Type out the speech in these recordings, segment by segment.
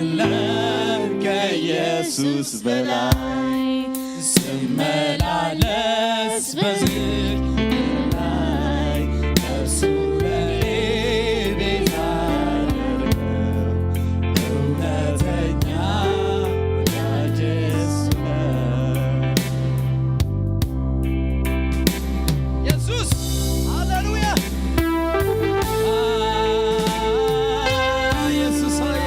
የለም ከኢየሱስ በላይ። ስመላለስ በዚህ ላይ እርሱ ለኔ ቤዛ ያደረገው እውነተኛ ወዳጄ እሱ ነው። ኢየሱስ ሃሌሉያ። ኢየሱስ ሆይ።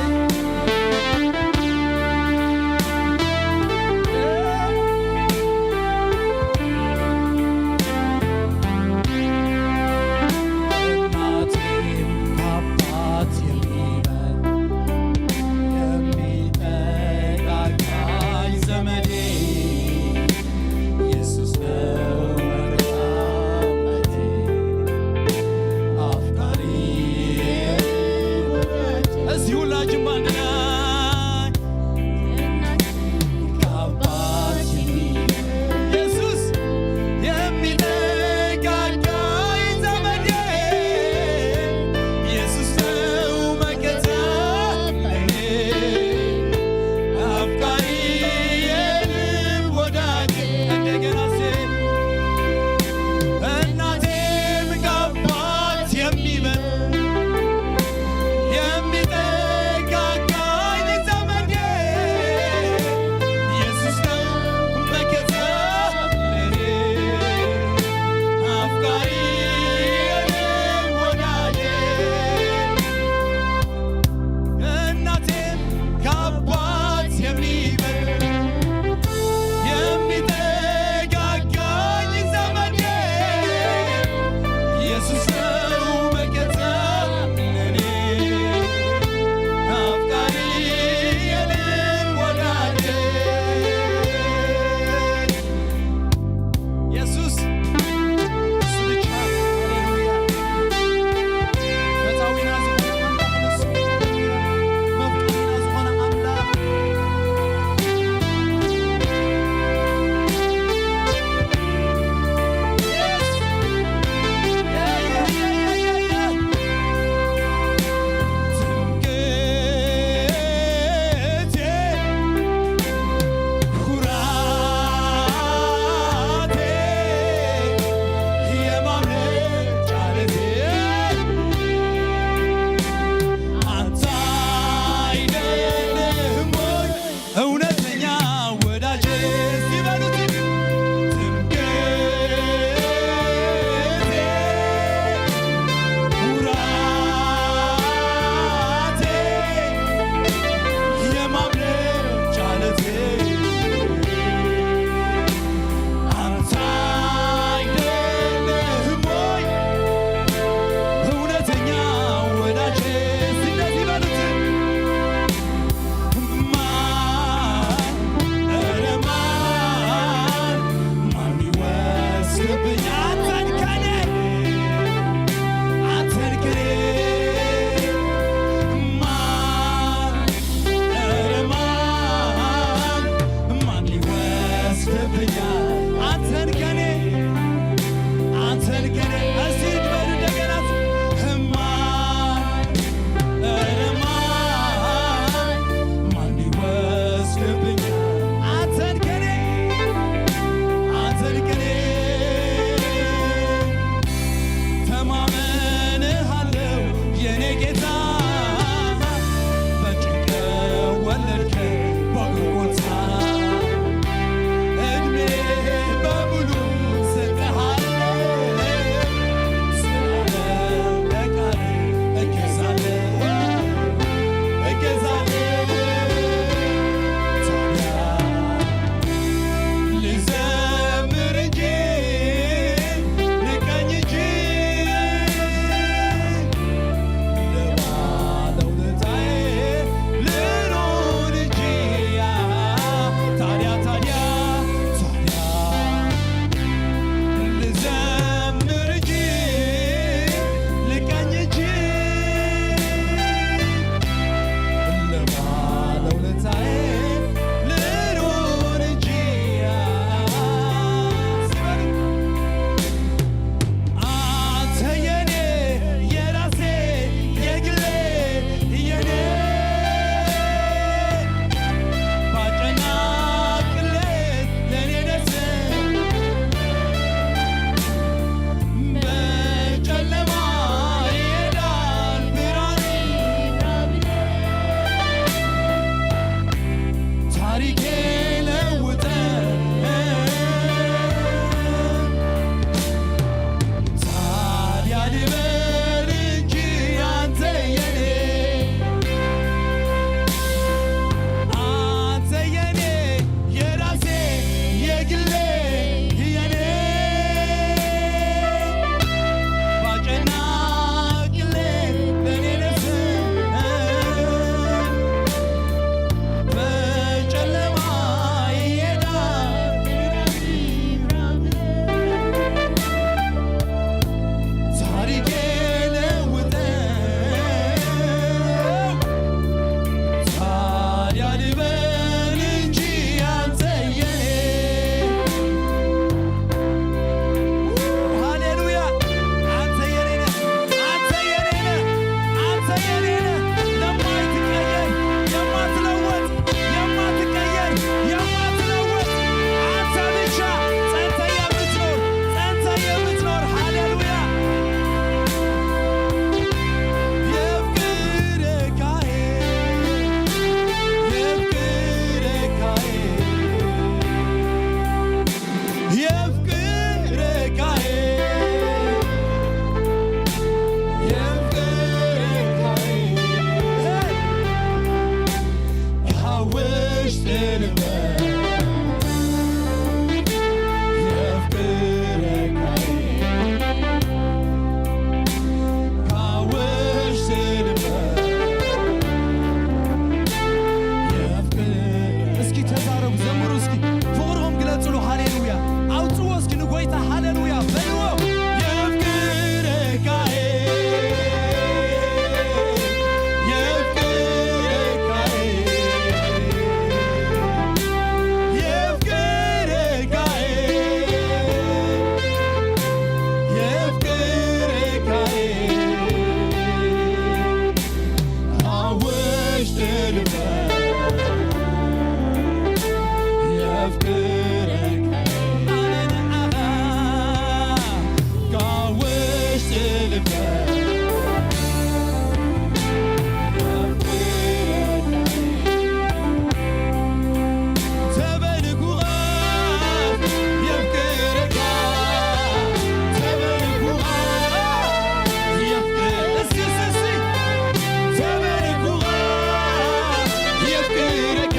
የፍቅረካ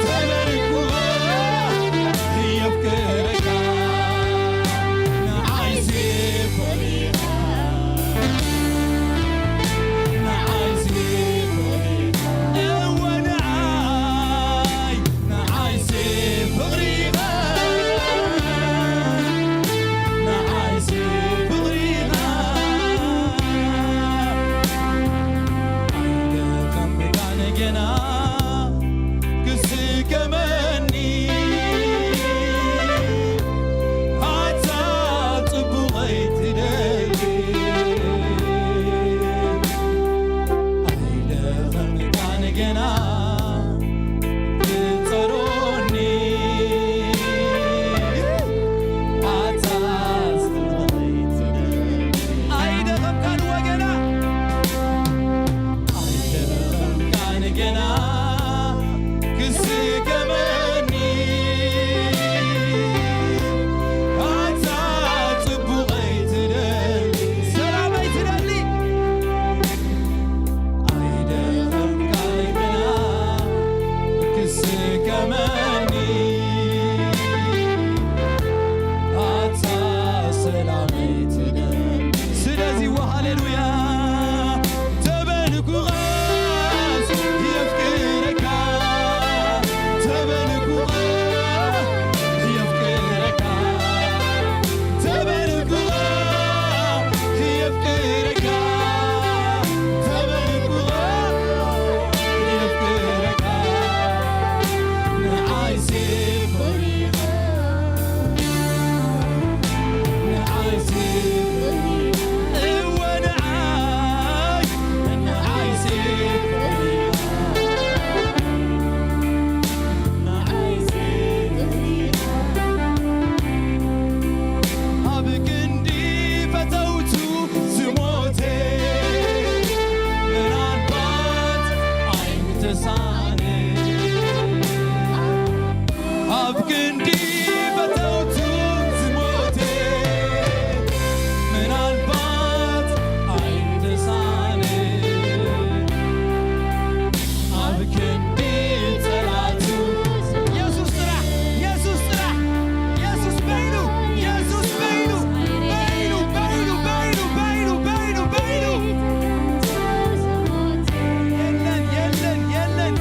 ተበልኩ የፍቅረካ ንዓይሲ ፍቕሪኻ ንዓይሲ ፍቕሪኻ እወ ንዓይ ንዓይሲ ፍቕሪኻ ንዓይሲ ፍቕሪኻ ኣይደኸምካን ገና ክስከመኒ ኣታ ጽቡቐይ ትደሊ ኣይደኸምካን ገና ትጸሮኒ ኣታ ጽቡቐይ ትደሊ ኣይደኸምካን ወገና ኣይደኸምካን ገና ክስከመኒ ኣታ ጽቡቐይ ትደሊ ሰላመይ ትደሊ ኣይደኸምካን ገና ክስከመኒ ኣታ ሰላመይ ትደሊ ስለዚ ሃሌሉያ ተበልኩኻስ የፍቅረካ ተበልኩኻ የፍቅረካ ተበልኩኻ የፍቅረካ ተበልኩኻ የፍቅረካ ንዓይሲ ፍቕሪኻ ንዓይሲ ፍቕሪኻ እወ ንዓይ ንዓይሲ ፍቕሪኻ ንዓይሲ ፍቕሪኻ ኣብ ክንዲ ፈተውቱ ዝሞተ ምናልባት ኣይምተሳነ ኣብ ክንዲ ፈተውቱ ዝሞተ ምናልባት ኣይምተሳነ ኣብ ክንዲ ጸላቱ የሱስ ጥራሕ የሱስ ጥራሕ የሱስ በይኑ የሱስ በይኑ በይኑ በይኑ በይኑ በይኑ በይኑ በይኑ የለን የለን የለን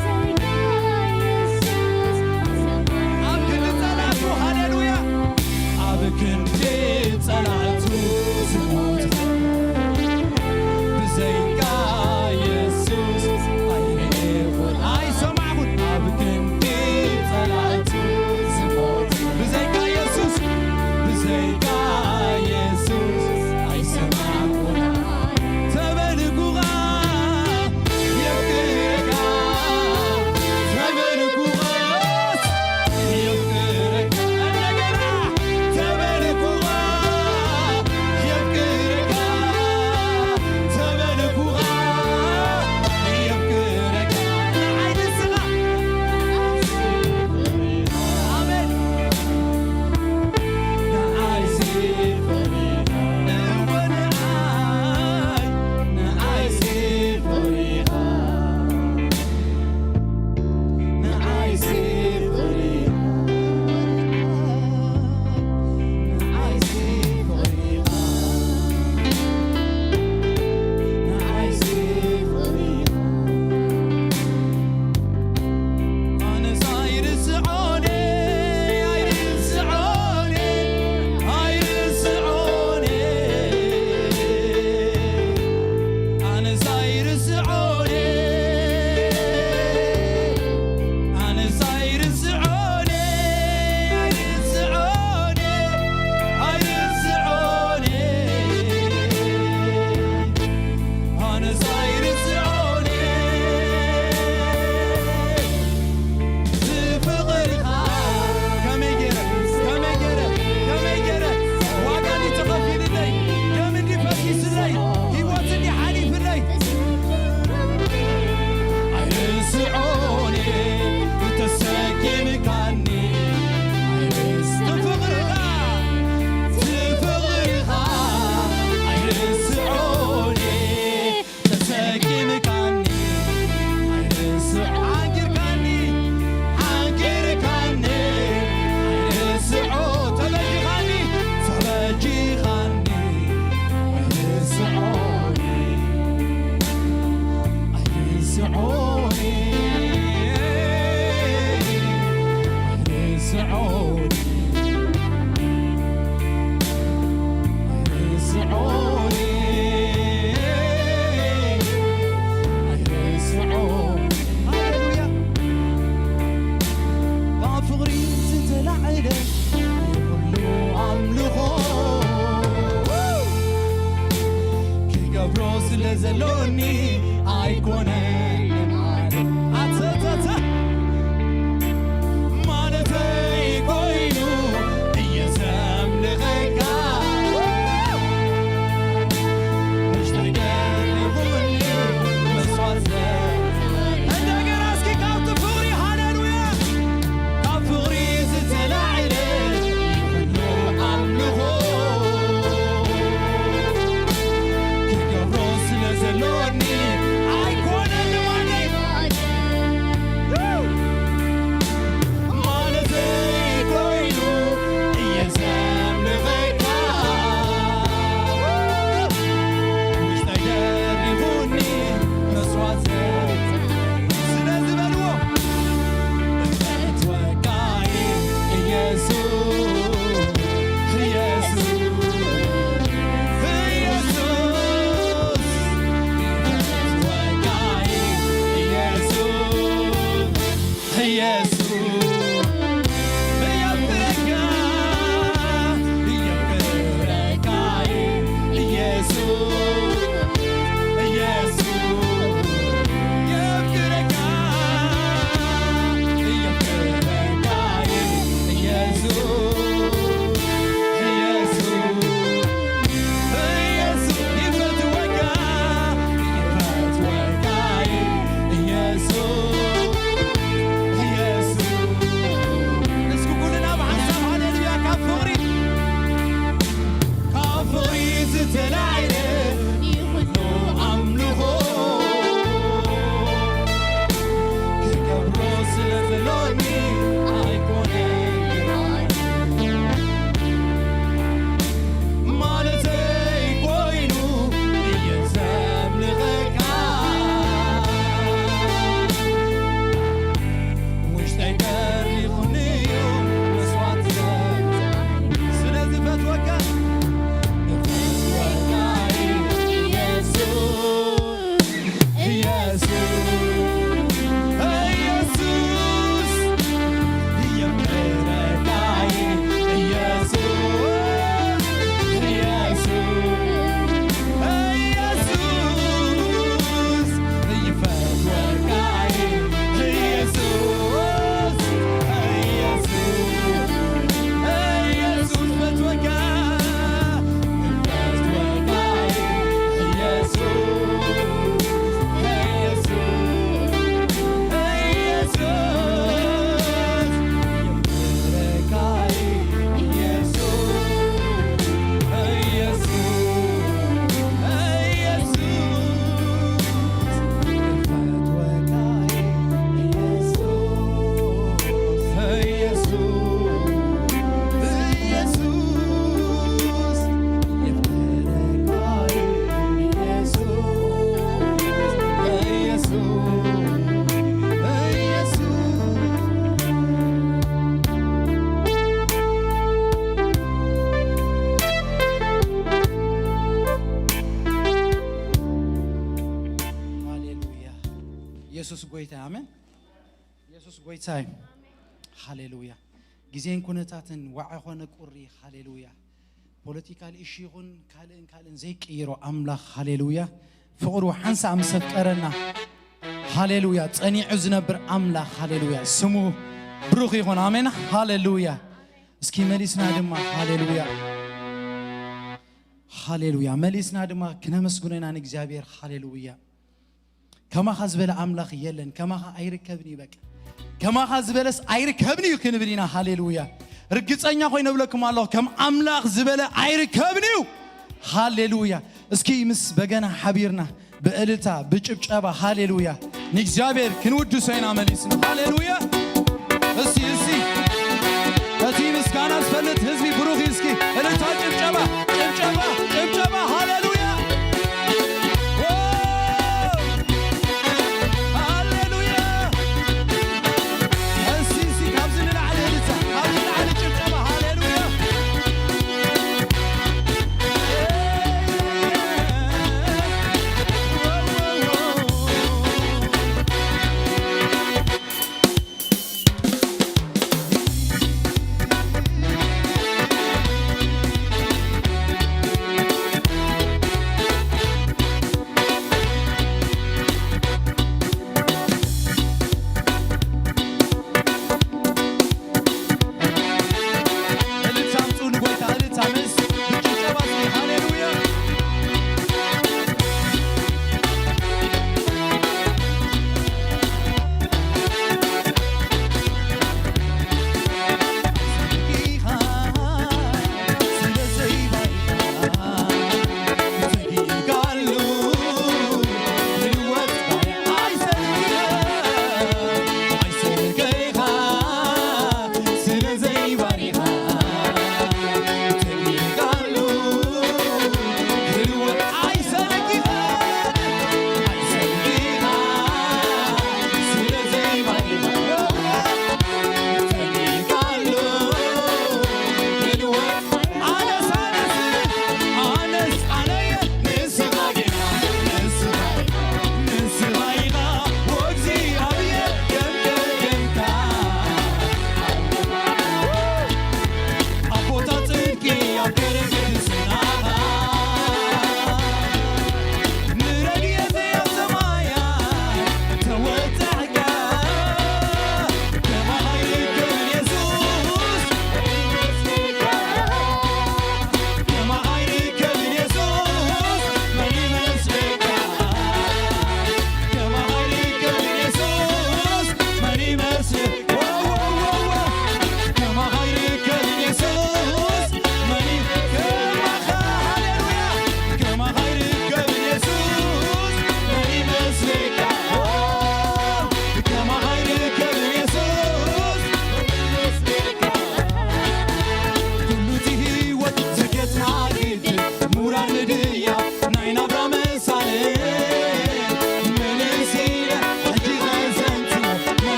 ርትዖኒ፣ ርትዖኒ፣ ርትዖኒ፣ ርትዖኒ። ሃሌሉያ። ካብ ፍቕሪ ዝተላዕለ ይኹሉ ኣምልኾ ክገብሮ ስለ ዘሎኒ ኣይኮነን ልማድ። ኣተተተ ማለተይ ኮይኑ እየ ዘምልኸካ። ውሽጠይ ገሪሙኒ መስዋዕት ዘ-፣ እንደገና እስኪ ካብቲ ፍቕሪ፣ ሃሌሉያ፣ ካብ ፍቕሪ ዝተላዕለ ይኹሉ ኣምልኾ ክገብሮ ስለ ዘሎኒ ኣይኮነን ልማደይ። ማለተይ ኮይኑ እየ ዘምልኸካ። ውሽጠይ ደሪኹኒ መስዋዕት። ስለዚ በልዎ፣ እፈትወካ እየ ኢየሱስ፣ ኢየሱስ፣ ኢየሱስ። እፈትወካ እየ ኢየሱስ። ኢየሱስ፣ የፍቅረካ፣ የፍቅረካ ኢየሱስ፣ ኢየሱስ፣ የፍቅረካ፣ የፍቅረካ ኢየሱስ፣ ኢየሱስ። ኢየሱስ ይፈትወካ፣ ይፈትወካ ኢየሱስ፣ ኢየሱስ። እስኪ ኩልና ብሓንሳብ ሃሌሉያ። ካብ ፍቕሪ፣ ካብ ፍቕሪ ዝተላዕለ ይኹሉ ኣምልኾ ክገብሮ ስለ ዘሎኒ ኣይኮነን ማለተይ ኮይኑ እየ ዘምልኸካ። ውሽጠይ ደሪኹኒ እዩ መስዋዕት ዘ-፣ ስለዚ ፈትወካ፣ ፈትወካ ኢየሱስ። ኢየሱስ፣ ኢየሱስ፣ የፍቅረካ ኢየሱስ፣ ኢየሱስ፣ ኢየሱስ፣ ይፈትወካ ኢየሱስ፣ ኢየሱስ፣ ኢየሱስ፣ ፈትወካ። ሃሌሉያ። ኢየሱስ ጎይታ፣ ኣሜን። ኢየሱስ ጎይታ እዩ። ሃሌሉያ። ግዜን ኩነታትን ዋዒ ኾነ ቁሪ፣ ሃሌሉያ። ፖለቲካል ኢሹ ይኹን ካልእን ካልእን ዘይቅይሮ ኣምላኽ፣ ሃሌሉያ። ፍቕሩ ሓንሳእ ምስ ኣፍቀረና፣ ሃሌሉያ፣ ጸኒዑ ዝነብር ኣምላኽ፣ ሃሌሉያ፣ ስሙ ብሩኽ ይኹን። ኣሜን። ሃሌሉያ። እስኪ መሊስና ድማ፣ ሃሌሉያ፣ ሃሌሉያ፣ መሊስና ድማ ክነመስግኖ ኢና ንእግዚኣብሔር። ሃሌሉያ። ከማኻ ዝበለ ኣምላኽ የለን፣ ከማኻ ኣይርከብን እዩ። በቃ ከማኻ ዝበለስ ኣይርከብን እዩ ክንብል ኢና። ሃሌሉያ። ርግጸኛ ኮይነ እብለኩም ኣለኹ፣ ከም ኣምላኽ ዝበለ ኣይርከብን እዩ። ሃሌሉያ። እስኪ ምስ በገና ሓቢርና ብእልልታ ብጭብጨባ፣ ሃሌሉያ፣ ንእግዚኣብሔር ክንውድሶ ኢና መሊስና። ሃሌሉያ። እስቲ፣ እስቲ፣ እቲ ምስጋና ዝፈልጥ ህዝቢ ብሩኽ እዩ። እስኪ እልልታ፣ ጭብጨባ፣ ጭብጨባ፣ ጭብጨባ። ሃሌሉያ። ዎ!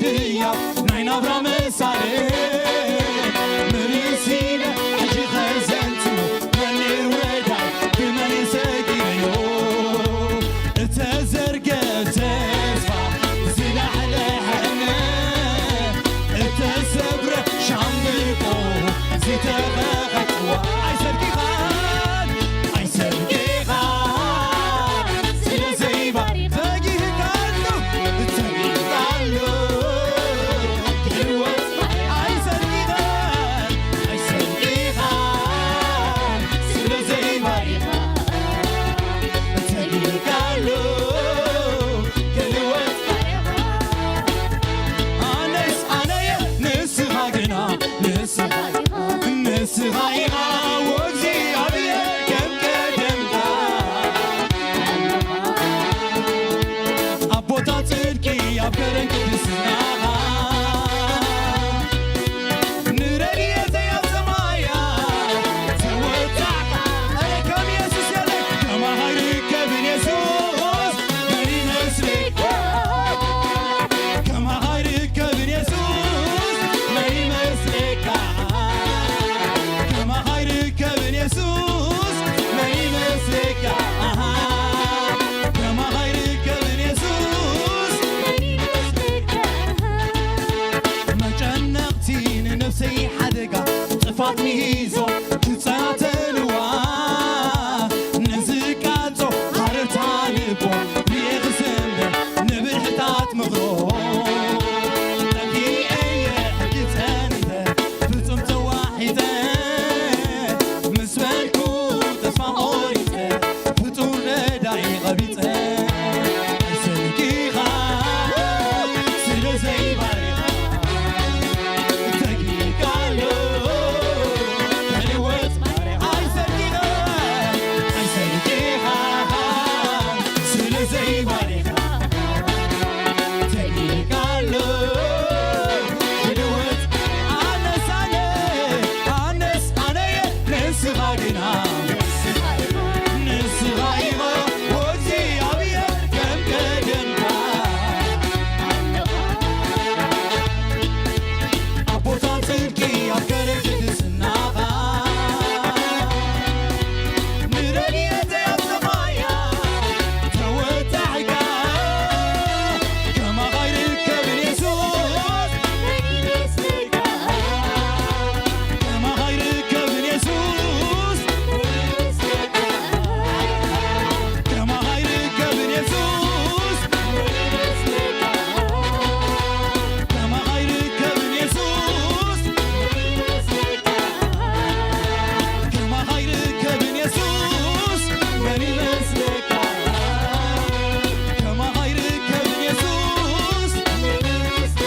ድያ ናይ ናብራ መሳርሒ ምልስ ኢለ ሕጂ ኸዘንቱ መን ወዳይ ብመን ሰጊረዮ እተዘርገ ተስፋ ዝለዓለ ሕነ እተሰብረ ሻምብቆ ዝተኸኸትዋ ኣይሰርጊኻን ኣይሰርጊኻን ስለ ዘይባሪኻ ተጊህካሉ ተጊህካሉ ክህወት ኣይሰርጊኻን ኣይሰርጊኻን ስለ ዘይባሪኻ ተጊህካሉ ክህወት ኣነስ ኣነየ ንስኻ ግና ንስኻ ንስኻ ኢኻ ወእግዚኣብሔር ከም ቀደምካ ኣብ ቦታ ጽድቂ ኣብ ከረን ቅድስናኻ ንረድኤተይ ኣብ ሰማያ ተወጣዕካ ኣረ ከም የሱስ የለ ከማኻ ይርከብን የሱስ መን ይመስለካ ከማኻ ይርከብን የሱስ መን ይመስለካ ከማኻ ይርከብን የሱስ መን ይመስለካ ኣሃ ከማኻ ይርከብን የሱስ መጨነቕቲ ንነፍሰይ ሓደጋ ጥፋት ምሂዞ ክጸናተልዋ ንዝቃጾ ሃረርታ ልቦ ብየ ክሰምር ንብርሕታት ምኽሮ ጠፊኤ ሕጂ ጸኒተ ፍጹም ተዋሒጠ ምስ በልኩ ተስፋ ቆሪጸ ፍጹም ረዳኢ ቀቢጸ ኣይሰልኪኻ ስለ ዘይባሪኻ ተጊካሎ ተልወጥ ኣይሰልኪኻ ኣይሰልኪኻ ስለ ዘይባሪኻ ተጊካሎ ተልወጥ ኣነስ ኣነ ኣነስ ኣነየ ንስኻ ግና ንስኻ ኢኻ ወዚ ኣብየ ከም ቀደምካ ኣብ ቦታ ጽድቂ ኣብ ከረ ቅድስናኻ ንረድኤተይ ኣብ ሰማያ ተወጣሕካ ከማኻ ይርከብን የሱስ ከማኻ ይርከብን የሱስ ከማኻ ይርከብን የሱስ ከማኻ ይርከብን የሱስ ከማኻ ይርከብን የሱስ መን ይመስለካ ከማኻ ይርከብን የሱስ ስለዚ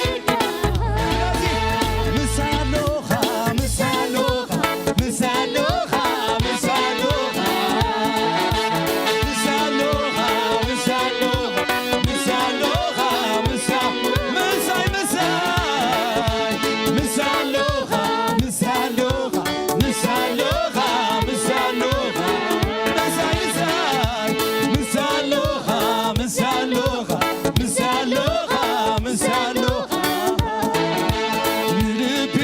ምሳሎኻ ምሳሎኻ ምሳሎኻ ምሳሎኻ ምሳሎኻ ምሳሎኻ ምሳሎኻ ምሳ ምሳይ ምሳይ ምሳሎኻ ምሳሎኻ ምሳሎኻ ምሳሎኻ ምሳይ ምሳይ ምሳሎኻ ምሳሎኻ ምሳሎኻ ምሳሎኻ ንልቢ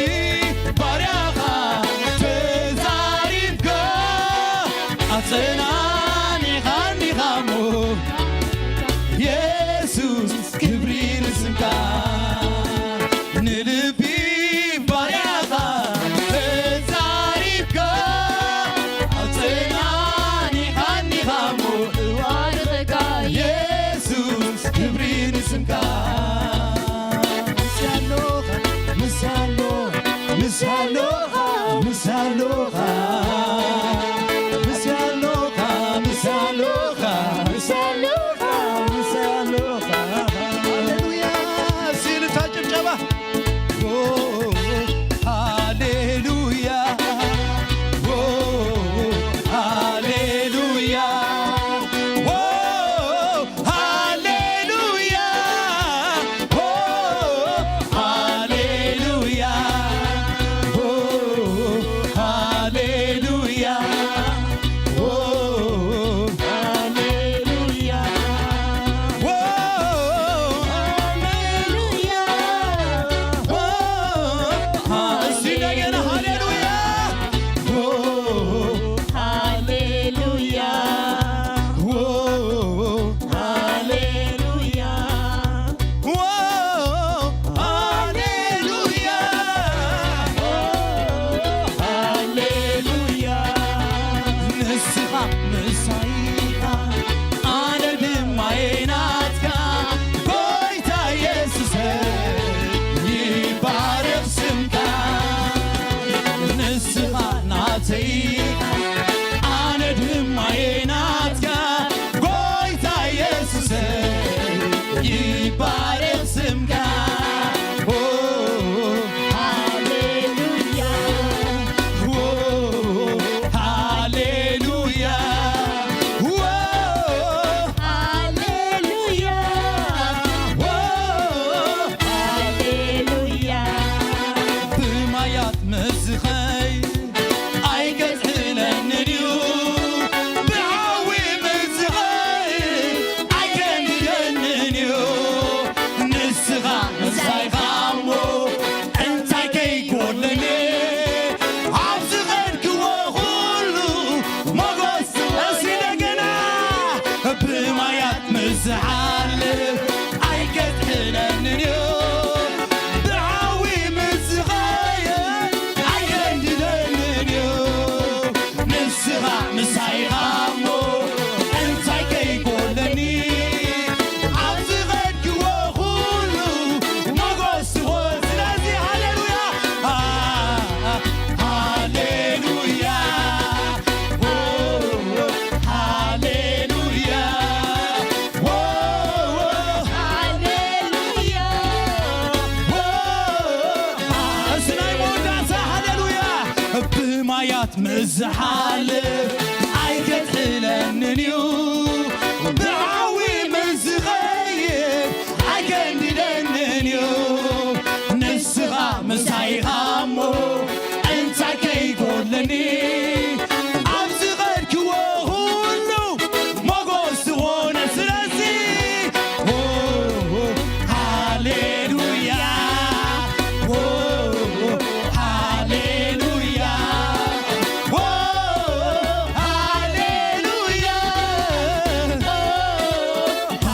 ባርያኻ ተዛሪብካ ኣጸናኒኻኒኻ እሞ የሱስ ክብሪ ንስምካ ንልቢ ባርያኻ ተዛሪብካ ኣጸናኒኻኒኻ እሞ እዋንኸካ የሱስ ክብሪ ንስምካ ምሳሎኻ ምሳሎ ምሳሎኻ ምሳሎኻ ምሳሎኻ ምሳሎኻ ምሳሎኻ ምሳሎኻ ሃሌሉያ ዝሓልፍ ኣይገድሕለንን እዩ፣ ብሓዊ ምስ ዝኸይድ ኣይገድደንን እዩ። ንስኻ ምሳይ ኢኻ እሞ እንታይ ከይጎለኒ፣ ኣብ ዝኸድክዎ ኩሉ ሞጎስ ትኾን። ስለዚ ሃሌሉያ፣ ሃሌሉያ፣ ሃሌሉያ፣ ሃሌሉያ። እስቲ ናይ መወዳእታ ሃሌሉያ። ብማያት ምስ ዝሓልፍ ኣይገድሕለንን እዩ፣ ብሓዊ ምስ ዝኸይድ ኣይገድደንን እዩ። ንስኻ ምሳይ ኢኻ እሞ እንታይ ከይጎድለኒ፣ ኣብ ዝኸድክዎ ኩሉ ሞጎስ ዝኾነ። ስለዚ ኦ፣ ሃሌሉያ፣ ኦ፣ ሃሌሉያ፣ ኦ፣ ሃሌሉያ፣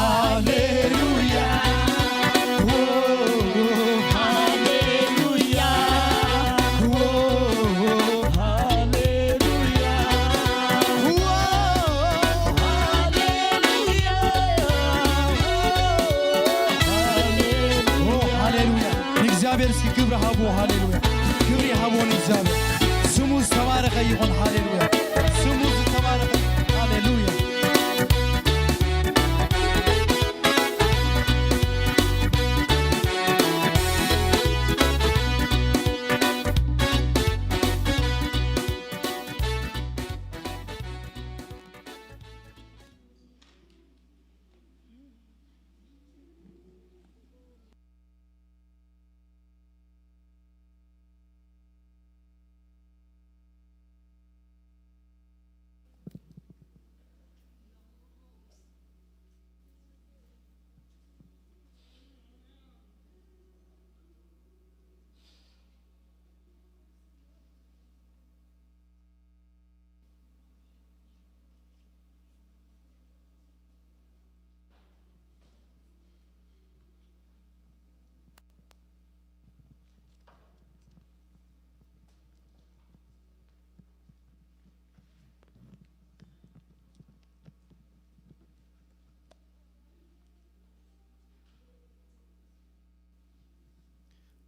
ሃሌሉያ። ሃሌሉያ። ንእግዚኣብሔር እስኪ ክብሪ ሃብዎ። ሃሌሉያ። ክብሪ ሃብዎ ንእግዚኣብሔር። ስሙ ዝተባረኸ ይኹን። ሃሌሉያ። ስሙ ዝተባረኸ። ሃሌሉያ።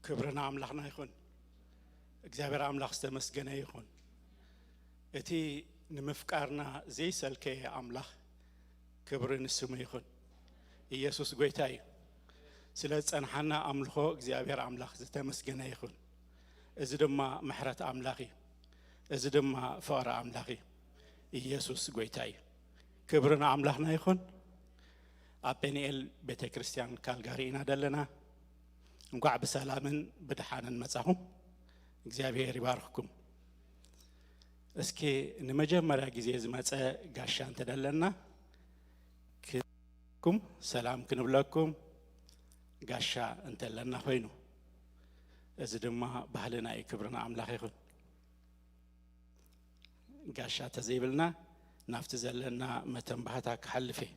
ክብሪ ንኣምላኽና ይኹን። እግዚኣብሔር ኣምላኽ ዝተመስገነ ይኹን። እቲ ንምፍቃርና ዘይሰልከየ ኣምላኽ ክብሪ ንስሙ ይኹን። ኢየሱስ ጐይታ እዩ። ስለ ዝጸንሓና ኣምልኾ እግዚኣብሔር ኣምላኽ ዝተመስገነ ይኹን። እዚ ድማ ምሕረት ኣምላኽ እዩ። እዚ ድማ ፍቕሪ ኣምላኽ እዩ። ኢየሱስ ጐይታ እዩ። ክብሪ ንኣምላኽና ይኹን። ኣብ ጴንኤል ቤተ ክርስቲያን ካልጋሪ ኢና ደለና። እንኳዕ ብሰላምን ብድሓንን መጻኹም። እግዚኣብሔር ይባርኽኩም። እስኪ ንመጀመርያ ግዜ ዝመጸ ጋሻ እንተደለና ክኩም ሰላም ክንብለኩም ጋሻ እንተለና ኮይኑ፣ እዚ ድማ ባህልና እዩ። ክብሪ ንኣምላኽ ይኹን። ጋሻ ተዘይብልና ናብቲ ዘለና መተንባህታ ክሓልፍ እየ።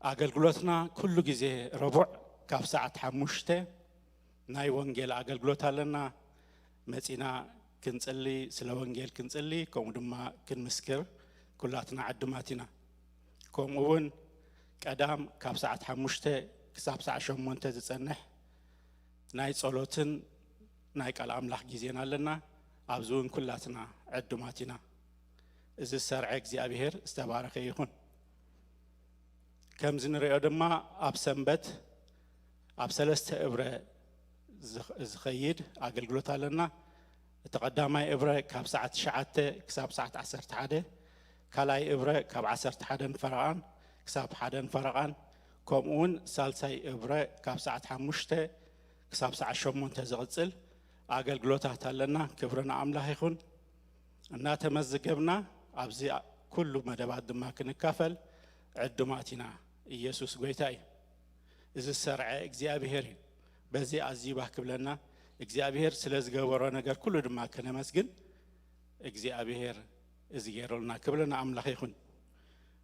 ኣገልግሎትና ኩሉ ግዜ ረቡዕ ካብ ሰዓት ሓሙሽተ ናይ ወንጌል ኣገልግሎት ኣለና። መጺና ክንጽሊ፣ ስለ ወንጌል ክንጽሊ፣ ከምኡ ድማ ክንምስክር ኩላትና ዕዱማት ኢና። ከምኡ እውን ቀዳም ካብ ሰዓት ሓሙሽተ ክሳብ ሰዓት ሸሞንተ ዝጸንሕ ናይ ጸሎትን ናይ ቃል ኣምላኽ ግዜና ኣለና። ኣብዚ እውን ኩላትና ዕዱማት ኢና። እዚ ዝሰርዐ እግዚኣብሔር ዝተባረኸ ይኹን። ከምዚ ንሪኦ ድማ ኣብ ሰንበት ኣብ ሰለስተ እብረ ዝኽ-፣ ዝኸይድ ኣገልግሎት ኣለና። እቲ ቀዳማይ እብረ ካብ ሰዓት ትሽዓተ ክሳብ ሰዓት ዓሰርተ ሓደ፣ ካልኣይ እብረ ካብ ዓሰርተ ሓደን ፈረቓን ክሳብ ሓደን ፈረቓን፣ ከምኡ እውን ሳልሳይ እብረ ካብ ሰዓት ሓሙሽተ ክሳብ ሰዓት ሸሞንተ ዝቕጽል ኣገልግሎታት ኣለና። ክብሪ ንኣምላኽ ይኹን። እናተመዘገብና ኣብዚ ኩሉ መደባት ድማ ክንካፈል ዕዱማት ኢና። ኢየሱስ ጐይታ እዩ። እዚ ዝሰርዐ እግዚኣብሔር እዩ። በዚ ኣዝዩ ባህ ክብለና፣ እግዚኣብሔር ስለ ዝገበሮ ነገር ኩሉ ድማ ከነመስግን፣ እግዚኣብሔር እዚ ገይሩልና ክብሪ ንኣምላኽ ይኹን።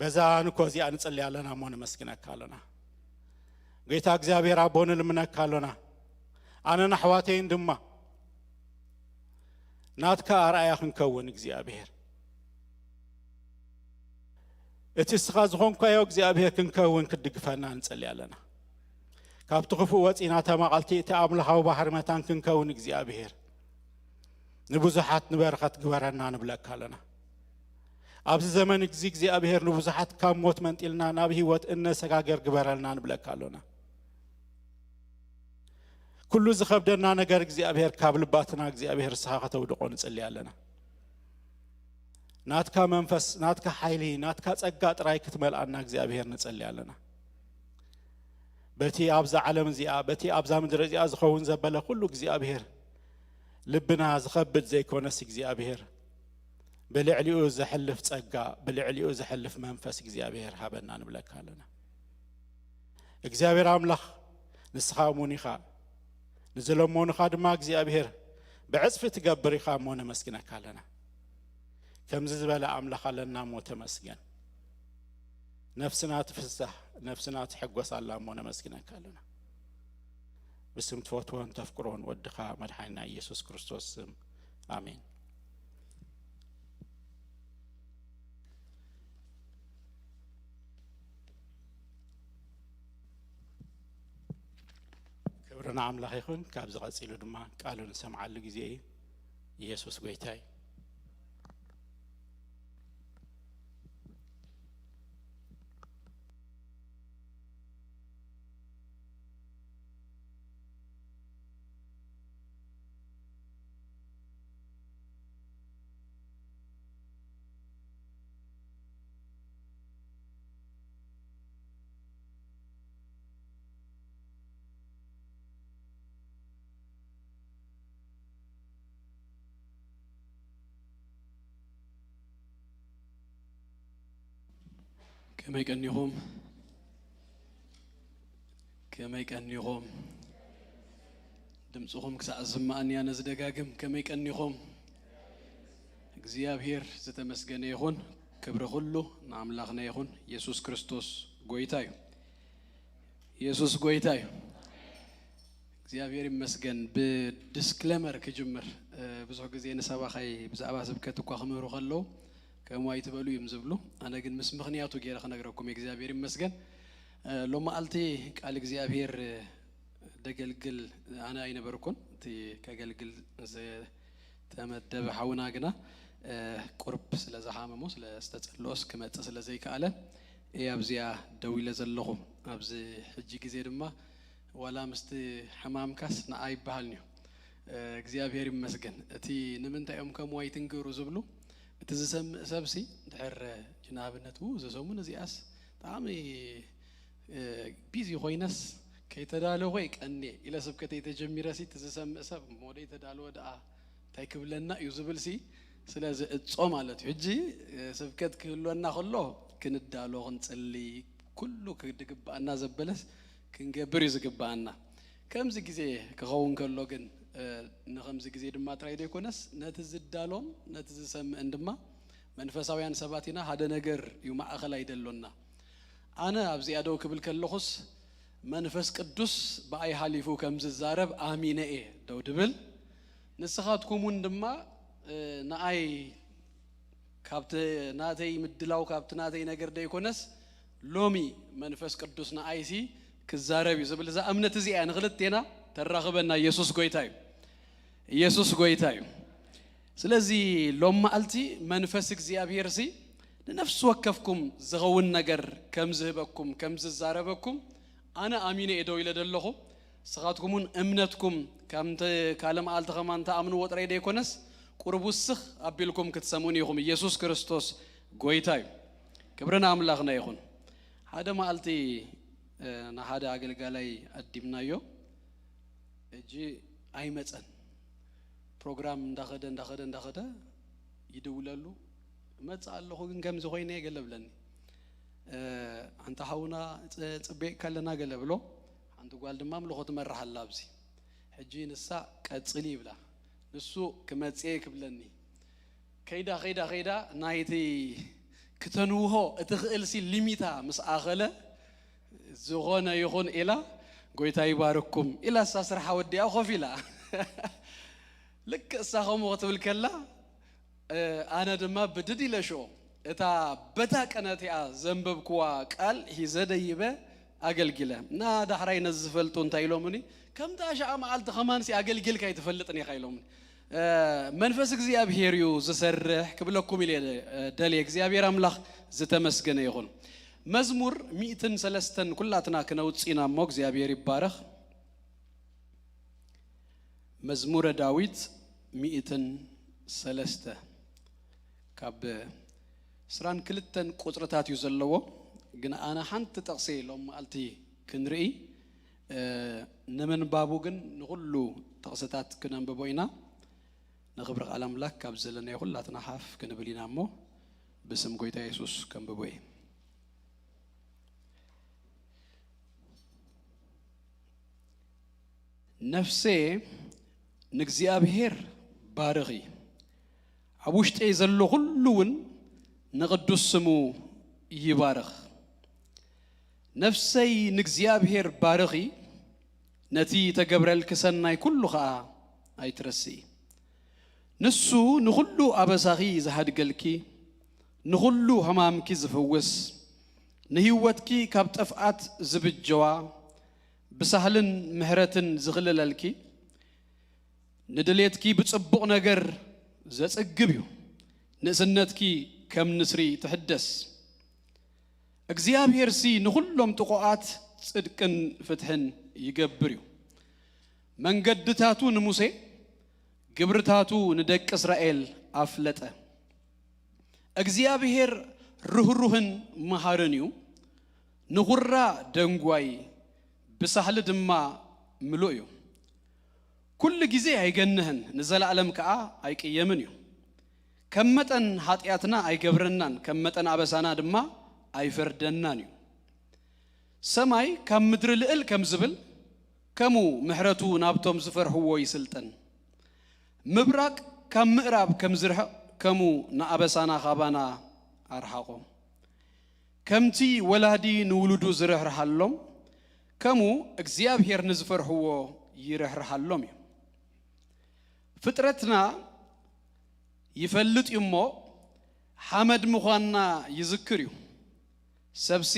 በዛ ንኮ እዚኣ ንጽሊ ኣለና እሞ ነመስግነካ ኣለና። ጌታ እግዚኣብሔር ኣቦ ንልምነካ ኣሎና። ኣነን ኣሕዋተይን ድማ ናትካ ኣርኣያ ክንከውን እግዚኣብሔር፣ እቲ እስኻ ዝኾንካዮ እግዚኣብሔር ክንከውን ክትድግፈና ንጸሊ ኣለና። ካብቲ ክፉእ ወጺና ተማቐልቲ እቲ ኣምላኻዊ ባህሪ መታን ክንከውን እግዚኣብሔር ንብዙሓት ንበረኸት ግበረና ንብለካ ኣለና። ኣብዚ ዘመን እዚ እግዚኣብሔር ንብዙሓት ካብ ሞት መንጢልና ናብ ህይወት እነሰጋገር ግበረልና ንብለካ ኣሎና። ኩሉ ዝኸብደና ነገር እግዚኣብሔር ካብ ልባትና እግዚኣብሔር እስኻ ከተውድቆ ንጽሊ ኣለና። ናትካ መንፈስ፣ ናትካ ሓይሊ፣ ናትካ ጸጋ ጥራይ ክትመልኣና እግዚኣብሔር ንጸሊ ኣለና። በቲ ኣብዛ ዓለም እዚኣ፣ በቲ ኣብዛ ምድሪ እዚኣ ዝኸውን ዘበለ ኩሉ እግዚኣብሔር ልብና ዝኸብድ ዘይኮነስ እግዚኣብሔር ብልዕሊኡ ዘሕልፍ ጸጋ፣ ብልዕሊኡ ዘሕልፍ መንፈስ እግዚኣብሔር ሃበና ንብለካ ኣለና። እግዚኣብሔር ኣምላኽ ንስኻ እሙን ኢኻ፣ ንዝለመኑኻ ድማ እግዚኣብሔር ብዕጽፊ ትገብር ኢኻ እሞ ነመስግነካ ኣለና። ከምዚ ዝበለ ኣምላኽ ኣለና እሞ ተመስገን። ነፍስና ትፍሳህ፣ ነፍስና ትሕጎስ ኣላ እሞ ነመስግነካ ኣለና። ብስም ትፈትዎን ተፍቅሮን ወድኻ መድሓኒና ኢየሱስ ክርስቶስ ስም ኣሜን። ክብሪ ንኣምላኽ ይኹን። ካብዚ ቀጺሉ ድማ ቃሉ ንሰምዓሉ ግዜ እዩ። ኢየሱስ ጎይታ እዩ። ከመይ ቀኒኹም? ከመይ ቀኒኹም? ድምፅኹም ክሳዕ ዝስማዓኒ ኣነ ዝደጋግም፣ ከመይ ቀኒኹም? እግዚኣብሔር ዝተመስገነ ይኹን። ክብሪ ኩሉ ንኣምላኽና ይኹን። ኢየሱስ ክርስቶስ ጎይታ እዩ። ኢየሱስ ጎይታ እዩ። እግዚኣብሔር ይመስገን። ብዲስክሌመር ክጅምር። እ፣ ብዙሕ ግዜ ንሰባኻይ ብዛዕባ ስብከት እኳ ክምህሩ ከለዉ ከምኡ ኣይትበሉ እዮም ዝብሉ። ኣነ ግን ምስ ምኽንያቱ ገይረ ክነግረኩም እየ። እግዚኣብሔር ይመስገን። እ፣ ሎማዓልቲ ቃል እግዚኣብሔር፣ እ፣ ደገልግል ኣነ ኣይነበርኩን። እቲ ከገልግል ዝተመደበ ሓውና ግና፣ እ፣ ቁርብ ስለ ዝሓመሞ፣ ስለ ዝተጸልኦስ ክመጽእ ስለ ዘይከኣለ እየ ኣብዚኣ ደው ኢለ ዘለኹ። ኣብዚ ሕጂ ግዜ ድማ ዋላ ምስቲ ሕማምካስ ንዓ ይበሃልን'ዩ። እ፣ እግዚኣብሔር ይመስገን። እቲ ንምንታይ እዮም ከምኡ ኣይትንገሩ ዝብሉ፣ እቲ ዝሰምዕ ሰብሲ ድሕር፣ እ፣ ንኣብነት፣ "ው፣ እዚ ሰሙን እዚኣስ ብጣዕሚ፣ እ፣ ቢዚ ኮይነስ ከይተዳለኹ ይቀንየ" ኢለ ስብከተይ ተጀሚረሲ፣ እቲ ዝሰምዕ ሰብ፣ "እሞ ደይተዳለወ ደኣ እንታይ ክብለና እዩ?" ዝብልሲ ስለ ዝእጾ ማለት እዩ። ሕጂ፣ እ፣ ስብከት ክህልወና ከሎ ክንዳሎ፣ ክንጽሊ፣ ኩሉ ክግባኣና ዘበለስ ክንገብር እዩ ዝግባኣና። ከምዚ ግዜ ክኸውን ከሎ ግን፣ እ፣ ንኸምዚ ግዜ ድማ ጥራይ ዘይኮነስ ነቲ ዝዳሎን ነቲ ዝሰምዕን ድማ መንፈሳውያን ሰባት ኢና። ሓደ ነገር እዩ ማእኸል ኣይደሎና። ኣነ ኣብዚኣ ደው ክብል ከለኹስ መንፈስ ቅዱስ ብኣይ ሓሊፉ ከም ዝዛረብ ኣሚነ እየ ደው ድብል። ንስኻትኩም እውን ድማ፣ እ፣ ንኣይ ካብቲ ናተይ ምድላው፣ ካብቲ ናተይ ነገር ደይኮነስ፣ ሎሚ መንፈስ ቅዱስ ንኣይሲ ክዛረብ እዩ ዝብል እዛ እምነት እዚኣ ንኽልቴና ተራኽበና። ኢየሱስ ጎይታ እዩ። ኢየሱስ ጎይታ እዩ። ስለዚ ሎም መዓልቲ መንፈስ እግዚኣብሔር ሲ ንነፍሲ ወከፍኩም ዝኸውን ነገር ከም ዝህበኩም፣ ከም ዝዛረበኩም ኣነ ኣሚነ እየ ደው ኢለ ዘለኹ። ንስኻትኩም እውን እምነትኩም ከምቲ ካልእ መዓልቲ ከማን ተኣምንዎ ጥራይ ደይኮነስ፣ ቁሩብ ውስኽ ኣቢልኩም ክትሰምዑን ኢኹም። ኢየሱስ ክርስቶስ ጎይታ እዩ። ክብሪ ንኣምላኽና ይኹን። ሓደ መዓልቲ፣ እ፣ ንሓደ ኣገልጋላይ ኣዲምናዮ፣ ሕጂ ኣይመጸን። ፕሮግራም እንዳኸደ፣ እንዳኸደ፣ እንዳኸደ ይድውለሉ። እመጽእ ኣለኹ ግን ከምዚ ኮይነ ገለ ብለኒ። እ፣ ኣንታ ሓውና፣ ጽ-፣ ጽበየካ ኣለና ገለ ብሎ። ሓንቲ ጓል ድማ ኣምልኾ ትመርሕ ኣላ ኣብዚ። ሕጂ ንሳ ቀጽሊ ይብላ። ንሱ ክመጽእ ክብለኒ። ከይዳ፣ ከይዳ፣ ከይዳ ናይቲ ክተንውሆ እትኽእልሲ ሊሚታ ምስ ኣኸለ ዝኾነ ይኹን ኢላ ጎይታ ይባርኩም ኢላ እሳ ስርሓ ወዲኣ ኮፍ ኢላ። ልክ እሳ ከምኡ ክትብል ከላ ኣነ ድማ ብድድ ኢለ ሽዑ እታ በታ ቀነቲኣ ዘንበብክዋ ቃል ሂዘ ደይበ ኣገልጊለ እና ዳሕራይ ነዚ ዝፈልጡ እንታይ ኢሎምኒ ከምታ ሻዓ መዓልቲ ከማንሲ ኣገልጊልካ ኣይትፈልጥን ኢኻ ኢሎምኒ። መንፈስ እግዚኣብሔር እዩ ዝሰርሕ ክብለኩም ኢለ ደልየ እግዚኣብሔር ኣምላኽ ዝተመስገነ ይኹን። መዝሙር ሚእትን ሰለስተን ኩላትና ክነውፅእና እሞ እግዚኣብሔር ይባረኽ። መዝሙረ ዳዊት ሚእትን ሰለስተ ካብ ዕስራን ክልተን ቁፅርታት እዩ ዘለዎ። ግን ኣነ ሓንቲ ጠቕሲ ሎም መዓልቲ ክንርኢ ንምንባቡ ግን ንኹሉ ጥቕስታት ክነንብቦ ኢና። ንኽብሪ ቃል ኣምላክ ካብ ዘለናዮ ኩላትና ሓፍ ክንብል ኢና እሞ ብስም ጎይታ የሱስ ከንብቦ እየ። ነፍሴ ንእግዚኣብሔር ባርኺ፣ ኣብ ውሽጠይ ዘሎ ኩሉ እውን ንቕዱስ ስሙ ይባርኽ። ነፍሰይ ንእግዚኣብሔር ባርኺ፣ ነቲ ተገብረልኪ ሰናይ ኩሉ ኸኣ ኣይትረስኢ። ንሱ ንኹሉ ኣበሳኺ ዝሃድገልኪ፣ ንኹሉ ሕማምኪ ዝፍውስ፣ ንህይወትኪ ካብ ጥፍኣት ዝብጀዋ፣ ብሳህልን ምሕረትን ዝኽልለልኪ፣ ንድሌትኪ ብጽቡቕ ነገር ዘጽግብ እዩ። ንእስነትኪ ከም ንስሪ ትሕደስ። እግዚኣብሔርሲ ንኹሎም ጥቑኣት ጽድቅን ፍትሕን ይገብር እዩ። መንገድታቱ ንሙሴ፣ ግብርታቱ ንደቂ እስራኤል ኣፍለጠ። እግዚኣብሔር ርህሩህን መሃርን እዩ። ንኹራ ደንጓይ፣ ብሳህሊ ድማ ምሉእ እዩ። ኩሉ ግዜ ኣይገንህን፣ ንዘለኣለም ከኣ ኣይቅየምን እዩ። ከም መጠን ኃጢኣትና ኣይገብረናን፣ ከም መጠን ኣበሳና ድማ ኣይፈርደናን እዩ። ሰማይ ካብ ምድሪ ልዕል ከም ዝብል፣ ከምኡ ምሕረቱ ናብቶም ዝፈርሕዎ ይስልጥን። ምብራቕ ካብ ምዕራብ ከም ዝርሕቕ፣ ከምኡ ንኣበሳና ካባና ኣርሓቖ። ከምቲ ወላዲ ንውሉዱ ዝርሕርሃሎም፣ ከምኡ እግዚኣብሔር ንዝፈርሕዎ ይርሕርሃሎም እዩ። ፍጥረትና ይፈልጥ እዩ እሞ፣ ሓመድ ምዃንና ይዝክር እዩ። ሰብሲ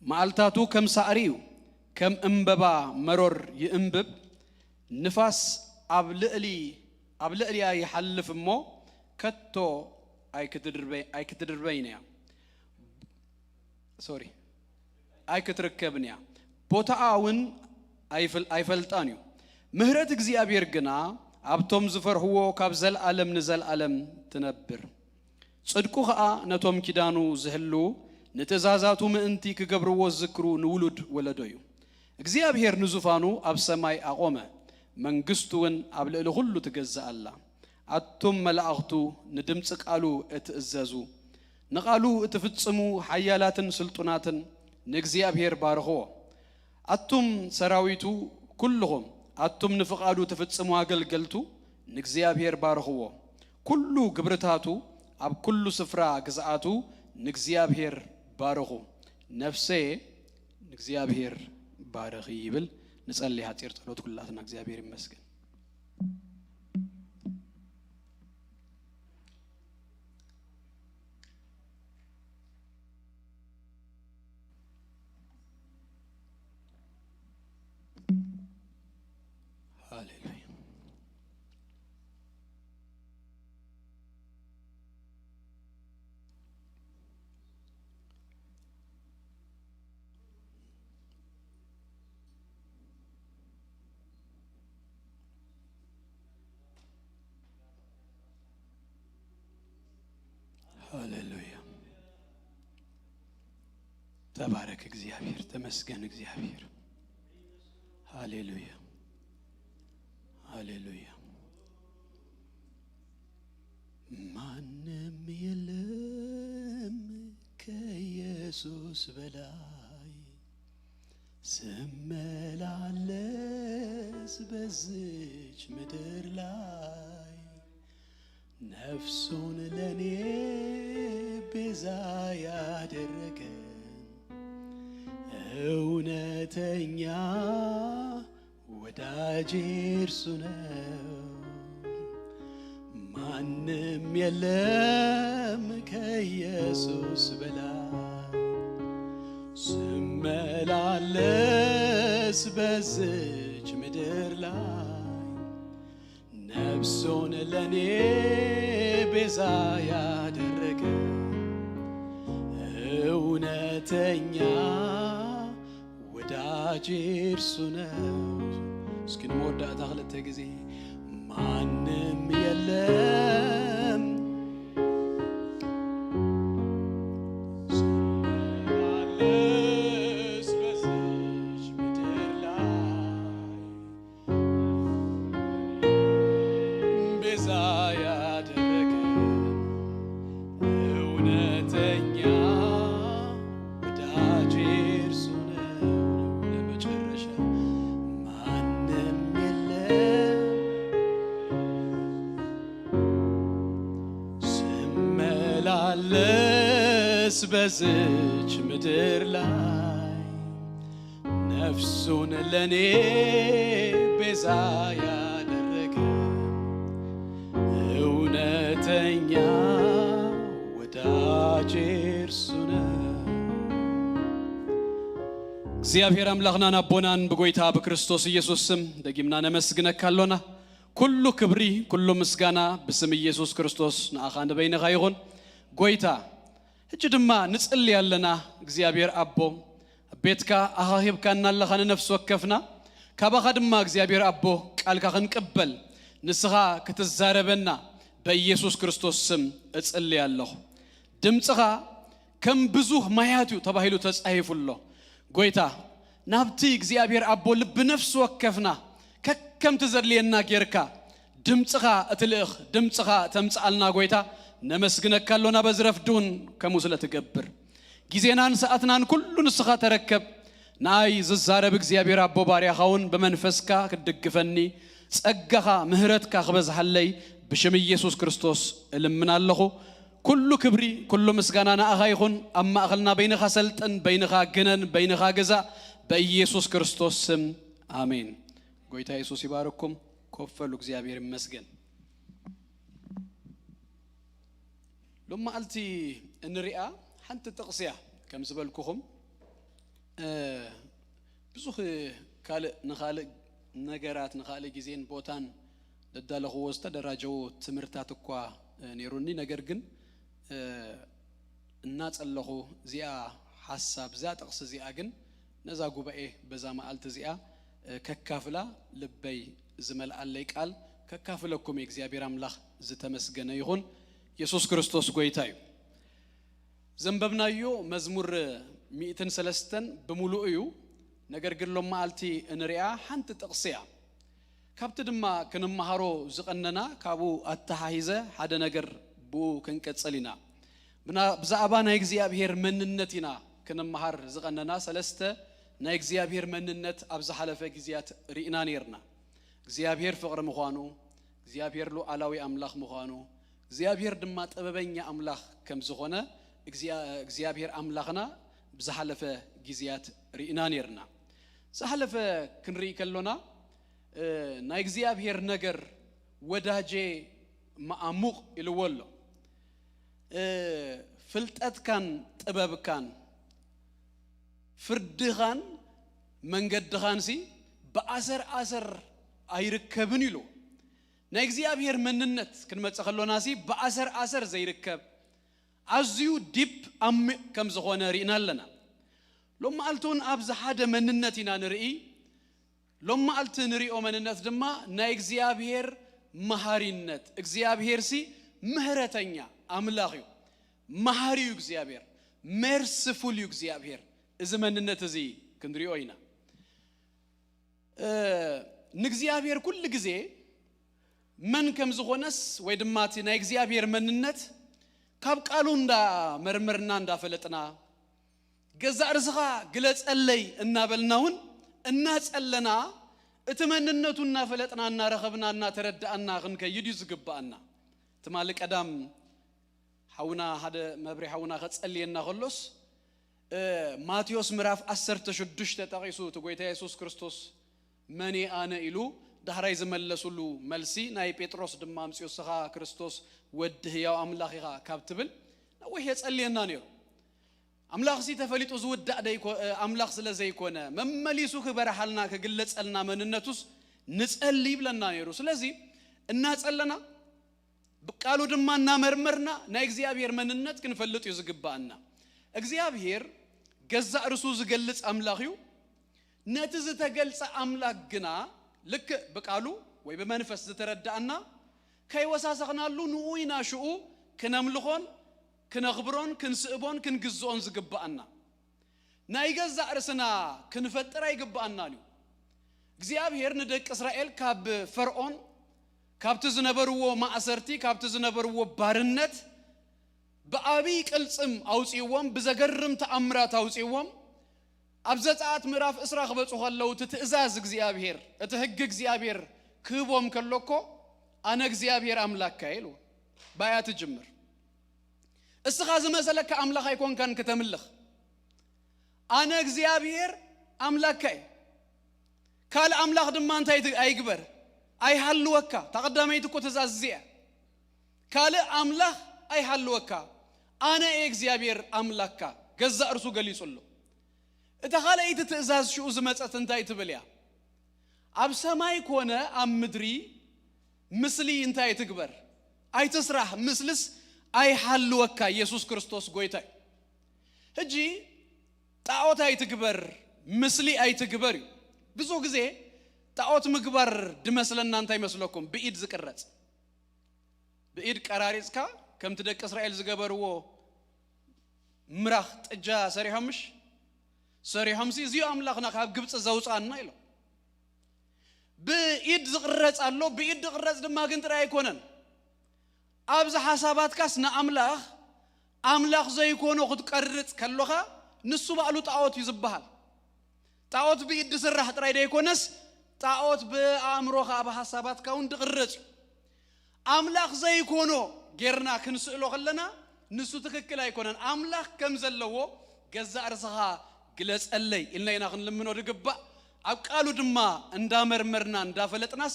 መዓልታቱ ከም ሳዕሪ እዩ፣ ከም እምበባ መሮር ይእምብብ። ንፋስ ኣብ ልዕሊ፣ ኣብ ልዕሊያ ይሓልፍ እሞ፣ ከቶ ኣይክትድርበ-፣ ኣይክትድርበይን እያ። ሶሪ፣ ኣይክትርከብን እያ። ቦታኣ እውን ኣይፍል-፣ ኣይፈልጣን እዩ። ምህረት እግዚኣብሔር ግና ኣብቶም ዝፈርህዎ ካብ ዘልኣለም ንዘልኣለም ትነብር። ጽድቁ ኸኣ ነቶም ኪዳኑ ዝሕልዉ፣ ንትእዛዛቱ ምእንቲ ክገብርዎ ዝዝክሩ ንውሉድ ወለዶ እዩ። እግዚኣብሔር ንዙፋኑ ኣብ ሰማይ ኣቖመ፣ መንግስቱ እውን ኣብ ልዕሊ ኹሉ ትገዝእ ኣላ። ኣቱም መላእኽቱ፣ ንድምጺ ቃሉ እትእዘዙ፣ ንቓሉ እትፍጽሙ ሓያላትን ስልጡናትን፣ ንእግዚኣብሔር ባርኽዎ። ኣቱም ሰራዊቱ ኩልኹም፣ ኣቱም ንፍቓዱ ትፍጽሙ ኣገልገልቱ፣ ንእግዚኣብሔር ባርኽዎ። ኩሉ ግብርታቱ፣ ኣብ ኩሉ ስፍራ ግዝኣቱ፣ ንእግዚኣብሔር ባርኹ። ነፍሰየ ንእግዚኣብሔር ባርኺ ይብል። ንጸሊ ሓጺር ጸሎት ኩላትና። እግዚኣብሔር ይመስገን። ሃሌሉያ። ሃሌሉያ። ተባረክ እግዚኣብሔር፣ ተመስገን እግዚኣብሔር። ሃሌሉያ፣ ሃሌሉያ። ማንም የለም ከኢየሱስ በላይ፣ ስመላለስ በዝች ምድር ላይ፣ ነፍሱን ለኔ ቤዛ ያደረገን እውነተኛ ወዳጄ እርሱ ነው። ማንም የለም ከኢየሱስ በላይ። ስመላለስ በዝች ምድር ላይ ነፍሱን ለኔ ቤዛ ያደረገ እውነተኛ ወዳጄ እርሱ ነው። እስኪ ንመወዳእታ ክልተ ግዜ ማንም የለም ስመላለስ በዝች ምድር ላይ ቤዛ ያደረገ እውነተኛ ወዳጄ እርሱ ነው። ለመጨረሻ ማንም የለም ስመላለስ በዝች ምድር ላይ ነፍሱን ለኔ ቤዛ ያደረገ እውነተኛ ወዳጄ እርሱ ነው። እግዚኣብሔር ኣምላኽናን ኣቦናን ብጎይታ ብክርስቶስ ኢየሱስ ስም ደጊምና ነመስግነካ ኣሎና። ኩሉ ክብሪ፣ ኩሉ ምስጋና ብስም ኢየሱስ ክርስቶስ ንኣኻ ንበይንኻ ይኹን። ጎይታ፣ ሕጂ ድማ ንጽሊ ኣለና። እግዚኣብሔር ኣቦ፣ ኣብ ቤትካ ኣኻኺብካና ኣለኻ ንነፍሲ ወከፍና። ካባኻ ድማ እግዚኣብሔር ኣቦ ቃልካ ክንቅበል ንስኻ ክትዛረበና በኢየሱስ ክርስቶስ ስም እጽሊ ኣለኹ። ድምጽኻ ከም ብዙህ ማያት እዩ ተባሂሉ ተጻሂፉ ኣሎ። ጎይታ፣ ናብቲ እግዚኣብሔር ኣቦ ልቢ ነፍሲ ወከፍና ከከምቲ ዘድልየና ጌርካ ድምጽኻ እትልእኽ፣ ድምጽኻ ተምጽኣልና ጎይታ፣ ነመስግነካ ኣሎና። በዚ ረፍዲ እውን ከምኡ ስለ ትገብር፣ ግዜናን ሰዓትናን ኩሉ ንስኻ ተረከብ። ንኣይ ዝዛረብ እግዚኣብሔር ኣቦ፣ ባርያኻ እውን ብመንፈስካ ክትድግፈኒ፣ ጸጋኻ ምህረትካ ክበዝሃለይ ብሽም ኢየሱስ ክርስቶስ እልምን ኣለኹ። ኩሉ ክብሪ፣ ኩሉ ምስጋና ንኣኻ ይኹን። ኣብ ማእኸልና በይንኻ ሰልጥን፣ በይንኻ ግነን፣ በይንኻ ግዛእ፣ በኢየሱስ ክርስቶስ ስም ኣሜን። ጎይታ የሱስ ይባርኩም። ኮፍ በሉ። እግዚኣብሔር ይመስገን። ሎሚ መዓልቲ እንሪኣ ሓንቲ ጥቕሲ እያ። ከም ዝበልኩኹም፣ እ፣ ብዙኽ ካልእ፣ ንኻልእ ነገራት፣ ንኻልእ ግዜን ቦታን ዘዳለኽዎ ዝተደራጀዉ ትምህርታት እኳ፣ እ፣ ነይሩኒ። ነገር ግን፣ እ፣ እናጸለኹ እዚኣ ሓሳብ፣ እዛ ጥቕሲ እዚኣ ግን ነዛ ጉባኤ በዛ መዓልቲ እዚኣ፣ እ፣ ከካፍላ ልበይ ዝመልኣለይ ቃል ከካፍለኩም እየ። እግዚኣብሔር ኣምላኽ ዝተመስገነ ይኹን። የሱስ ክርስቶስ ጎይታ እዩ። ዘንበብናዮ መዝሙር ሚእትን ሰለስተን ብምሉኡ እዩ። ነገር ግን ሎም መዓልቲ እንሪኣ ሓንቲ ጥቕሲ እያ። ካብቲ ድማ ክንመሃሮ ዝቐነና ካብኡ ኣተሓሂዘ ሓደ ነገር ብኡ ክንቀጽል ኢና። ብና-፣ ብዛዕባ ናይ እግዚኣብሔር መንነት ኢና ክንመሃር ዝቐነና። ሰለስተ ናይ እግዚኣብሔር መንነት ኣብ ዝሓለፈ ግዜያት ርኢና ነይርና። እግዚኣብሔር ፍቕሪ ምዃኑ፣ እግዚኣብሔር ሉዓላዊ ኣምላኽ ምዃኑ፣ እግዚኣብሔር ድማ ጥበበኛ ኣምላኽ ከም ዝኾነ እግዚኣብ-፣ እግዚኣብሔር ኣምላኽና ብዝሓለፈ ግዜያት ርኢና ነይርና። ዝሓለፈ ክንርኢ ከሎና፣ እ፣ ናይ እግዚኣብሔር ነገር ወዳጄ መኣሙቕ ኢልዎ ኣሎ። እ፣ ፍልጠትካን ጥበብካን፣ ፍርድኻን መንገድኻንሲ ብኣሰር ኣሰር ኣይርከብን ኢሉ። ናይ እግዚኣብሔር መንነት ክንመጽእ ከሎናሲ ብኣሰር ኣሰር ዘይርከብ፣ ኣዝዩ ዲፕ፣ ዓሚቕ ከም ዝኾነ ርኢና ኣለና። ሎም መዓልቲ እውን ኣብዚ ሓደ መንነት ኢና ንርኢ። ሎም መዓልቲ ንሪኦ መንነት ድማ ናይ እግዚኣብሔር መሃሪነት። እግዚኣብሔርሲ ምህረተኛ ኣምላኽ እዩ። መሃሪ እዩ እግዚኣብሔር። ሜርሲፉል እዩ እግዚኣብሔር። እዚ መንነት እዚ ክንሪኦ ኢና። እ፣ ንእግዚኣብሔር ኩሉ ግዜ መን ከም ዝኾነስ ወይ ድማ እቲ ናይ እግዚኣብሔር መንነት ካብ ቃሉ እንዳመርመርና እንዳፈለጥና፣ ገዛእ ርእስኻ ግለጸለይ እናበልና እውን እናጸለና፣ እቲ መንነቱ እናፈለጥና፣ እናረኸብና፣ እናተረዳእና ክንከይድ እዩ ዝግባኣና። ትማሊ ቀዳም ሓውና ሓደ መብሪ ሓውና ከጸልየና ከሎስ፣ እ፣ ማቴዎስ ምዕራፍ ዓሰርተ ሽዱሽተ ጠቒሱ እቲ ጎይታ የሱስ ክርስቶስ "መን እየ ኣነ?" ኢሉ ዳሕራይ ዝመለሱሉ መልሲ፣ ናይ ጴጥሮስ ድማ ኣምጺኡ "ንስኻ ክርስቶስ ወዲ ህያው ኣምላኽ ኢኻ" ካብ ትብል ነዊሕ የጸልየና ነይሩ። ኣምላኽሲ ተፈሊጡ ዝውዳእ ደይኮ-፣ እ፣ ኣምላኽ ስለ ዘይኮነ፣ መመሊሱ ክበርሃልና ክግለጸልና መንነቱስ ንጸሊ ይብለና ነይሩ። ስለዚ እናጸለና ብቃሉ ድማ እናመርመርና ናይ እግዚኣብሔር መንነት ክንፈልጥ እዩ ዝግባኣና። እግዚኣብሔር ገዛእ ርእሱ ዝገልጽ ኣምላኽ እዩ። ነቲ ዝተገልጸ ኣምላኽ ግና ልክዕ ብቃሉ ወይ ብመንፈስ ዝተረዳኣና ከይወሳሰኽናሉ ንኡ ኢና ሽኡ ክነምልኾን ክነኽብሮን ክንስእቦን ክንግዝኦን ዝግባኣና። ናይ ገዛእ ርእስና ክንፈጥር ኣይግባኣናን እዩ። እግዚኣብሔር ንደቂ እስራኤል ካብ ፈርዖን፣ ካብቲ ዝነበርዎ ማእሰርቲ፣ ካብቲ ዝነበርዎ ባርነት ብዓብይ ቅልጽም ኣውጽእዎም፣ ብዘገርም ተኣምራት ኣውጽእዎም። ኣብ ዘጸኣት ምዕራፍ ዕስራ ክበጹ ከለዉ እቲ ትእዛዝ እግዚኣብሔር፣ እቲ ህጊ እግዚኣብሔር ክህቦም ከሎ እኮ "ኣነ እግዚኣብሔር ኣምላካ እየ" ኢልዎ። ባያ ትጅምር። እስኻ ዝመሰለካ ኣምላኽ ኣይኮንካን ክተምልኽ። "ኣነ እግዚኣብሔር ኣምላካ እየ። ካልእ ኣምላኽ ድማ እንታይ ት-፣ ኣይግበር፣ ኣይሃልወካ።" እታ ቀዳመይቲ እኮ ትእዛዝ እዚኣ። "ካልእ ኣምላኽ ኣይሃልወካ፣ ኣነ እየ እግዚኣብሔር ኣምላካ።" ገዛእ ርእሱ ገሊጹ ኣሎ። እታ ካልኣይቲ ትእዛዝ ሽኡ ዝመጸት እንታይ ትብል እያ? "ኣብ ሰማይ ኮነ ኣብ ምድሪ ምስሊ እንታይ ትግበር? ኣይትስራሕ፣ ምስልስ ኣይሃልወካ።" ኢየሱስ ክርስቶስ ጎይታ እዩ። ሕጂ ጣዖት ኣይትግበር፣ ምስሊ ኣይትግበር እዩ። ብዙሕ ግዜ ጣዖት ምግባር ድመስለና እንታይ መስለኩም? ብኢድ ዝቅረጽ። ብኢድ ቀራሪጽካ፣ ከምቲ ደቂ እስራኤል ዝገበርዎ ምራኽ ጥጃ ሰሪሖም፣ ምሽ ሰሪሖምሲ፣ "እዚዮ ኣምላኽና ካብ ግብጺ ዘውጽኣና" ኢሎም። ብኢድ ዝቕረጽ ኣሎ፣ ብኢድ ዝቕረጽ ድማ ግን ጥራይ ኣይኮነን። ኣብዚ ሓሳባትካስ ንኣምላኽ ኣምላኽ ዘይኮኖ ክትቀርጽ ከሎኻ፣ ንሱ ባዕሉ ጣዖት እዩ ዝበሃል። ጣዖት ብኢድ ዝስራሕ ጥራይ ደይኮነስ፣ ጣዖት ብኣእምሮኻ፣ ብሓሳባትካ እውን ዝቕረጽ እዩ። ኣምላኽ ዘይኮኖ ጌርና ክንስእሎ ከለና፣ ንሱ ትክክል ኣይኮነን። ኣምላኽ ከም ዘለዎ ገዛእ ርእስኻ ግለጸለይ ኢልና ኢና ክንልምኖ ዝግባእ። ኣብ ቃሉ ድማ እንዳመርመርና እንዳፈለጥናስ፣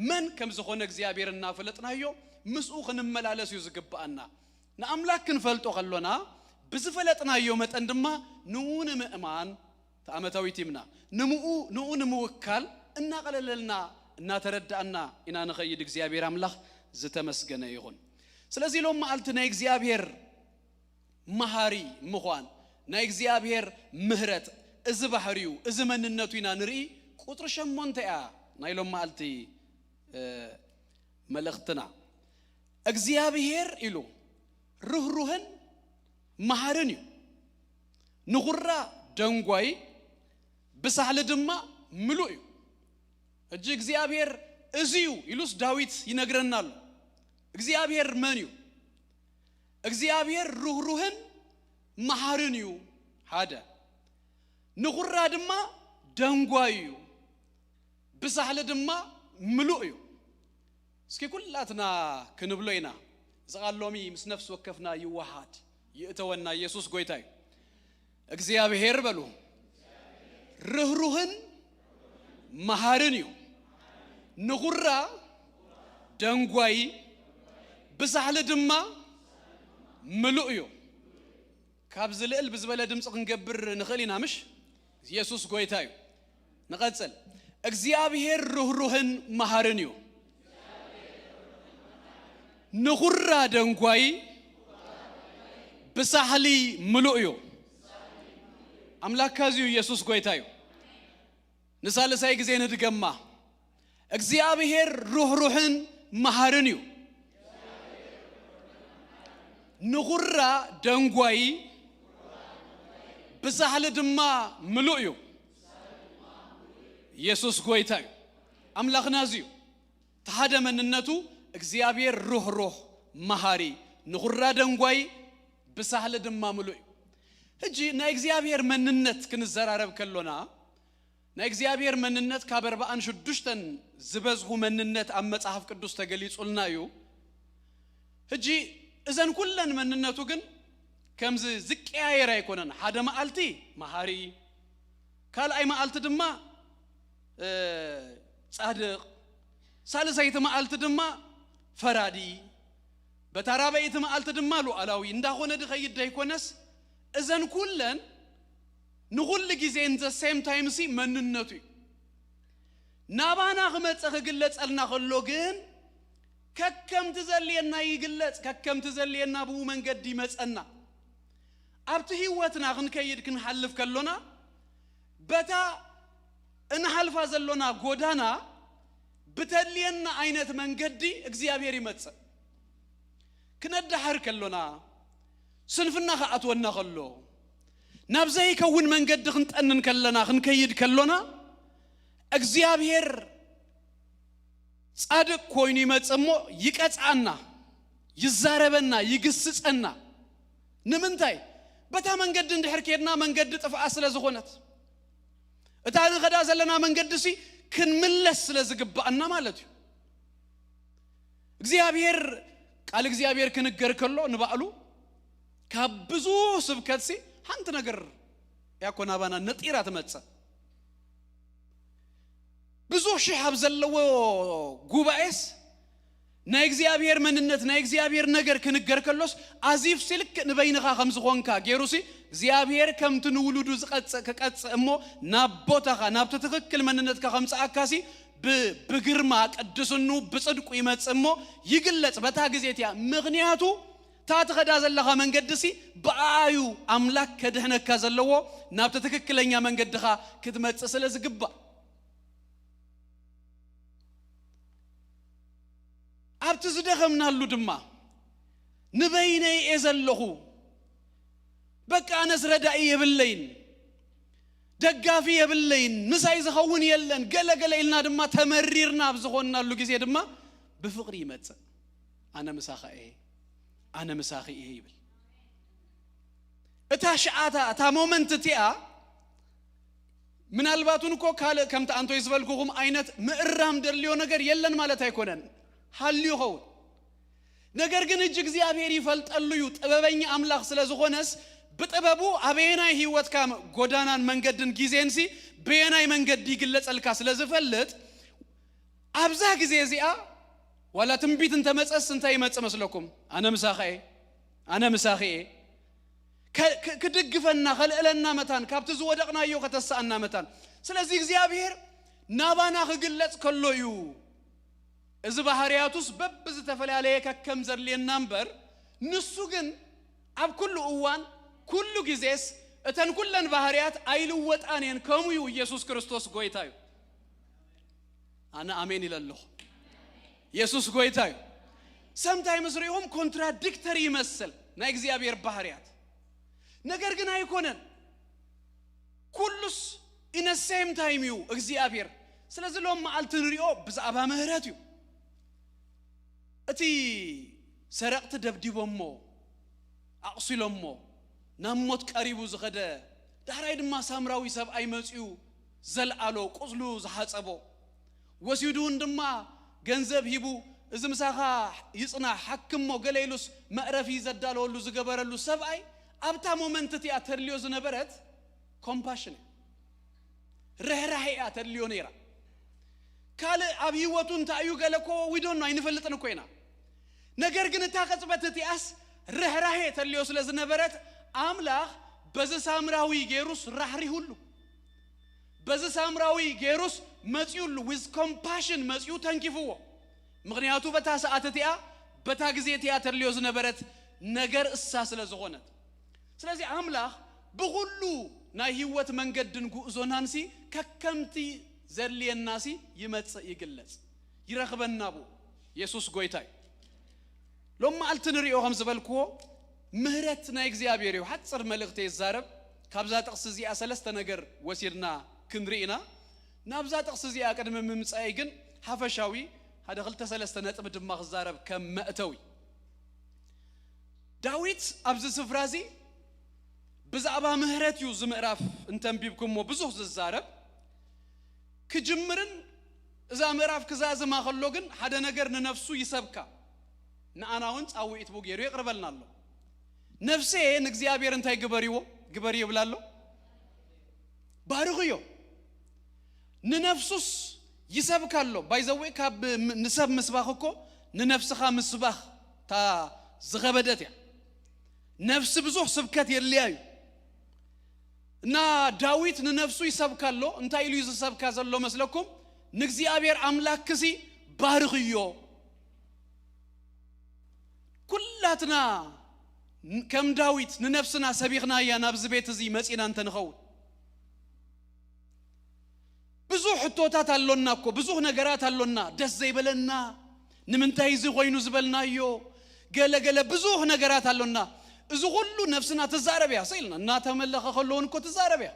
መን ከም ዝኾነ እግዚኣብሔር እናፈለጥናዮ፣ ምስኡ ክንመላለስ እዩ ዝግባኣና። ንኣምላኽ ክንፈልጦ ከሎና፣ ብዝፈለጥናዮ መጠን ድማ ንኡ ንምእማን ተኣመታዊ ቲምና ንምኡ፣ ንኡ ንምውካል እናቐለለልና፣ እናተረዳእና ኢና ንኸይድ። እግዚኣብሔር ኣምላኽ ዝተመስገነ ይኹን። ስለዚ ሎም መዓልቲ ናይ እግዚኣብሔር መሃሪ ምዃን፣ ናይ እግዚኣብሔር ምህረት፣ እዚ ባህሪዩ፣ እዚ መንነቱ ኢና ንርኢ። ቁጽሪ ሸሞንተ እያ ናይ ሎም መዓልቲ፣ እ፣ መልእኽትና። እግዚኣብሔር ኢሉ ርህሩህን መሃርን እዩ። ንኹራ ደንጓይ፣ ብሳህሊ ድማ ምሉእ እዩ። ሕጂ እግዚኣብሔር እዚ እዩ ኢሉስ ዳዊት ይነግረና ኣሎ። እግዚኣብሔር መን እዩ? እግዚኣብሔር ርህሩህን መሃርን እዩ፣ ሓደ። ንኹራ ድማ ደንጓይ እዩ፣ ብሳህሊ ድማ ምሉእ እዩ። እስኪ ኩላትና ክንብሎ ኢና። እዚ ቃል ሎሚ ምስ ነፍሲ ወከፍና ይወሃድ፣ ይእተወና። ኢየሱስ ጎይታ እዩ። እግዚኣብሔር በሉ፣ ርህሩህን መሃርን እዩ። ንኹራ ደንጓይ፣ ብሳህሊ ድማ ምሉእ እዩ። ካብዚ ልዕል ብዝበለ ድምፂ ክንገብር ንኽእል ኢና፣ ምሽ? ኢየሱስ ጎይታ እዩ። ንቐጽል። እግዚኣብሔር ርህሩህን መሃርን እዩ። ንኹራ ደንጓይ ብሳህሊ ምሉእ እዩ። ኣምላክካ እዚዩ፣ ኢየሱስ ጎይታ እዩ። ንሳልሳይ ግዜ ንድገማ። እግዚኣብሔር ርህሩህን መሃርን እዩ። ንኹራ ደንጓይ ብሳህሊ ድማ ምሉእ እዩ። ኢየሱስ ጎይታ እዩ። ኣምላኽና እዚ እዩ። እቲ ሓደ መንነቱ እግዚኣብሔር ርህሩህ መሃሪ፣ ንኹራ ደንጓይ ብሳህሊ ድማ ምሉእ እዩ። ሕጂ ናይ እግዚኣብሔር መንነት ክንዘራረብ ከሎና፣ ናይ እግዚኣብሔር መንነት ካብ ኣርባዓን ሽዱሽተን ዝበዝሑ መንነት ኣብ መጽሓፍ ቅዱስ ተገሊጹልና እዩ። ሕጂ እዘን ኩለን መንነቱ ግን ከምዚ ዝቀያየር ኣይኮነን። ሓደ መዓልቲ መሃሪ፣ ካልኣይ መዓልቲ ድማ ጻድቕ፣ ሳልሰይቲ መዓልቲ ድማ ፈራዲ፣ በታ ራበይቲ መዓልቲ ድማ ሉዓላዊ እንዳኾነ ድኸይድ ደይኮነስ፣ እዘን ኩለን ንኹሉ ግዜ in the same time ሲ መንነቱ እዩ። ናባና ክመጸ ክግለጸልና ከሎ ግን ከከምቲ ዘልየና ይግለጽ። ከከምቲ ዘልየና ብኡ መንገዲ ይመጸና። ኣብቲ ህይወትና ክንከይድ ክንሓልፍ ከሎና በታ እንሓልፋ ዘሎና ጎዳና ብተድልየና ዓይነት መንገዲ እግዚኣብሔር ይመጽእ። ክነዳሕር ከሎና፣ ስንፍና ክኣትወና ከሎ፣ ናብ ዘይከውን መንገዲ ክንጠንን ከለና፣ ክንከይድ ከሎና እግዚኣብሔር ጻድቕ ኮይኑ ይመጽእ እሞ ይቀጽኣና፣ ይዛረበና፣ ይግስጸና። ንምንታይ? በታ መንገዲ እንድሕር ኬድና መንገዲ ጥፍኣ ስለ ዝኾነት፣ እታ ንኸዳ ዘለና መንገዲ ሲ ክንምለስ ስለ ዝግባኣና ማለት እዩ። እግዚኣብሔር፣ ቃል እግዚኣብሔር ክንገር ከሎ ንባዕሉ ካብ ብዙ ስብከት ሲ ሓንቲ ነገር ያኮ ናባና ነጢራ ትመጽእ። ብዙ ሽሕ ኣብ ዘለዎ ጉባኤስ ናይ እግዚኣብሔር መንነት ናይ እግዚኣብሔር ነገር ክንገር ከሎስ ኣዚፍ ሲልክ ንበይንኻ ከም ዝኾንካ ገይሩሲ እግዚኣብሔር ከምቲ ንውሉዱ ዝቐጽእ ክቀጽእ እሞ ናብ ቦታኻ ናብቲ ትኽክል መንነትካ ከምጽኣካሲ ብ- ብግርማ ቅድስኑ ብጽድቁ ይመጽእ እሞ ይግለጽ በታ ግዜ እቲያ። ምኽንያቱ እታ ትኸዳ ዘለኻ መንገዲ ሲ ብኣዩ ኣምላክ ከድሕነካ ዘለዎ ናብቲ ትክክለኛ መንገድኻ ክትመጽእ ስለ ዝግባእ። ኣብቲ ዝደኸምናሉ ድማ ንበይነይ እየ ዘለኹ፣ በቃ ኣነስ ረዳኢ የብለይን፣ ደጋፊ የብለይን፣ ምሳይ ዝኸውን የለን፣ ገለ ገለ ኢልና ድማ ተመሪርና ኣብ ዝኾንናሉ ግዜ ድማ ብፍቕሪ ይመጽእ። ኣነ ምሳኻ እየ፣ ኣነ ምሳኺ እየ ይብል። እታ ሽዓታ እታ ሞመንት እቲኣ ምናልባት እውን እኮ ካልእ ከምቲ ኣንቶይ ዝበልኩኹም ዓይነት ምእራም ደልዮ ነገር የለን ማለት ኣይኮነን፣ ሃልዩ ይኸውን። ነገር ግን እጅ እግዚኣብሔር ይፈልጠሉ እዩ። ጥበበኛ ኣምላኽ ስለ ዝኾነስ ብጥበቡ ኣበየናይ ህይወትካ ጎዳናን መንገድን ግዜንሲ በየናይ መንገዲ ይግለጸልካ ስለ ዝፈልጥ ኣብዛ ግዜ እዚኣ ዋላ ትንቢት እንተመጸስ እንታይ ይመጽእ መስለኩም? ኣነ ምሳኻ እየ፣ ኣነ ምሳኺ እየ። ከ- ከ- ክድግፈና ከልእለና መታን ካብቲ ዝወደቕናዮ ከተሳኣና መታን። ስለዚ እግዚኣብሔር ናባና ክግለጽ ከሎ እዩ። እዚ ባህርያቱስ በብዝተፈላለየ ከከም ዘድልየና እምበር ንሱ ግን ኣብ ኩሉ እዋን ኩሉ ግዜስ እተን ኩለን ባህርያት ኣይልወጣን እየን። ከምኡ እዩ። ኢየሱስ ክርስቶስ ጎይታ እዩ። ኣነ ኣሜን ኢለ ኣለኹ። ኢየሱስ ጎይታ እዩ። ሰምታይምስ ሪኦም ኮንትራዲክተሪ ይመስል ናይ እግዚኣብሔር ባህርያት፣ ነገር ግን ኣይኮነን። ኩሉስ ኢነ ሴም ታይም እዩ እግዚኣብሔር። ስለዚ ሎም መዓልቲ ንሪኦ ብዛዕባ ምህረት እዩ። እቲ ሰረቕቲ ደብዲቦሞ ኣቑሲሎሞ ናብ ሞት ቀሪቡ ዝኸደ፣ ዳሕራይ ድማ ሳምራዊ ሰብኣይ መጺኡ ዘልኣሎ፣ ቁስሉ ዝሓጸቦ፣ ወሲዱ እውን ድማ ገንዘብ ሂቡ፣ እዚ ምሳኻ ይጽናሕ፣ ሓክሞ ገለ ኢሉስ መዕረፊ ዘዳለወሉ ዝገበረሉ ሰብኣይ ኣብታ ሞመንት እቲኣ ተድልዮ ዝነበረት ኮምፓሽን እያ። ርሕራሄ እያ ተድልዮ ነይራ። ካልእ ኣብ ህይወቱ እንታይ እዩ ገለ እኮ ዊዶኖ ኣይንፈልጥን እኮ ኢና። ነገር ግን እታ ቅጽበት እቲኣስ ርሕራሄ ተድልዮ ስለ ዝነበረት ኣምላኽ በዚ ሳምራዊ ገይሩስ ራሕሪሁሉ። በዚ ሳምራዊ ገይሩስ መጺኡሉ፣ ዊዝ ኮምፓሽን መጺኡ ተንኪፍዎ። ምኽንያቱ በታ ሰዓት እቲኣ በታ ግዜ እቲኣ ተድልዮ ዝነበረት ነገር እሳ ስለ ዝኾነት። ስለዚ ኣምላኽ ብኹሉ ናይ ህይወት መንገድን ጉእዞናንሲ ከከምቲ ዘድልየናሲ ይመጽእ ይግለጽ ይረኽበና ብኡ። የሱስ ጎይታ እዩ። ሎም መዓልቲ ንሪኦ ከም ዝበልክዎ ምህረት ናይ እግዚኣብሔር እዩ። ሓፅር መልእኽቲ ይዛረብ። ካብዛ ጥቕሲ እዚኣ ሰለስተ ነገር ወሲድና ክንርኢ ኢና። ናብዛ ጥቕሲ እዚኣ ቅድሚ ምምፃኤይ ግን ሓፈሻዊ ሓደ ክልተ ሰለስተ ነጥቢ ድማ ክዛረብ ከም መእተዊ። ዳዊት ኣብዚ ስፍራ እዚ ብዛዕባ ምህረት እዩ እዚ ምዕራፍ እንተንቢብኩሞ ብዙሕ ዝዛረብ። ክጅምርን እዛ ምዕራፍ ክዛዝማ ከሎ ግን ሓደ ነገር ንነፍሱ ይሰብካ። ንኣና እውን ጻውዒት ብኡ ገይሩ የቕርበልና ኣሎ። ነፍሴ ንእግዚኣብሔር እንታይ ግበርዎ፣ ግበርዮ ይብላ ኣሎ? ባርኽዮ። ንነፍሱስ ይሰብካ ኣሎ። ባይዘዌ ካብ ም- ንሰብ ምስባኽ እኮ ንነፍስኻ ምስባኽ እታ ዝኸበደት እያ። ነፍሲ ብዙሕ ስብከት የድልያ እዩ። እና ዳዊት ንነፍሱ ይሰብካ ኣሎ። እንታይ ኢሉ እዩ ዝሰብካ ዘሎ መስለኩም? ንእግዚኣብሔር ኣምላክሲ ባርኽዮ። ኩላትና ከም ዳዊት ንነፍስና ሰቢኽናያ ናብዚ ቤት እዚ መጺና እንተንኸውን፣ ብዙሕ ሕቶታት ኣሎና እኮ፣ ብዙሕ ነገራት ኣሎና፣ ደስ ዘይበለና፣ ንምንታይ እዚ ኮይኑ ዝበልናዮ፣ ገለ ገለ ብዙሕ ነገራት ኣሎና። እዚ ኩሉ ነፍስና ትዛረብ እያ። ሰኢልና እናተመለኸ ከለውን እኮ ትዛረብ እያ።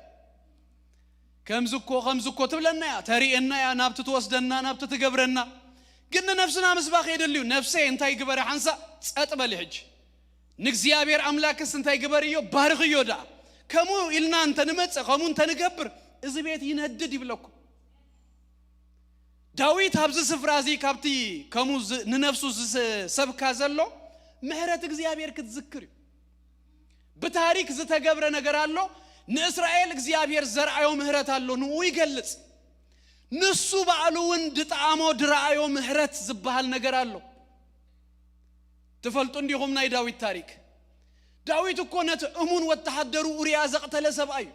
ከምዚ እኮ ከምዚ እኮ ትብለና እያ፣ ተርእየና እያ፣ ናብቲ ትወስደና፣ ናብቲ ትገብረና። ግን ንነፍስና ምስባኽ የደልዩ። ነፍሰ እንታይ ግበረ ሓንሳ? ጸጥ በሊ ሕጂ። ንእግዚኣብሔር ኣምላክስ እንታይ ግበርዮ? ባርኽዮ ደኣ። ከምኡ ኢልና እንተ ንመጽእ፣ ከምኡ እንተ ንገብር፣ እዚ ቤት ይነድድ ይብለኩም። ዳዊት ኣብዚ ስፍራ እዚ ካብቲ ከምኡ ዝ- ንነፍሱ ዝሰብካ ዘሎ ምሕረት እግዚኣብሔር ክትዝክር እዩ። ብታሪክ ዝተገብረ ነገር ኣሎ። ንእስራኤል እግዚኣብሔር ዘርኣዮ ምሕረት ኣሎ፣ ንኡ ይገልጽ። ንሱ ባዕሉ እውን ድጠኣሞ ድረኣዮ ምሕረት ዝበሃል ነገር ኣሎ። ትፈልጡ እንዲኹም ናይ ዳዊት ታሪክ። ዳዊት እኮ ነቲ እሙን ወተሃደሩ ኡርያ ዘቕተለ ሰብኣይ እዩ።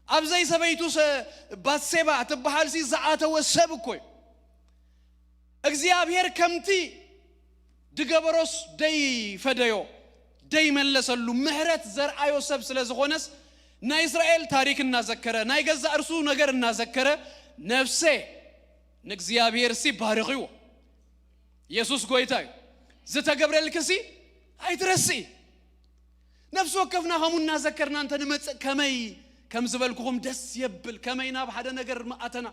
ኣብዘይ ሰበይቱ ሰ- ባትሴባ ትበሃል ሲ ዝኣተወ ሰብ እኮ እዩ። እግዚኣብሔር ከምቲ ድገበሮስ ደይፈደዮ ደይመለሰሉ ምሕረት ዘርኣዮ ሰብ ስለ ዝኾነስ ናይ እስራኤል ታሪክ እናዘከረ ናይ ገዛእ እርሱ ነገር እናዘከረ ነፍሰ ንእግዚኣብሔር ሲ ባርኽዎ። የሱስ ጎይታ እዩ። ዝተገብረልክሲ ኣይትረስኢ። ነፍሲ ወከፍና ከምኡ እናዘከርና እንተ ንመጽእ ከመይ ከም ዝበልኩኹም ደስ የብል፣ ከመይ ናብ ሓደ ነገር መኣተና።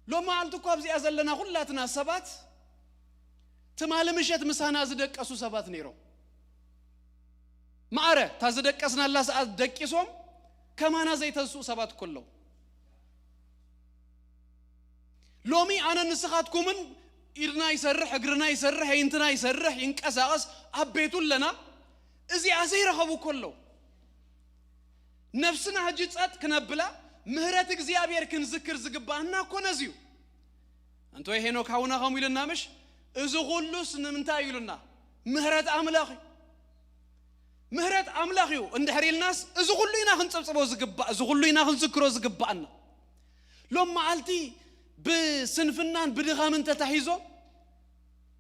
ሎም መዓልቲ እኳ ኣብዚኣ ዘለና ኩላትና ሰባት ትማሊ ምሸት ምሳና ዝደቀሱ ሰባት ነይሮም። ማዕረ እታ ዝደቀስናላ ሰዓት ደቂሶም ከማና ዘይተንስኡ ሰባት እኮ ኣለዉ። ሎሚ ኣነ ንስኻትኩምን ኢድና ይሰርሕ፣ እግርና ይሰርሕ፣ የይንትና ይሰርሕ፣ ይንቀሳቐስ፣ ኣብ ቤቱ ኣለና። እዚኣ ዘይረኸቡ እኮ ኣለዉ። ነፍስና ሕጂ ጸጥ ክነብላ ምህረት እግዚኣብሔር ክንዝክር ዝግባኣና እኮ ነዚ እዩ። እንተ ሄኖክ ሓውና ከምኡ ኢሉና ምሽ? እዚ ኩሉስ ንምንታይ ኢሉና? ምህረት ኣምላኽ እዩ። ምህረት ኣምላኽ እዩ እንድሕር ኢልናስ እዚ ኩሉ ኢና ክንጽብጽቦ ዝግባእ፣ እዚ ኩሉ ኢና ክንዝክሮ ዝግባኣና። ሎም መዓልቲ ብስንፍናን ብድኻምን ተታሒዞ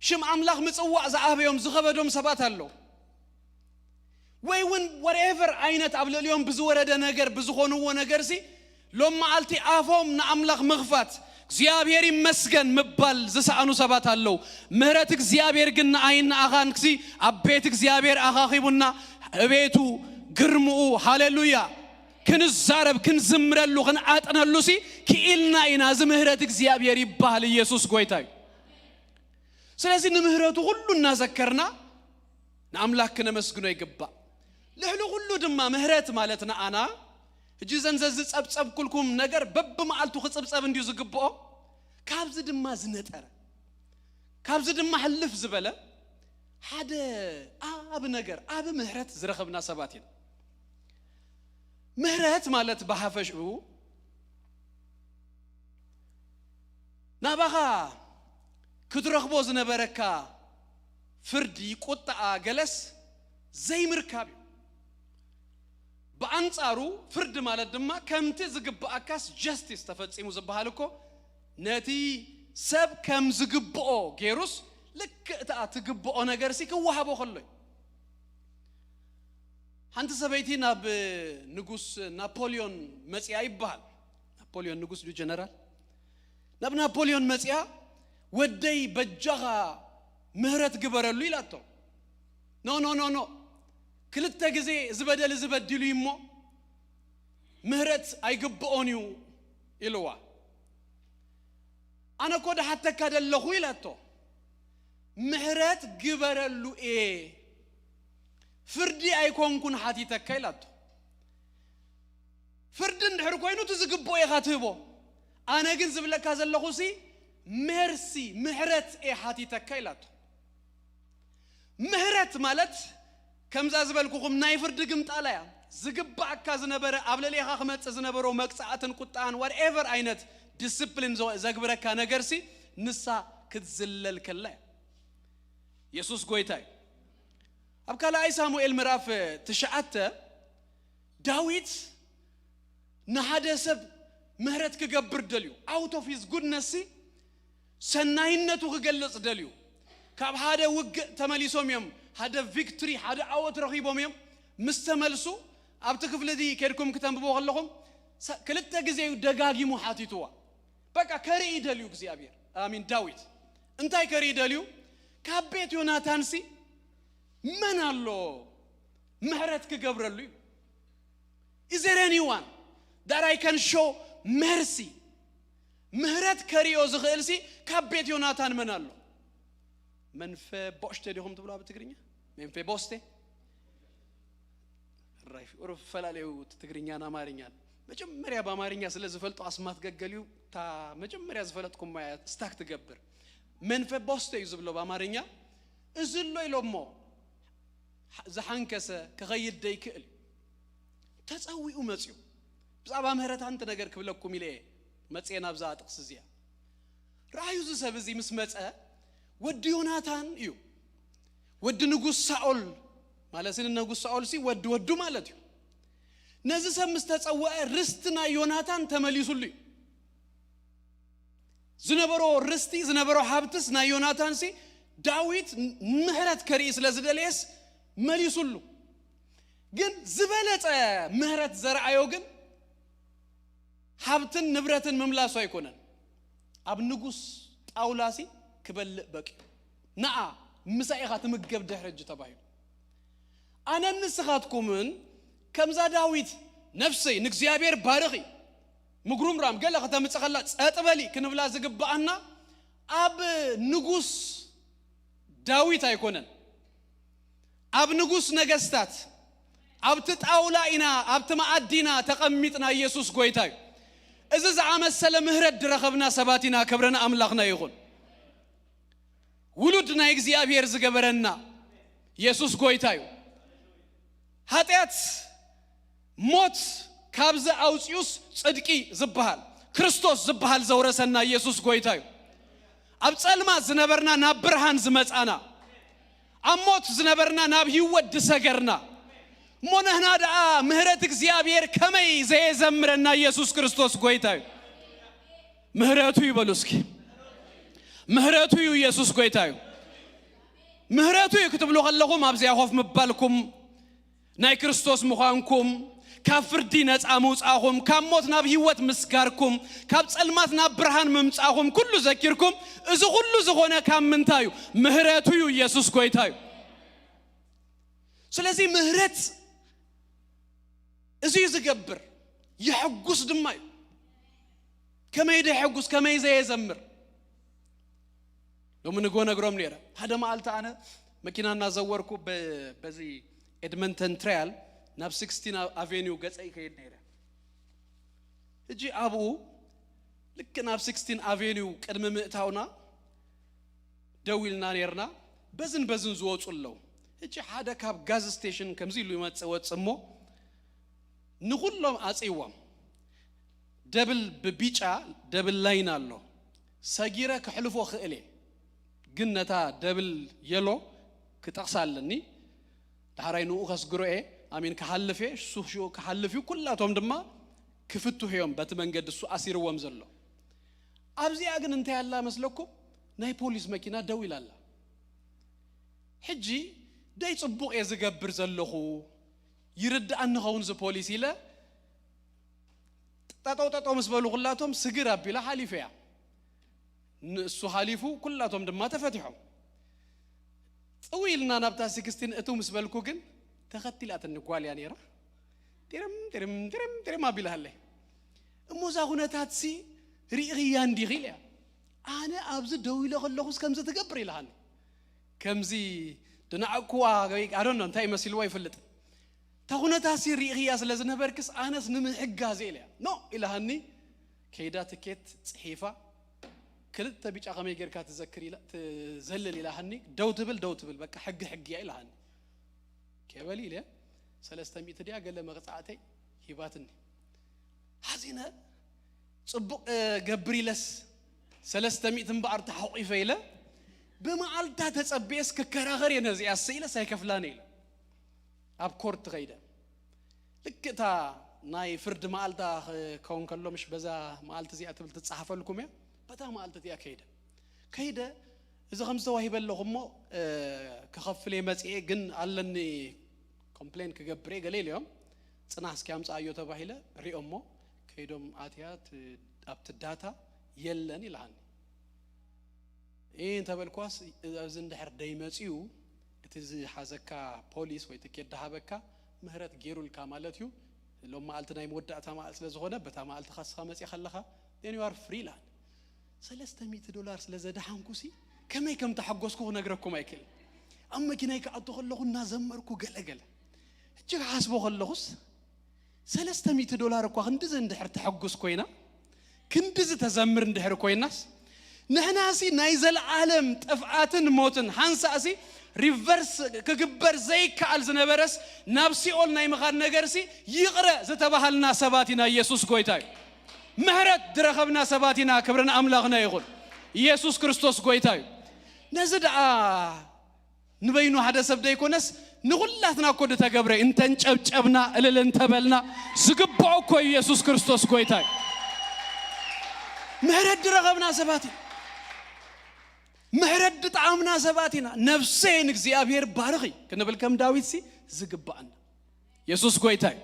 ሽም ኣምላኽ ምጽዋዕ ዝኣበዮም ዝኸበዶም ሰባት ኣለዉ። ወይ እውን whatever ዓይነት ኣብ ልዕሊኦም ብዝወረደ ነገር ብዝኾንዎ ነገርሲ ሎም መዓልቲ ኣፎም ንኣምላኽ ምኽፋት እግዚኣብሔር ይመስገን ምባል ዝሰኣኑ ሰባት ኣለዉ። ምህረት እግዚኣብሔር ግን ንኣይን ንኣኻንክሲ ኣብ ቤት እግዚኣብሔር ኣኻኺቡና እቤቱ ግርምኡ ሃሌሉያ ክንዛረብ ክንዝምረሉ ክንዓጥነሉሲ ክኢልና ኢና። እዚ ምህረት እግዚኣብሔር ይበሃል። ኢየሱስ ጎይታ እዩ። ስለዚ ንምህረቱ ኩሉ እናዘከርና ንኣምላክ ክነመስግኖ ይግባእ። ልዕሊ ኩሉ ድማ ምህረት ማለት ንኣና ሕጂ ዘን ዘዝጸብጸብኩልኩም ነገር በብመዓልቱ ክጽብጸብ እንድዩ ዝግብኦ። ካብዚ ድማ ዝነጠረ ካብዚ ድማ ሕልፍ ዝበለ ሓደ ኣብ ነገር ኣብ ምህረት ዝረኸብና ሰባት ኢና። ምህረት ማለት ብሓፈሽኡ ናባኻ ክትረኽቦ ዝነበረካ ፍርዲ ቁጣኣ ገለስ ዘይምርካብ እዩ። ብኣንጻሩ ፍርዲ ማለት ድማ ከምቲ ዝግብኣካስ ጀስቲስ ተፈጺሙ ዝበሃል እኮ ነቲ ሰብ ከም ዝግብኦ ገይሩስ ልክእ እታ ትግብኦ ነገርሲ ክወሃቦ ከሎ እዩ። ሓንቲ ሰበይቲ ናብ ንጉስ ናፖሊዮን መጽያ ይበሃል። ናፖሊዮን ንጉስ ዱ ጀነራል ናብ ናፖሊዮን መጽያ ወደይ በጃኻ ምህረት ግበረሉ ኢላቶ። ኖ ኖ ኖ ኖ ክልተ ግዜ ዝበደል ዝበድሉ እሞ ምህረት ኣይግብኦን እዩ ኢልዋ። ኣነ እኮ ድሓተካ ደለኹ ኢላቶ። ምሕረት ግበረሉ እየ ፍርዲ ኣይኮንኩን ሓቲተካ ኢላቶ። ፍርዲ እንድሕር ኮይኑ እቲ ዝግብኦ ኢኻ ትህቦ። ኣነ ግን ዝብለካ ዘለኹሲ ሜርሲ፣ ምሕረት እየ ሓቲተካ ኢላቶ። ምሕረት ማለት ከምዛ ዝበልኩኹም ናይ ፍርዲ ግምጣላ እያ። ዝግባኣካ ዝነበረ፣ ኣብ ልዕሌኻ ክመጽእ ዝነበሮ መቅጻዕትን ቁጣን፣ ዋትኤቨር ዓይነት ዲስፕሊን ዘ- ዘግብረካ ነገርሲ፣ ንሳ ክትዝለል ከላ እያ። የሱስ ጎይታ እዩ። ኣብ ካልኣይ ሳሙኤል ምዕራፍ ትሽዓተ፣ ዳዊት ንሓደ ሰብ ምሕረት ክገብር ደልዩ፣ out of his goodness፣ ሰናይነቱ ክገልጽ ደልዩ። ካብ ሓደ ውግእ ተመሊሶም እዮም፣ ሓደ ቪክትሪ፣ ሓደ ዓወት ረኺቦም እዮም። ምስ ተመልሱ፣ ኣብቲ ክፍሊ እዚ ከድኩም ክተንብቦ ከለኹም፣ ሰ- ክልተ ግዜ እዩ ደጋጊሙ ሓቲትዋ። በቃ ከርኢ ደልዩ እግዚኣብሔር፣ ኣሚን፣ ዳዊት እንታይ ከርኢ ደልዩ? ካብ ቤት ዮናታንሲ መን ኣሎ ምሕረት ክገብረሉ እዩ? Is there anyone that I can show mercy? ምህረት ከሪዮ ዝኽእል ሲ ካብ ቤት ዮናታን መን ኣሎ? መንፈ ቦሽተ ዲኹም ትብሎ ኣብ ትግርኛ? መንፈ ቦስቴ? ራይ ኡር ፈላለዩ ትግርኛን ኣማርኛን። መጀመርያ ብኣማርኛ ስለ ዝፈልጡ ኣስማት ገገልዩ፣ እታ መጀመርያ ዝፈለጥኩሞ እያ ስታክ ትገብር። መንፈ ቦስቴ እዩ ዝብሎ ብኣማርኛ። እዚ ኣሎ ኢሎሞ ዝሓንከሰ ክኸይድ ደይክእል እዩ። ተጸዊኡ መጽዩ። ብዛዕባ ምህረት ሓንቲ ነገር ክብለኩም ኢለ እየ መጽየ ናብዛ ጥቕሲ እዚኣ። ረኣዩ፣ እዚ ሰብ እዚ ምስ መጸ፣ ወዲ ዮናታን እዩ። ወዲ ንጉስ ሳኦል ማለት ሲ፣ ንጉስ ሳኦል ሲ ወዲ ወዱ ማለት እዩ። ነዚ ሰብ ምስ ተጸወዐ፣ ርስቲ ናይ ዮናታን ተመሊሱሉ እዩ። ዝነበሮ ርስቲ፣ ዝነበሮ ሃብትስ ናይ ዮናታን ሲ፣ ዳዊት ምሕረት ከርኢ ስለ ዝደለየስ መሊሱሉ። ግን ዝበለጸ ምሕረት ዘርኣዮ ግን ሃብትን ንብረትን ምምላሱ ኣይኮነን። ኣብ ንጉስ ጣውላ ሲ ክበልእ በቂዑ። ንዓ ምሳይ ኢኻ ትምገብ ድሕሪ ሕጂ ተባሂሉ። ኣነን ንስኻትኩምን ከምዛ ዳዊት፣ ነፍሰይ ንእግዚኣብሔር ባርኺ፣ ምጉርምራም ገለ ከተምጽእ ከላ ጸጥ በሊ ክንብላ ዝግብኣና ኣብ ንጉስ ዳዊት ኣይኮነን። ኣብ ንጉስ ነገስታት፣ ኣብቲ ጣውላ ኢና፣ ኣብቲ መኣዲ ኢና ተቐሚጥና። ኢየሱስ ጎይታ እዩ። እዚ ዝኣመሰለ ምህረት ዝረኸብና ሰባት ኢና። ክብሪ ንኣምላኽና ይኹን። ውሉድ ናይ እግዚኣብሔር ዝገበረና ኢየሱስ ጎይታ እዩ። ኃጢአት፣ ሞት ካብዚ ኣውፅዩስ ጽድቂ ዝበሃል፣ ክርስቶስ ዝበሃል ዘውረሰና ኢየሱስ ጎይታ እዩ። ኣብ ጸልማት ዝነበርና ናብ ብርሃን ዝመጻና፣ ኣብ ሞት ዝነበርና ናብ ህይወት ዝሰገርና። እሞ ንሕና ደኣ ምህረት እግዚኣብሔር ከመይ ዘየዘምረና? ኢየሱስ ክርስቶስ ጎይታ እዩ። ምህረቱ እዩ በሉ እስኪ። ምህረቱ እዩ፣ ኢየሱስ ጎይታ እዩ። ምህረቱ እዩ ክትብሉ ከለኹም ኣብዚኣ ኮፍ ምባልኩም፣ ናይ ክርስቶስ ምዃንኩም፣ ካብ ፍርዲ ነፃ ምውፃእኹም፣ ካብ ሞት ናብ ህይወት ምስጋርኩም፣ ካብ ጸልማት ናብ ብርሃን ምምፃእኹም ኩሉ ዘኪርኩም፣ እዚ ኩሉ ዝኾነ ካብ ምንታይ እዩ? ምህረቱ እዩ፣ ኢየሱስ ጎይታ እዩ። ስለዚ ምህረት እዚ እዩ ዝገብር፣ የሐጉስ ድማ እዩ። ከመይ ደየሐጉስ፣ ከመይ ዘየዘምር? ሎሚ ንግሆ ነግሮም ነይረ። ሓደ መዓልቲ ኣነ መኪና እናዘወርኩ በ-፣ በዚ ኤድመንተን ትራያል ናብ ሲክስቲን ኣቬኒው ገጸ ይከይድ ነይረ። ሕጂ ኣብኡ ልክ ናብ ሲክስቲን ኣቬኒው ቅድሚ ምእታውና ደው ኢልና ነይርና። በዝን በዝን ዝወጹ ኣለዉ። ሕጂ ሓደ ካብ ጋዝ ስቴሽን ከምዚ ኢሉ ይመጽእ ወጽእ እሞ ንኹሎም ኣጽይዎም። ደብል ብቢጫ ደብል ላይን ኣሎ። ሰጊረ ክሕልፎ ክእል እየ፣ ግን ነታ ደብል የሎ ክጠቕሳ ኣለኒ። ዳሕራይ ንኡ ከስግሮ እየ፣ ኣሜን፣ ክሓልፍ እየ፣ እሱ ሽኡ ክሓልፍ እዩ። ኩላቶም ድማ ክፍትሑ እዮም በቲ መንገዲ እሱ ኣሲርዎም ዘሎ። ኣብዚኣ ግን እንታይ ኣላ መስለኩም? ናይ ፖሊስ መኪና ደው ኢላ ኣላ። ሕጂ ደይ ጽቡቕ እየ ዝገብር ዘለኹ፣ ይርድኣኒ ኸውን እዚ ፖሊስ ኢለ ጠጠው ጠጠው ምስ በሉ ኩላቶም ስግር ኣቢላ ሓሊፈ እያ። ንእሱ ሓሊፉ ኩላቶም ድማ ተፈቲሖም። ጥው ኢልና ናብታ ሲክስቲን እትው ምስ በልኩ ግን ተኸቲላትኒ ጓል እያ ነይራ። ጢርም ጢርም ጢርም ጢርም ኣቢላሃለይ። እሞ እዛ ኩነታትሲ ርኢኽያ እንዲኺ ኢለያ። ኣነ ኣብዚ ደው ኢለ ከለኹስ ከምዚ ትገብር ኢልሃኒ። ከምዚ ድንዓቅኩዋ ወይ ኣዶኖ እንታይ ይመስልዎ ይፍልጥ። እታ ኩነታሲ ርኢኽያ ስለ ዝነበርክስ ኣነስ ንምሕጋዝ ኢለያ። ኖ ኢልሃኒ። ከይዳ ትኬት ጽሒፋ ክልተ ቢጫ ከመይ ጌርካ ትዘክር ኢላ ትዘልል ኢላሃኒ። ደው ትብል ደው ትብል፣ በቃ ሕጊ ሕጊ እያ ኢላሃኒ። ኬበል ኢለ ሰለስተ ሚእቲ ድያ ገለ መቕጻዕተይ ሂባትኒ። ሓዚነ ጽቡቕ ገብር ኢለስ ሰለስተ ሚእቲ እምበኣር ተሓቑፈ ኢለ ብመዓልታ ተጸብየስ ክከራኸር እየ ነዚኣ ሰኢለስ ኣይከፍላን ኢለ ኣብ ኮርት ኸይደ። ልክእታ ናይ ፍርዲ መዓልታ ክኸውን ከሎ ምሽ በዛ መዓልቲ እዚኣ ትብል ትጸሓፈልኩም እያ። በታ መዓልቲ እዚኣ ከይደ ከይደ እዚ ከም ዝተዋሂበ ኣለኹ እሞ ክኸፍል እየ መጽኤ ግን ኣለኒ ኮምፕሌን ክገብር እየ ገለ ኢለዮም። ጽናሕ እስኪ ኣምጽኣዮ ተባሂለ ሪኦሞ ከይዶም ኣትያ ኣብቲ ዳታ የለን ኢልሃኒ። እ እንተበልኳስ ኣብዚ እንድሕር ደይመጽኡ እቲ ዝሓዘካ ፖሊስ ወይ ትኬት ድሃበካ ምህረት ገይሩልካ ማለት እዩ። ሎም መዓልቲ ናይ መወዳእታ መዓልቲ ስለ ዝኾነ በታ መዓልቲ ካስኻ መጽእ ከለኻ then you are free ኢልሃኒ። ሰለስተ ሚእቲ ዶላር ስለ ዘድሓንኩሲ ከመይ ከም ተሓጎስኩ ክነግረኩም ኣይክእልን። ኣብ መኪናይ ክኣቱ ከለኹ እናዘመርኩ ገለገለ እጅግ ሓስቦ ከለኹስ ሰለስተ ሚእቲ ዶላር እኳ ክንድዚ እንድሕር ተሐጉስ ኮይና ክንድዚ ተዘምር እንድሕር ኮይናስ ንሕናሲ ናይ ዘለዓለም ጥፍኣትን ሞትን ሓንሳእሲ ሪቨርስ ክግበር ዘይከኣል ዝነበረስ ናብ ሲኦል ናይ ምኻድ ነገርሲ ይቕረ ዝተባሃልና ሰባት ኢና። ኢየሱስ ጎይታ እዩ። ምሕረት ዝረኸብና ሰባት ኢና። ክብርን ኣምላኽና ይኹን። ኢየሱስ ክርስቶስ ጎይታ እዩ። ነዚ ደኣ ንበይኑ ሓደ ሰብ ደይኮነስ ንኹላትና እኮ ዝተገብረ እንተንጨብጨብና እልል እንተበልና ዝግብኦ እኮ እዩ። ኢየሱስ ክርስቶስ ጎይታ እዩ። ምሕረት ዝረኸብና ሰባት ኢና። ምሕረት ዝጠዓምና ሰባት ኢና። ነፍሰይ ንእግዚኣብሔር ባርኺ ክንብል ከም ዳዊት ሲ ዝግባኣና። ኢየሱስ ጎይታ እዩ።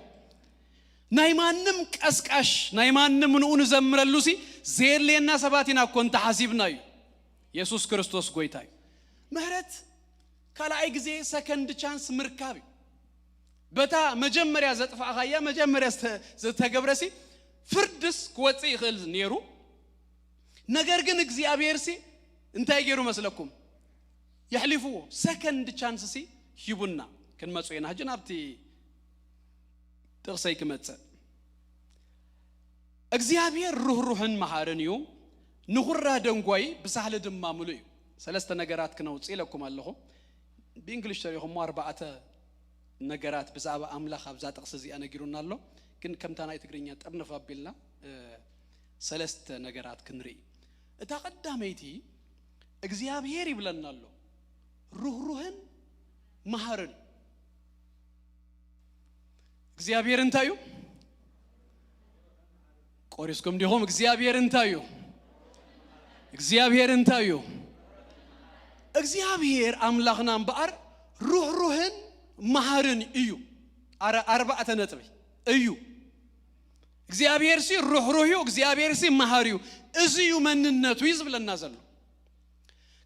ናይ ማንም ቀስቃሽ ናይ ማንም ንኡ ንዘምረሉ ሲ ዘየድልየና ሰባት ኢና እኮ እንተሓሲብና እዩ። ኢየሱስ ክርስቶስ ጎይታ እዩ። ምሕረት ካልኣይ ግዜ ሰከንድ ቻንስ ምርካብ እዩ። በታ መጀመርያ ዘጥፋእኻያ መጀመርያ ዝተገብረሲ ፍርድስ ክወፅእ ይኽእል ነይሩ። ነገር ግን እግዚኣብሔር ሲ እንታይ ገይሩ መስለኩም? የሕሊፍዎ ሰከንድ ቻንስ ሲ ሂቡና። ክንመፁ ኢና ሕጂ ናብቲ ጥቕሰይ ክመፅእ። እግዚኣብሔር ርህሩህን መሃርን እዩ፣ ንኹራ ደንጓይ ብሳህሊ ድማ ምሉእ እዩ። ሰለስተ ነገራት ክነውፅእ ኢለኩም ኣለኹ። ብእንግሊሽ ተሪኹሞ ኣርባዕተ ነገራት ብዛዕባ ኣምላኽ ኣብዛ ጥቕሲ እዚኣ ነጊሩና ኣሎ። ግን ከምታ ናይ ትግርኛ ጥርንፍ ኣቢልና ሰለስተ ነገራት ክንርኢ። እታ ቀዳመይቲ እግዚኣብሔር ይብለና ኣሎ ርህሩህን መሃርን። እግዚኣብሔር እንታይ እዩ? ቆሪስኩም ዲኹም? እግዚኣብሔር እንታይ እዩ? እግዚኣብሔር እንታይ እዩ? እግዚኣብሔር ኣምላኽና እምበኣር ርህሩህን መሃርን እዩ። ኣረ- ኣርባዕተ ነጥቢ እዩ። እግዚኣብሔር ሲ ርህሩህ እዩ። እግዚኣብሔር ሲ መሃር እዩ። እዚ እዩ መንነቱ እዩ ዝብለና ዘሎ።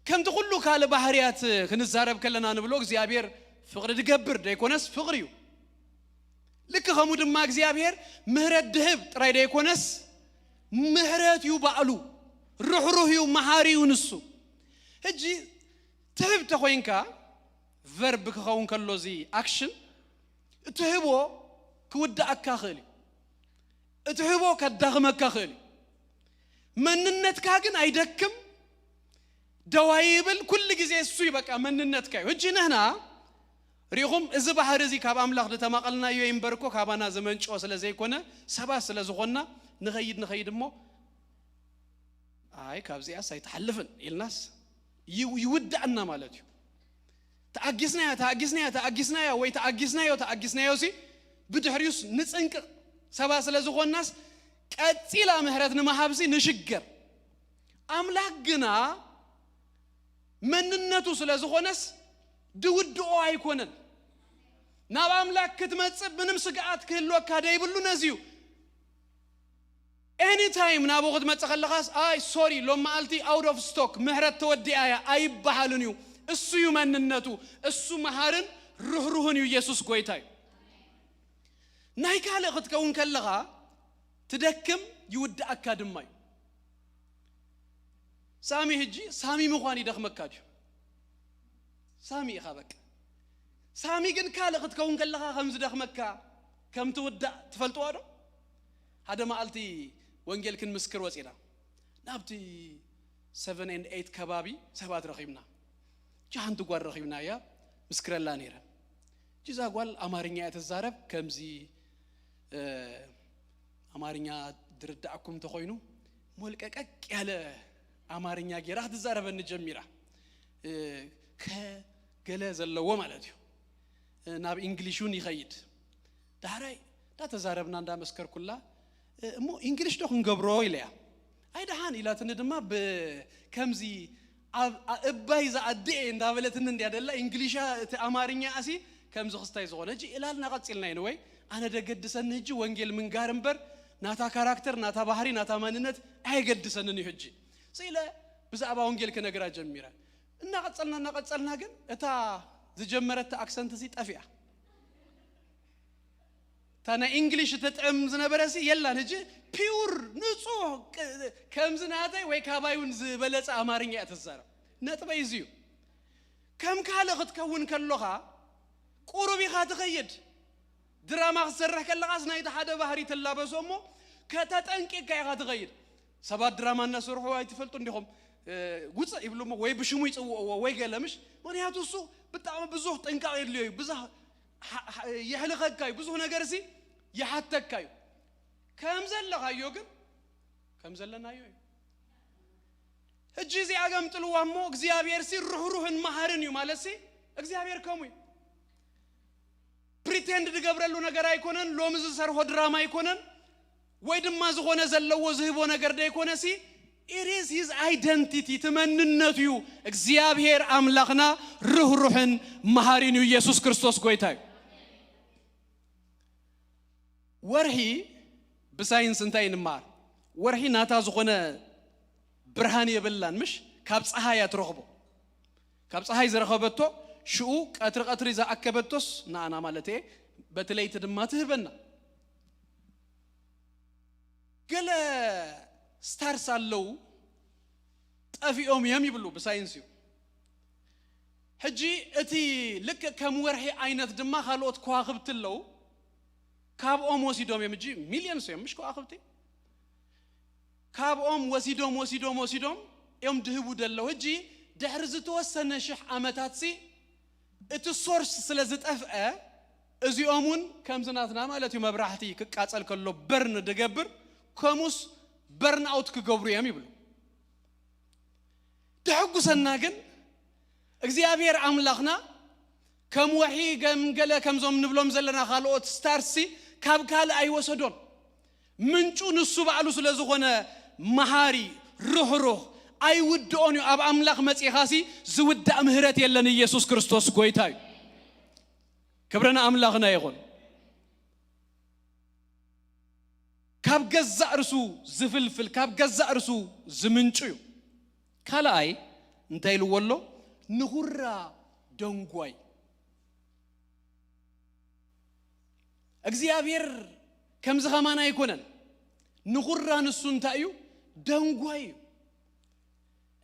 ከምቲ ኩሉ ካልእ ባህርያት ክንዛረብ ከለና ንብሎ እግዚኣብሔር ፍቕሪ ድገብር ደይኮነስ ፍቕሪ እዩ። ልክ ከምኡ ድማ እግዚኣብሔር ምህረት ድህብ ጥራይ ደይኮነስ ምህረት እዩ ባዕሉ። ርሕሩህ እዩ፣ መሃሪ እዩ ንሱ። ሕጂ ትህብ ተኾይንካ ቨርብ ክኸውን ከሎ እዚ ኣክሽን እትህቦ ክውድኣካ ክእል እዩ። እትህቦ ከዳኽመካ ክእል እዩ። መንነትካ ግን ኣይደክም ደዋ ይብል ኩሉ ግዜ እሱ እዩ በቃ መንነትካ እዩ። ሕጂ ንህና ሪኹም እዚ ባህሪ እዚ ካብ ኣምላኽ ዝተማቐልናዮ ይንበርኮ ካባና ዝመንጭኦ ስለ ዘይኮነ ሰባት ስለ ዝኾንና ንኸይድ ንኸይድ እሞ ኣይ ካብዚኣስ ኣይትሓልፍን ኢልናስ ይው- ይውድኣና ማለት እዩ። ተኣጊስናያ ተኣጊስናያ ተኣጊስናያ ወይ ተኣጊስናዮ ተኣጊስናዮ ሲ ብድሕሪኡስ ንፅንቅቕ ሰባ ስለ ዝኾንናስ ቀፂላ ምሕረት ንምሃብሲ ንሽገር። ኣምላክ ግና መንነቱ ስለ ዝኾነስ ድውድኦ ኣይኮነን። ናብ ኣምላክ ክትመፅእ ምንም ስግኣት ክህልወካ ደይብሉ ነዚ እዩ። ኤኒታይም ናብኡ ክትመፅእ ከለኻስ ኣይ ሶሪ ሎም መዓልቲ ኣውት ኦፍ ስቶክ ምሕረት ተወዲኣ እያ ኣይበሃልን እዩ። እሱ እዩ መንነቱ። እሱ መሃርን ርህሩህን እዩ። ኢየሱስ ጎይታ እዩ። ናይ ካልእ ክትከውን ከለኻ ትደክም ይውድኣካ ድማ እዩ። ሳሚ ሕጂ ሳሚ ምዃን ይደኽመካ ድዩ? ሳሚ ኢኻ በቃ። ሳሚ ግን ካልእ ክትከውን ከለኻ ከም ዝደኽመካ ከም ትውዳእ ትፈልጥዋ ዶ? ሓደ መዓልቲ ወንጌል ክንምስክር ወፂና ናብቲ ሰቨን ኤንድ ኤይት ከባቢ ሰባት ረኺብና። እቺ ሓንቲ ጓል ረኺብና እያ ምስክረላ ነይረ። እቺ እዛ ጓል ኣማርኛ እያ ትዛረብ። ከምዚ ኣማርኛ ድርዳእኩም እንተኾይኑ ሞልቀቀቅ ያለ ኣማርኛ ጌራ ክትዛረበኒ ጀሚራ። ከገለ ዘለዎ ማለት እዩ። ናብ ኢንግሊሽ እውን ይኸይድ። ዳሕራይ እንዳተዛረብና እንዳመስከርኩላ፣ እሞ ኢንግሊሽ ዶ ክንገብሮ ኢለያ። ኣይ ደሓን ኢላትኒ ድማ፣ ከምዚ እባይ ዝኣድኤ እንዳበለትኒ እንዲያ ደላ። ኢንግሊሻ እቲ ኣማርኛ ኣሲ ከምዚ ክስታይ ዝኾነ እጂ እላልና ቀፂልና። ይንወይ ኣነ ደገድሰኒ እጂ ወንጌል ምንጋር እምበር ናታ ካራክተር፣ ናታ ባህሪ፣ ናታ ማንነት ኣየገድሰንን እዩ። ሕጂ ስኢለ ብዛዕባ ወንጌል ክነግራ ጀሚረ። እናቐጸልና እናቐጸልና ግን እታ ዝጀመረታ ኣክሰንት ሲ ጠፊኣ። እታ ናይ ኢንግሊሽ እተጥዕም ዝነበረ ሲ የላን። ሕጂ ፒውር ንጹህ፣ ከምዚ ናተይ ወይ ካባይ እውን ዝበለጸ ኣማርኛ እያ ተዛረብ። ነጥበይ እዚ እዩ። ከም ካልእ ክትከውን ከሎኻ ቁሩብ ኢኻ ትኸይድ። ድራማ ክትሰርሕ ከለኻስ ናይቲ ሓደ ባህሪ ትላበሶ እሞ ከተጠንቂካ ኢኻ ትኸይድ። ሰባት ድራማ እናሰርሑ ኣይትፈልጡ እንዲኹም፣ ውፅእ ይብሉ እሞ ወይ ብሽሙ ይፅውእዎ ወይ ገለ ምሽ። ምክንያቱ እሱ ብጣዕሚ ብዙሕ ጥንቃቕ የድልዮ እዩ። ብዙሕ የሕልኸካ እዩ። ብዙሕ ነገር ሲ ይሓተካ እዩ። ከም ዘለኻዮ ግን ከም ዘለናዮ እዩ። ሕጂ እዚኣ ገምጥልዋ እሞ እግዚኣብሔር ሲ ርህሩህን መሃርን እዩ ማለት ሲ እግዚኣብሔር ከምኡ እዩ። ፕሪቴንድ ዝገብረሉ ነገር ኣይኮነን። ሎሚ ዝሰርሖ ድራማ ኣይኮነን ወይ ድማ ዝኾነ ዘለዎ ዝህቦ ነገር ደይኮነ ሲ it is his identity፣ እቲ መንነቱ እዩ። እግዚኣብሔር ኣምላኽና ርህሩህን መሃሪን እዩ። ኢየሱስ ክርስቶስ ጎይታ እዩ። ወርሒ ብሳይንስ እንታይ ንምሃር? ወርሒ ናታ ዝኾነ ብርሃን የብላን ምሽ? ካብ ፀሃይ እያ ትረኽቦ። ካብ ፀሃይ ዝረኸበቶ ሽኡ ቀትሪ ቀትሪ ዝኣከበቶስ ንኣና ማለት እየ፣ በቲ ለይቲ ድማ ትህበና። ገለ ስታርስ ኣለዉ ጠፊኦም እዮም ይብሉ ብሳይንስ እዩ። ሕጂ እቲ ልክዕ ከም ወርሒ ዓይነት ድማ ካልኦት ከዋኽብቲ ኣለዉ። ካብኦም ወሲዶም እዮም፣ እጂ ሚልዮንስ እዮም ምሽ ከዋኽብቲ። ካብኦም ወሲዶም ወሲዶም ወሲዶም እዮም ድህቡ ደለዉ። ሕጂ ድሕሪ ዝተወሰነ ሽሕ ዓመታት ሲ እቲ ሶርስ ስለ ዝጠፍአ እዚኦም እውን ከምዚ ናትና ማለት እዩ፣ መብራሕቲ ክቃጸል ከሎ በርን ድገብር፣ ከሙስ በርን ኣውት ክገብሩ እዮም ይብሉ። ደሐጉሰና ግን እግዚኣብሔር ኣምላኽና ከም ወሒ ገምገለ ከምዞም ንብሎም ዘለና ካልኦት ስታርሲ ካብ ካልእ ኣይወሰዶን። ምንጩ ንሱ ባዕሉ ስለ ዝኾነ መሃሪ፣ ርህሩህ፣ ኣይውድኦን እዩ። ኣብ ኣምላኽ መጺኻሲ ዝውዳእ ምህረት የለን። ኢየሱስ ክርስቶስ ጎይታ እዩ። ክብረና ኣምላኽና ይኹን። ካብ ገዛእ ርሱ ዝፍልፍል፣ ካብ ገዛእ ርሱ ዝምንጩ እዩ። ካልኣይ እንታይ ኢልዎ ኣሎ? ንኹራ ደንጓይ። እግዚኣብሔር ከምዚ ኸማን ኣይኮነን። ንኹራ ንሱ እንታይ እዩ? ደንጓይ እዩ።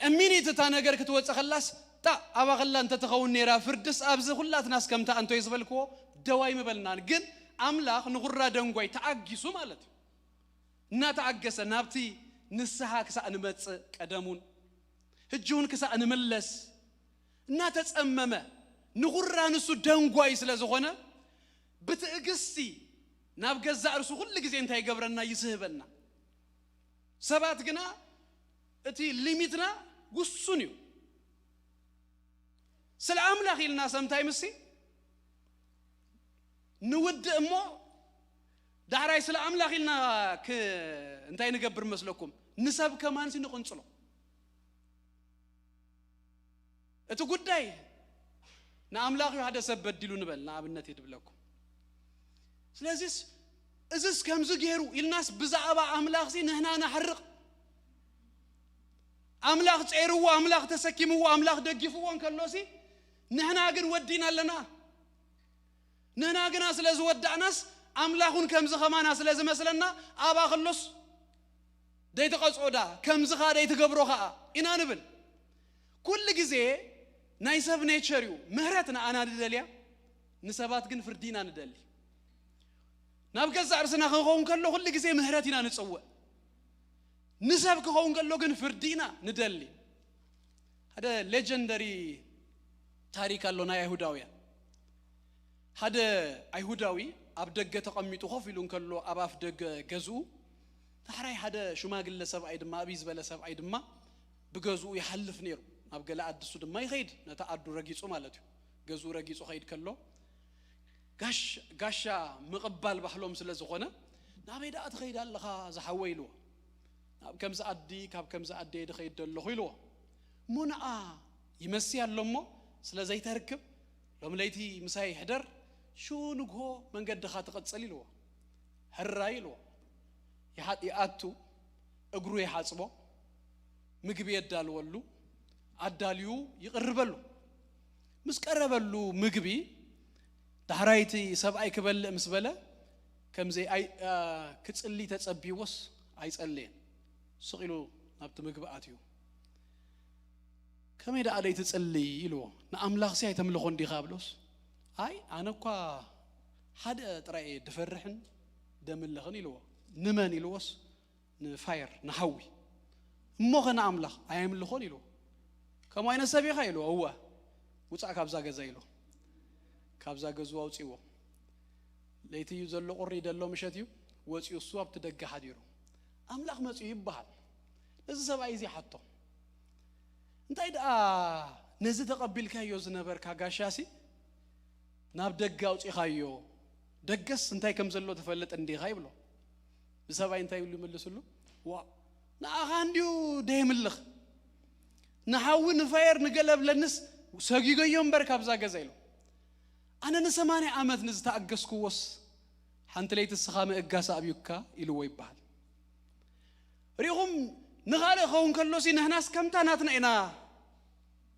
እሚኒት እታ ነገር ክትወፅእ ከላስ ጣ ኣባኸላ እንተትኸውን ነይራ ፍርድስ ኣብዚ ኩላትናስ ከምታ እንቶይ ዝበልክዎ ደዋይ ምበልናን። ግን ኣምላኽ ንኹራ ደንጓይ ተኣጊሱ ማለት እዩ። እናተኣገሰ ናብቲ ንስሓ ክሳእ ንመጽእ ቀደሙን ህጂ እውን ክሳእ ንምለስ እናተጸመመ ንኹራ ንሱ ደንጓይ ስለ ዝኾነ ብትእግስቲ ናብ ገዛእ ርሱ ኩሉ ግዜ እንታይ ይገብረና? ይስህበና። ሰባት ግና እቲ ሊሚትና ውሱን እዩ። ስለ ኣምላኽ ኢልና ሰምታይ ምሲ ንውድእ እሞ ዳሕራይ ስለ ኣምላኽ ኢልና ክ- እንታይ ንገብር መስለኩም? ንሰብ ከማንሲ ንቕንጽሎ። እቲ ጉዳይ ንኣምላኽ እዩ ሓደ ሰብ በዲሉ ንበል፣ ንኣብነት እየ ድብለኩም። ስለዚስ እዝስ ከምዚ ገይሩ ኢልናስ ብዛዕባ ኣምላኽሲ ንህና ናሕርቕ። ኣምላኽ ጸይርዎ፣ ኣምላኽ ተሰኪምዎ፣ ኣምላኽ ደጊፍዎ እንከሎሲ ንህና ግን ወዲና ኣለና። ንህና ግና ስለ ዝወዳእናስ ኣምላኽ እውን ከምዚ ኸማና ስለ ዝመስለና ኣባ ከሎስ ደይትቐጽዖ ዳ ከምዚ ኸኣ ደይትገብሮ ኸኣ ኢና ንብል። ኩሉ ግዜ ናይ ሰብ ኔቸር እዩ። ምህረት ንኣና ንደልያ፣ ንሰባት ግን ፍርዲ ኢና ንደሊ። ናብ ገዛእ ርእስና ክኸውን ከሎ ኩሉ ግዜ ምህረት ኢና ንጽውዕ። ንሰብ ክኸውን ከሎ ግን ፍርዲ ኢና ንደሊ። ሓደ ሌጀንደሪ ታሪክ ኣሎ ናይ ኣይሁዳውያን። ሓደ ኣይሁዳዊ ኣብ ደገ ተቐሚጡ ኮፍ ኢሉ እንከሎ፣ ኣብ ኣፍ ደገ ገዝኡ፣ ዳሕራይ ሓደ ሽማግለ ሰብኣይ ድማ፣ ኣብይ ዝበለ ሰብኣይ ድማ ብገዝኡ ይሓልፍ ነይሩ። ናብ ገለ ኣድሱ ድማ ይኸይድ፣ ነታ ኣዱ ረጊጹ ማለት እዩ። ገዝኡ ረጊጹ ኸይድ ከሎ፣ ጋሽ-፣ ጋሻ ምቕባል ባህሎም ስለ ዝኾነ፣ "ናበይ ደኣ ትኸይድ ኣለኻ ዝሓወይ?" ኢልዎ። "ናብ ከምዚ ኣዲ፣ ካብ ከምዚ ኣደ ድኸይድ ደለኹ" ኢልዎ። "እሞ ንዓ ይመሲ ኣሎ እሞ ስለ ዘይተርክብ፣ ሎም ለይቲ ምሳይ ሕደር፣ ሽኡ ንግሆ መንገድኻ ትቕጽል" ኢልዎ። "ሕራይ" ኢልዎ። ይሓ-፣ ይኣቱ፣ እግሩ ይሓጽቦ፣ ምግቢ የዳልወሉ፣ ኣዳልዩ ይቕርበሉ። ምስ ቀረበሉ ምግቢ፣ ዳሕራይ እቲ ሰብኣይ ክበልዕ ምስ በለ፣ ከምዘይ ኣይ-፣ ኣ፣ ክጽሊ ተጸብይዎስ ኣይጸለየን። ስቕ ኢሉ ናብቲ ምግቢ ኣትዩ። "ከመይ ደኣ ደይትጽሊ?" ኢልዎ። "ንኣምላኽሲ ኣይተምልኾን ዲኻ?" ብሎስ፣ "ኣይ፣ ኣነ እኳ ሓደ ጥራይ እየ ድፈርሕን ደምልኽን" ኢልዎ። "ንመን?" ኢልዎስ፣ "ንፋየር፣ ንሓዊ።" "እሞኸ ንኣምላኽ ኣየምልኾን?" ኢልዎ። "ከምኡ ዓይነት ሰብ ኢኻ?" ኢልዎ። "እወ፣ ውጻእ ካብዛ ገዛ" ኢልዎ። ካብዛ ገዝኡ ኣውጺዎ። ለይቲ እዩ ዘሎ፣ ቁሪ ደሎ ምሸት እዩ። ወጺኡ እሱ ኣብቲ ደገ ሓዲሩ። ኣምላኽ መጺኡ ይበሃል። ነዚ ሰብኣይ እዚ ሓቶ፣ "እንታይ ደኣ ነዚ ተቐቢልካዮ ዝነበርካ ጋሻሲ ናብ ደገ ኣውጺኻዮ? ደገስ እንታይ ከም ዘሎ ትፈልጥ እንዲኻ?" ይብሎ። ንሰብኣይ እንታይ ይብሉ ይምልስሉ? "ዋ፣ ንኣኻ እንድዩ ደየምልኽ፣ ንሓዊ ንፋየር ንገለ ብለንስ ሰጊገዮ እምበር ካብዛ ገዛ" ኢሉ። "ኣነ ንሰማንያ ዓመት ንዝተኣገስክዎስ፣ ሓንቲ ለይቲ እስኻ ምእጋስ ኣብዩካ" ኢልዎ ይበሃል። ርኢኹም፣ ንኻልእ ኸውን ከሎሲ ንሕናስ ከምታ ናትና ኢና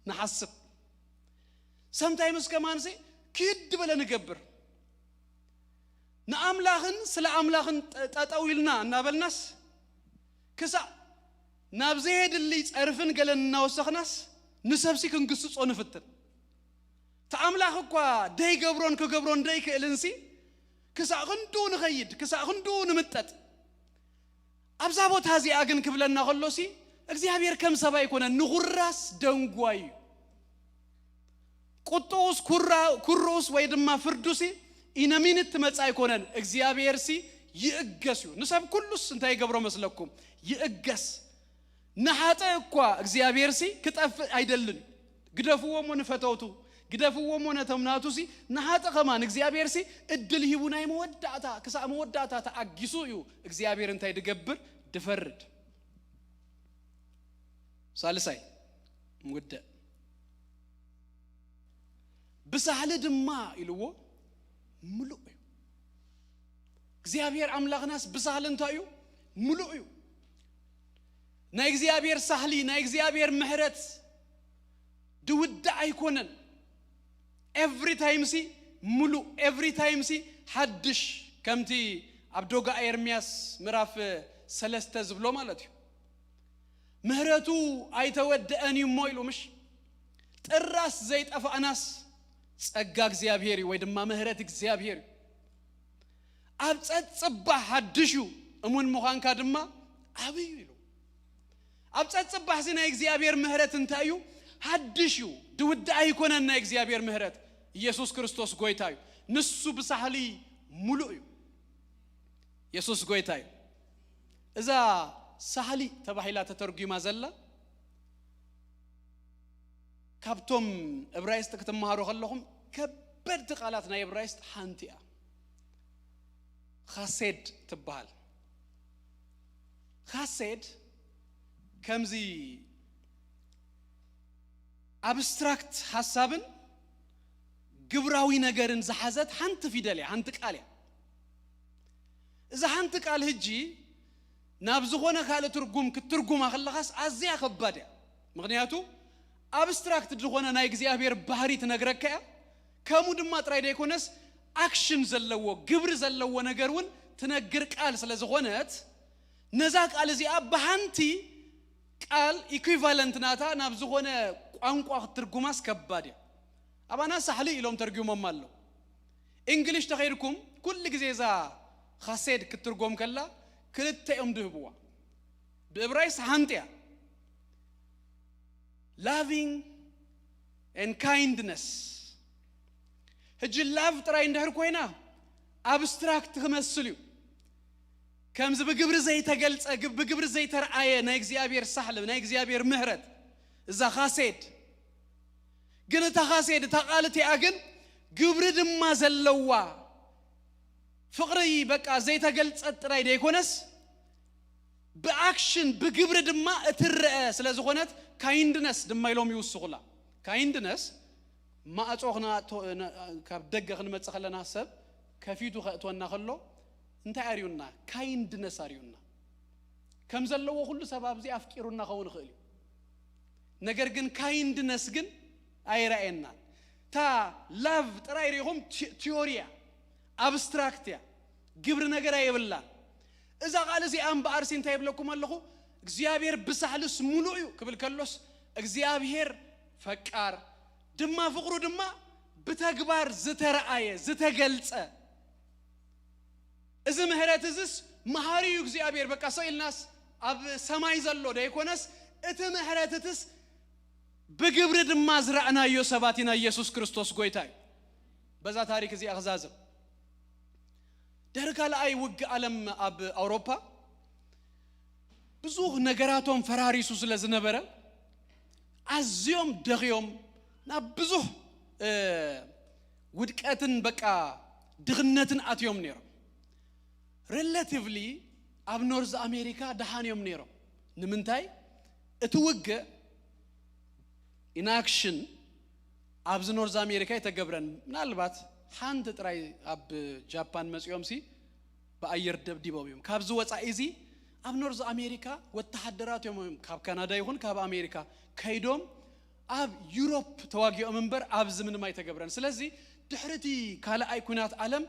ንሓስብ። ሰምታይምስ ከማንሲ ክድ በለ ንገብር። ንኣምላኽን ስለ ኣምላኽን ጠ-፣ ጠጠው ኢልና እናበልናስ፣ ክሳዕ ናብ ዘየድሊ ጸርፍን ገለን እናወሰኽናስ፣ ንሰብሲ ክንግስጾ ንፍትን። እቲ ኣምላኽ እኳ ደይገብሮን ክገብሮን ደይክእልንሲ፣ ክሳዕ ክንድኡ ንኸይድ፣ ክሳዕ ክንድኡ ንምጠጥ። ኣብዛ ቦታ እዚኣ ግን ክብለና ከሎሲ፣ እግዚኣብሔር ከም ሰብ ኣይኮነን፣ ንኹራስ ደንጓይ እዩ። ቁጥኡስ ኩራ-፣ ኩርኡስ ወይ ድማ ፍርዱሲ ኢነሚንት ትመጽእ ኣይኮነን። እግዚኣብሔርሲ ይእገስ እዩ። ንሰብ ኩሉስ እንታይ ይገብሮ መስለኩም? ይእገስ። ንሓጥእ እኳ እግዚኣብሔርሲ ክጠፍእ ኣይደልን። ግደፍዎ እሞ ንፈተውቱ፣ ግደፍዎ እሞ ነቶም ናቱሲ፣ ንሓጥእ ከማን እግዚኣብሔርሲ እድል ሂቡ ናይ መወዳእታ፣ ክሳዕ መወዳእታ ተኣጊሱ እዩ እግዚኣብሔር እንታይ ድገብር? ድፈርድ። ሳልሳይ፣ ምውደእ። ብሳህሊ ድማ ኢልዎ ምሉእ እዩ። እግዚኣብሔር ኣምላኽናስ ብሳህሊ እንታይ እዩ? ምሉእ እዩ። ናይ እግዚኣብሔር ሳህሊ፣ ናይ እግዚኣብሔር ምሕረት ድውዳእ ኣይኮነን። ኤቭሪ ታይምሲ ምሉእ፣ ኤቭሪ ታይምሲ ሓድሽ፣ ከምቲ ኣብ ዶጋ ኤርምያስ ምዕራፍ ሰለስተ ዝብሎ ማለት እዩ። ምህረቱ ኣይተወደአን እዩ እሞ ኢሉ፣ ምሽ ጥራስ ዘይጠፋእናስ ጸጋ እግዚኣብሔር እዩ፣ ወይ ድማ ምህረት እግዚኣብሔር እዩ። ኣብ ጸጽባሕ ሓድሽ እዩ፣ እሙን ምዃንካ ድማ ዓብይ እዩ ኢሉ። ኣብ ጸጽባሕሲ ናይ እግዚኣብሔር ምህረት እንታይ እዩ? ሓድሽ እዩ፣ ድውዳእ ኣይኮነን። ናይ እግዚኣብሔር ምህረት፣ ኢየሱስ ክርስቶስ ጎይታ እዩ። ንሱ ብሳህሊ ሙሉእ እዩ። ኢየሱስ ጎይታ እዩ። እዛ ሳህሊ ተባሂላ ተተርጒማ ዘላ፣ ካብቶም እብራይስጥ ክትመሃሩ ከለኹም ከበድቲ ቃላት ናይ እብራይስጥ ሓንቲ እያ። ኻሴድ ትበሃል። ኻሴድ ከምዚ ኣብስትራክት ሓሳብን ግብራዊ ነገርን ዝሓዘት ሓንቲ ፊደል እያ፣ ሓንቲ ቃል እያ። እዛ ሓንቲ ቃል ህጂ ናብ ዝኾነ ካልእ ትርጉም ክትትርጉማ ከለኻስ ኣዝያ ከባድ እያ። ምኽንያቱ ኣብስትራክት ዝኾነ ናይ እግዚኣብሔር ባህሪ ትነግረካ እያ። ከምኡ ድማ ጥራይ ዘይኮነስ ኣክሽን ዘለዎ፣ ግብሪ ዘለዎ ነገር እውን ትነግር ቃል ስለ ዝኾነት፣ ነዛ ቃል እዚኣ ብሓንቲ ቃል ኢኩቫለንት ናታ ናብ ዝኾነ ቋንቋ ክትትርጉማስ ከባድ እያ። ኣባና ሳሕሊ ኢሎም ተርጉሞማ ኣለዉ። እንግሊሽ ተኸይድኩም ኩሉ ግዜ እዛ ኻሴድ ክትትርጎም ከላ ክልተ እዮም ድህብዋ። ብእብራይስ ሓንቲ እያ። Loving and kindness. ሕጂ ላቭ ጥራይ እንድሕር ኮይና ኣብስትራክት ክመስል እዩ። ከምዚ ብግብሪ ዘይተገልጸ፣ ግብ- ብግብሪ ዘይተረኣየ ናይ እግዚኣብሔር ሳሕል፣ ናይ እግዚኣብሔር ምህረት፣ እዛ ኻሴድ። ግን እታ ኻሴድ፣ እታ ቃል እቲኣ ግን ግብሪ ድማ ዘለዋ፣ ፍቕሪ በቃ ዘይተገልጸት ጥራይ ደይኮነስ፣ ብኣክሽን፣ ብግብሪ ድማ እትረአ ስለ ዝኾነት፣ ካይንድነስ ድማ ኢሎም ይውስኹላ። ካይንድነስ፣ ማዕጾ ክነኣቶ- ነ- ካብ ደገ ክንመጽእ ከለና፣ ሰብ ከፊቱ ከእትወና ከሎ እንታይ ኣርዩና? ካይንድነስ ኣርዩና። ከም ዘለዎ ኩሉ ሰብ ኣብዚ ኣፍቂሩና ኸውን ይኽእል እዩ። ነገር ግን ካይንድነስ ግን ኣይረኣየናን። እታ ላቭ ጥራይ ርኢኹም፣ ቲ- ቲዮሪ እያ፣ ኣብስትራክት እያ፣ ግብሪ ነገር ኣይብላን። እዛ ቃል እዚኣ እምበኣርሲ እንታይ ይብለኩም ኣለኹ? እግዚኣብሔር ብሳሕልስ ሙሉእ እዩ ክብል ከሎስ፣ እግዚኣብሔር ፈቃር ድማ፣ ፍቕሩ ድማ ብተግባር ዝተረኣየ፣ ዝተገልጸ። እዚ ምህረት እዝስ መሃሪ እዩ እግዚኣብሔር። በቃ ሰው ኢልናስ ኣብ ሰማይ ዘሎ ደይኮነስ፣ እቲ ምህረት እትስ ብግብሪ ድማ ዝረኣናዮ ሰባት ኢና። ኢየሱስ ክርስቶስ ጎይታ እዩ። በዛ ታሪክ እዚኣ ክዛዝም። ድሕሪ ካልኣይ ውግእ ዓለም ኣብ ኣውሮፓ ብዙሕ ነገራቶም ፈራሪሱ ስለ ዝነበረ፣ ኣዝዮም ደኽዮም፣ ናብ ብዙሕ፣ እ፣ ውድቀትን በቃ ድኽነትን ኣትዮም ነይሮም። ሪላቲቭሊ ኣብ ኖርዝ ኣሜሪካ ደሓን እዮም ነይሮም። ንምንታይ? እቲ ውግእ ኢናክሽን ኣብዚ ኖርዝ ኣሜሪካ ኣይተገብረን። ምናልባት ሓንቲ ጥራይ ኣብ ጃፓን መጺኦም ሲ ብኣየር ደብዲቦም እዮም። ካብዚ ወጻኢ እዚ ኣብ ኖርዝ ኣሜሪካ ወተሃደራት እዮም፣ ካብ ካናዳ ይኹን ካብ ኣሜሪካ ከይዶም ኣብ ዩሮፕ ተዋጊኦም እምበር ኣብዚ ምንም ኣይተገብረን። ስለዚ ድሕሪ እቲ ካልኣይ ኩናት ዓለም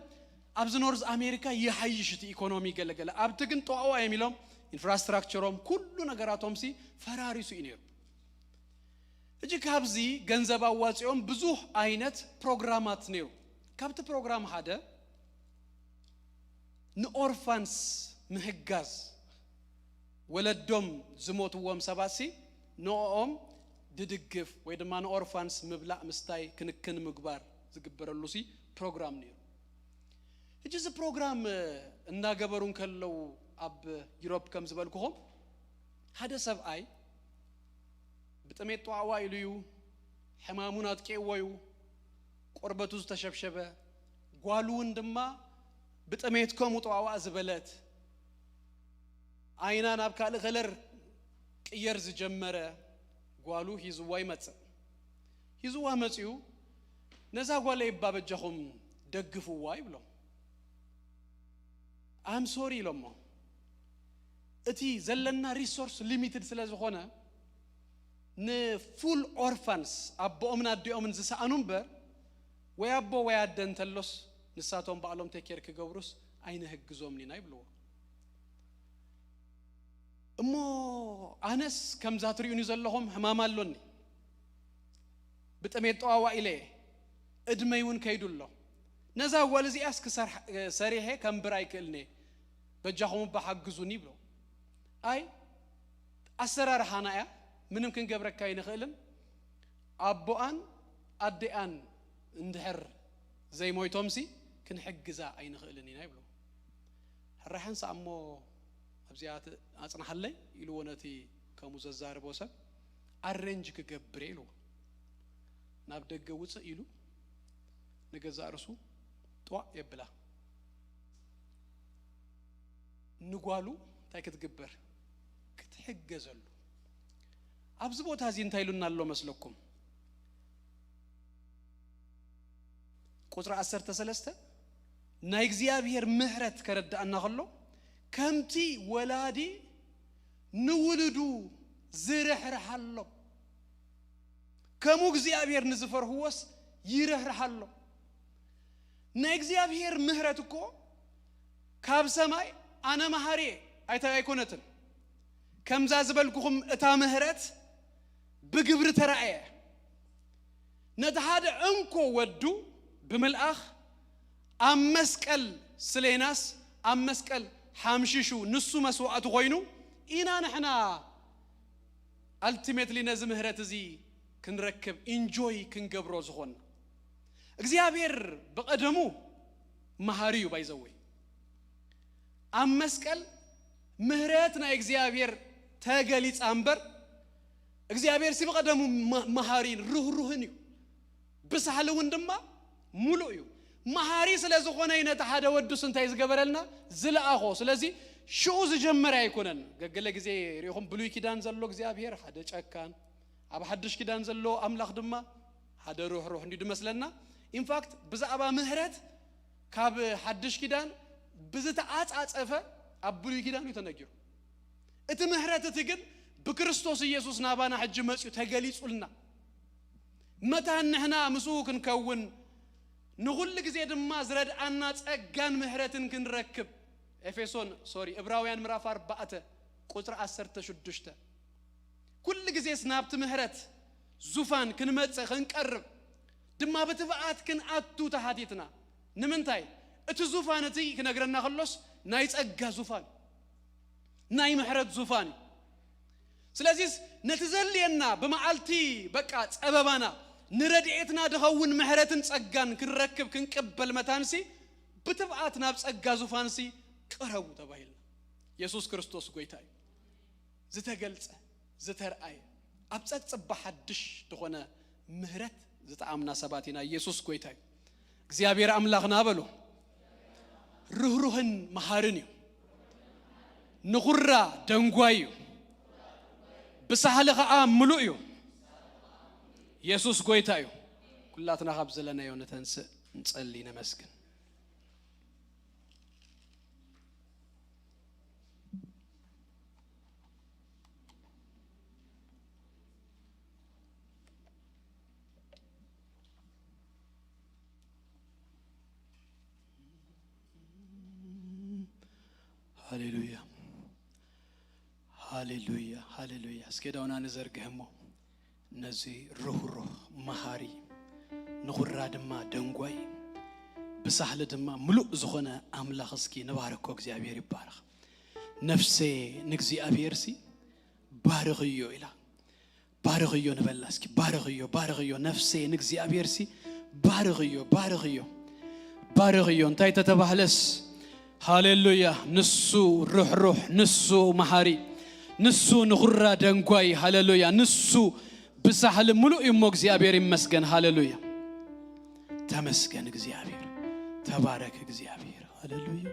ኣብዚ ኖርዝ ኣሜሪካ ይሓይሽ እቲ ኢኮኖሚ ገለገለ። ኣብቲ ግን ጠዋዋ እዮም ኢሎም፣ ኢንፍራስትራክቸሮም ኩሉ ነገራቶም ሲ ፈራሪሱ እዩ ነይሩ። ሕጂ ካብዚ ገንዘብ ኣዋፂኦም ብዙሕ ዓይነት ፕሮግራማት ነይሩ። ካብቲ ፕሮግራም ሓደ ንኦርፋንስ ምህጋዝ፣ ወለዶም ዝሞትዎም ሰባት ሲ ንኦም ድድግፍ ወይ ድማ ንኦርፋንስ ምብላዕ ምስታይ ክንክን ምግባር ዝግበረሉ ሲ ፕሮግራም ነይሩ። ሕጂ እዚ ፕሮግራም እናገበሩ እንከለዉ ኣብ ዩሮፕ ከም ዝበልኩኹም ሓደ ሰብኣይ ብጥሜት ጠዋዕዋ ኢሉ እዩ፣ ሕማሙን ኣጥቂዕዎ እዩ፣ ቆርበቱ ዝተሸብሸበ፣ ጓሉ እውን ድማ ብጥሜት ከምኡ ጠዋዕዋ ዝበለት፣ ዓይና ናብ ካልእ ከለር ቅየር ዝጀመረ ጓሉ ሂዝዋ ይመጽእ። ሂዝዋ መጺኡ፣ "ነዛ ጓለይ እባ በጃኹም ደግፍዋ" ይብሎም። "ኣም ሶሪ" ኢሎሞ። እቲ ዘለና ሪሶርስ ሊሚትድ ስለ ዝኾነ፣ ንፉል ኦርፋንስ፣ ኣቦኦምን ኣዲኦምን ዝሰኣኑ እምበር፣ ወይ ኣቦ ወይ ኣደ እንተሎስ፣ ንሳቶም ባዕሎም ቴኬር ክገብሩስ ኣይንህግዞምን ኢና ይብልዎ። እሞ ኣነስ ከምዛ ትሪኡኒ ዘለኹም ሕማም ኣሎኒ፣ ብጥሜት ጠዋዋ ኢለ እየ፣ እድመይ እውን ከይዱ ኣሎ። ነዛ ጓል እዚኣስ ክሰርሕ-፣ ሰሪሐ ከንብር ኣይክእልን'የ፣ በጃኹም እባ ሓግዙኒ ይብሎ። ኣይ ኣሰራርሓና እያ፣ ምንም ክንገብረካ ኣይንኽእልን፣ ኣቦኣን ኣዴኣን እንድሕር ዘይሞይቶምሲ ክንሕግዛ ኣይንኽእልን ኢና ይብሎ። ሕራይ ሓንሳእ እሞ ኣብዚኣ ት-፣ ኣጽንሓለይ ኢልዎ ነቲ ከምኡ ዘዛርቦ ሰብ፣ ኣሬንጅ ክገብር እየ ኢልዎ። ናብ ደገ ውጽእ ኢሉ ንገዛእ ርእሱ ጥዋዕ የብላ። ንጓሉ እንታይ ክትግበር? ክትሕገዘሉ። ኣብዚ ቦታ እዚ እንታይ ኢሉና ኣሎ መስለኩም? ቁጽሪ ዓሰርተ ሰለስተ፣ ናይ እግዚኣብሔር ምሕረት ከረድኣና ከሎ፣ ከምቲ ወላዲ ንውሉዱ ዝርሕርሓሎም፣ ከምኡ እግዚኣብሔር ንዝፈርህዎስ ይርሕርሓሎም። ናይ እግዚኣብሔር ምሕረት እኮ ካብ ሰማይ ኣነ መሃሪ እየ ኣይተ-፣ ኣይኮነትን። ከምዛ ዝበልኩኹም እታ ምሕረት ብግብሪ ተራእየ። ነቲ ሓደ እንኮ ወዱ ብምልኣኽ ኣብ መስቀል ስሌናስ፣ ኣብ መስቀል ሓምሽሹ፣ ንሱ መስዋዕቲ ኮይኑ ኢና ንሕና ኣልቲሜትሊ ነዚ ምህረት እዚ ክንረክብ ኢንጆይ ክንገብሮ ዝኾንና እግዚኣብሔር ብቐደሙ መሃሪ እዩ። ባይዘወይ ኣብ መስቀል ምህረት ናይ እግዚኣብሔር ተገሊጻ እምበር እግዚኣብሔር ሲ ብቐደሙ መ- መሃሪን ርህሩህን እዩ። ብሳህሊ እውን ድማ ሙሉእ እዩ። መሃሪ ስለ ዝኾነ እዩ ነቲ ሓደ ወዱስ እንታይ ዝገበረልና? ዝለኣኾ። ስለዚ ሽኡ ዝጀመረ ኣይኮነን። ገገለ ግዜ ሪኢኹም ብሉይ ኪዳን ዘሎ እግዚኣብሔር ሓደ ጨካን፣ ኣብ ሓድሽ ኪዳን ዘሎ ኣምላኽ ድማ ሓደ ርህሩህ እንዲዩ ድመስለና። ኢንፋክት ብዛዕባ ምህረት ካብ ሓድሽ ኪዳን ብዝተዓጻጸፈ ኣብ ብሉይ ኪዳን እዩ ተነጊሩ። እቲ ምህረት እቲ ግን ብክርስቶስ ኢየሱስ ናባና ሕጂ መጺኡ ተገሊጹልና። መታን ንሕና ምስኡ ክንከውን ንኹሉ ግዜ ድማ ዝረድኣና ጸጋን ምህረትን ክንረክብ። ኤፌሶን ሶሪ እብራውያን ምዕራፍ ኣርባዕተ ቁጽሪ ዓሰርተ ሽዱሽተ። ኩሉ ግዜስ ናብቲ ምህረት ዙፋን ክንመጽእ ክንቀርብ ድማ ብትብዓት ክንኣቱ ተሓቲትና። ንምንታይ? እቲ ዙፋን እቲ ክነግረና ከሎስ ናይ ጸጋ ዙፋን፣ ናይ ምሕረት ዙፋን እዩ። ስለዚስ ነቲ ዘልየና ብመዓልቲ በቃ ጸበባና ንረድኤትና ድኸውን ምሕረትን ጸጋን ክንረክብ ክንቅበል መታንሲ ብትብዓት ናብ ጸጋ ዙፋንሲ ቅረቡ ተባሂልና። የሱስ ክርስቶስ ጎይታ እዩ። ዝተገልጸ ዝተርኣየ ኣብ ጸጽባ ሓድሽ ዝኾነ ምህረት ዝጠዓምና ሰባት ኢና። ኢየሱስ ጎይታ እዩ። እግዚኣብሔር ኣምላኽና በሉ ርህሩህን መሃርን እዩ። ንኹራ ደንጓይ እዩ። ብሳህሊ ኸዓ ምሉእ እዩ። የሱስ ጎይታ እዩ። ኩላትና ካብ ዘለናዮ ንተንስእ፣ ንጸሊ፣ ነመስግን። ሃሌሉያ፣ ሃሌሉያ፣ ሃሌሉያ። እስከ ዳውና ንዘርግህ እሞ ነዚ ርህሩህ መሃሪ፣ ንኹራ ድማ ደንጓይ፣ ብሳህሊ ድማ ምሉእ ዝኾነ ኣምላኽ እስኪ ንባርኮ። እግዚኣብሔር ይባረኽ። ነፍሴ ንእግዚኣብሔርሲ ባርኽዮ ኢላ። ባርኽዮ ንበላ እስኪ። ባርኽዮ፣ ባርኽዮ፣ ነፍሴ ንእግዚኣብሔርሲ ባርኽዮ፣ ባርኽዮ፣ ባርኽዮ። እንታይ ተተባህለስ? ሃሌሉያ። ንሱ ርሕሩሕ፣ ንሱ መሃሪ፣ ንሱ ንኹራ ደንጓይ። ሃሌሉያ። ንሱ ብሳህሊ ምሉእ እዩ እሞ እግዚኣብሔር ይመስገን። ሃሌሉያ። ተመስገን እግዚኣብሔር። ተባረክ እግዚኣብሔር። ሃሌሉያ።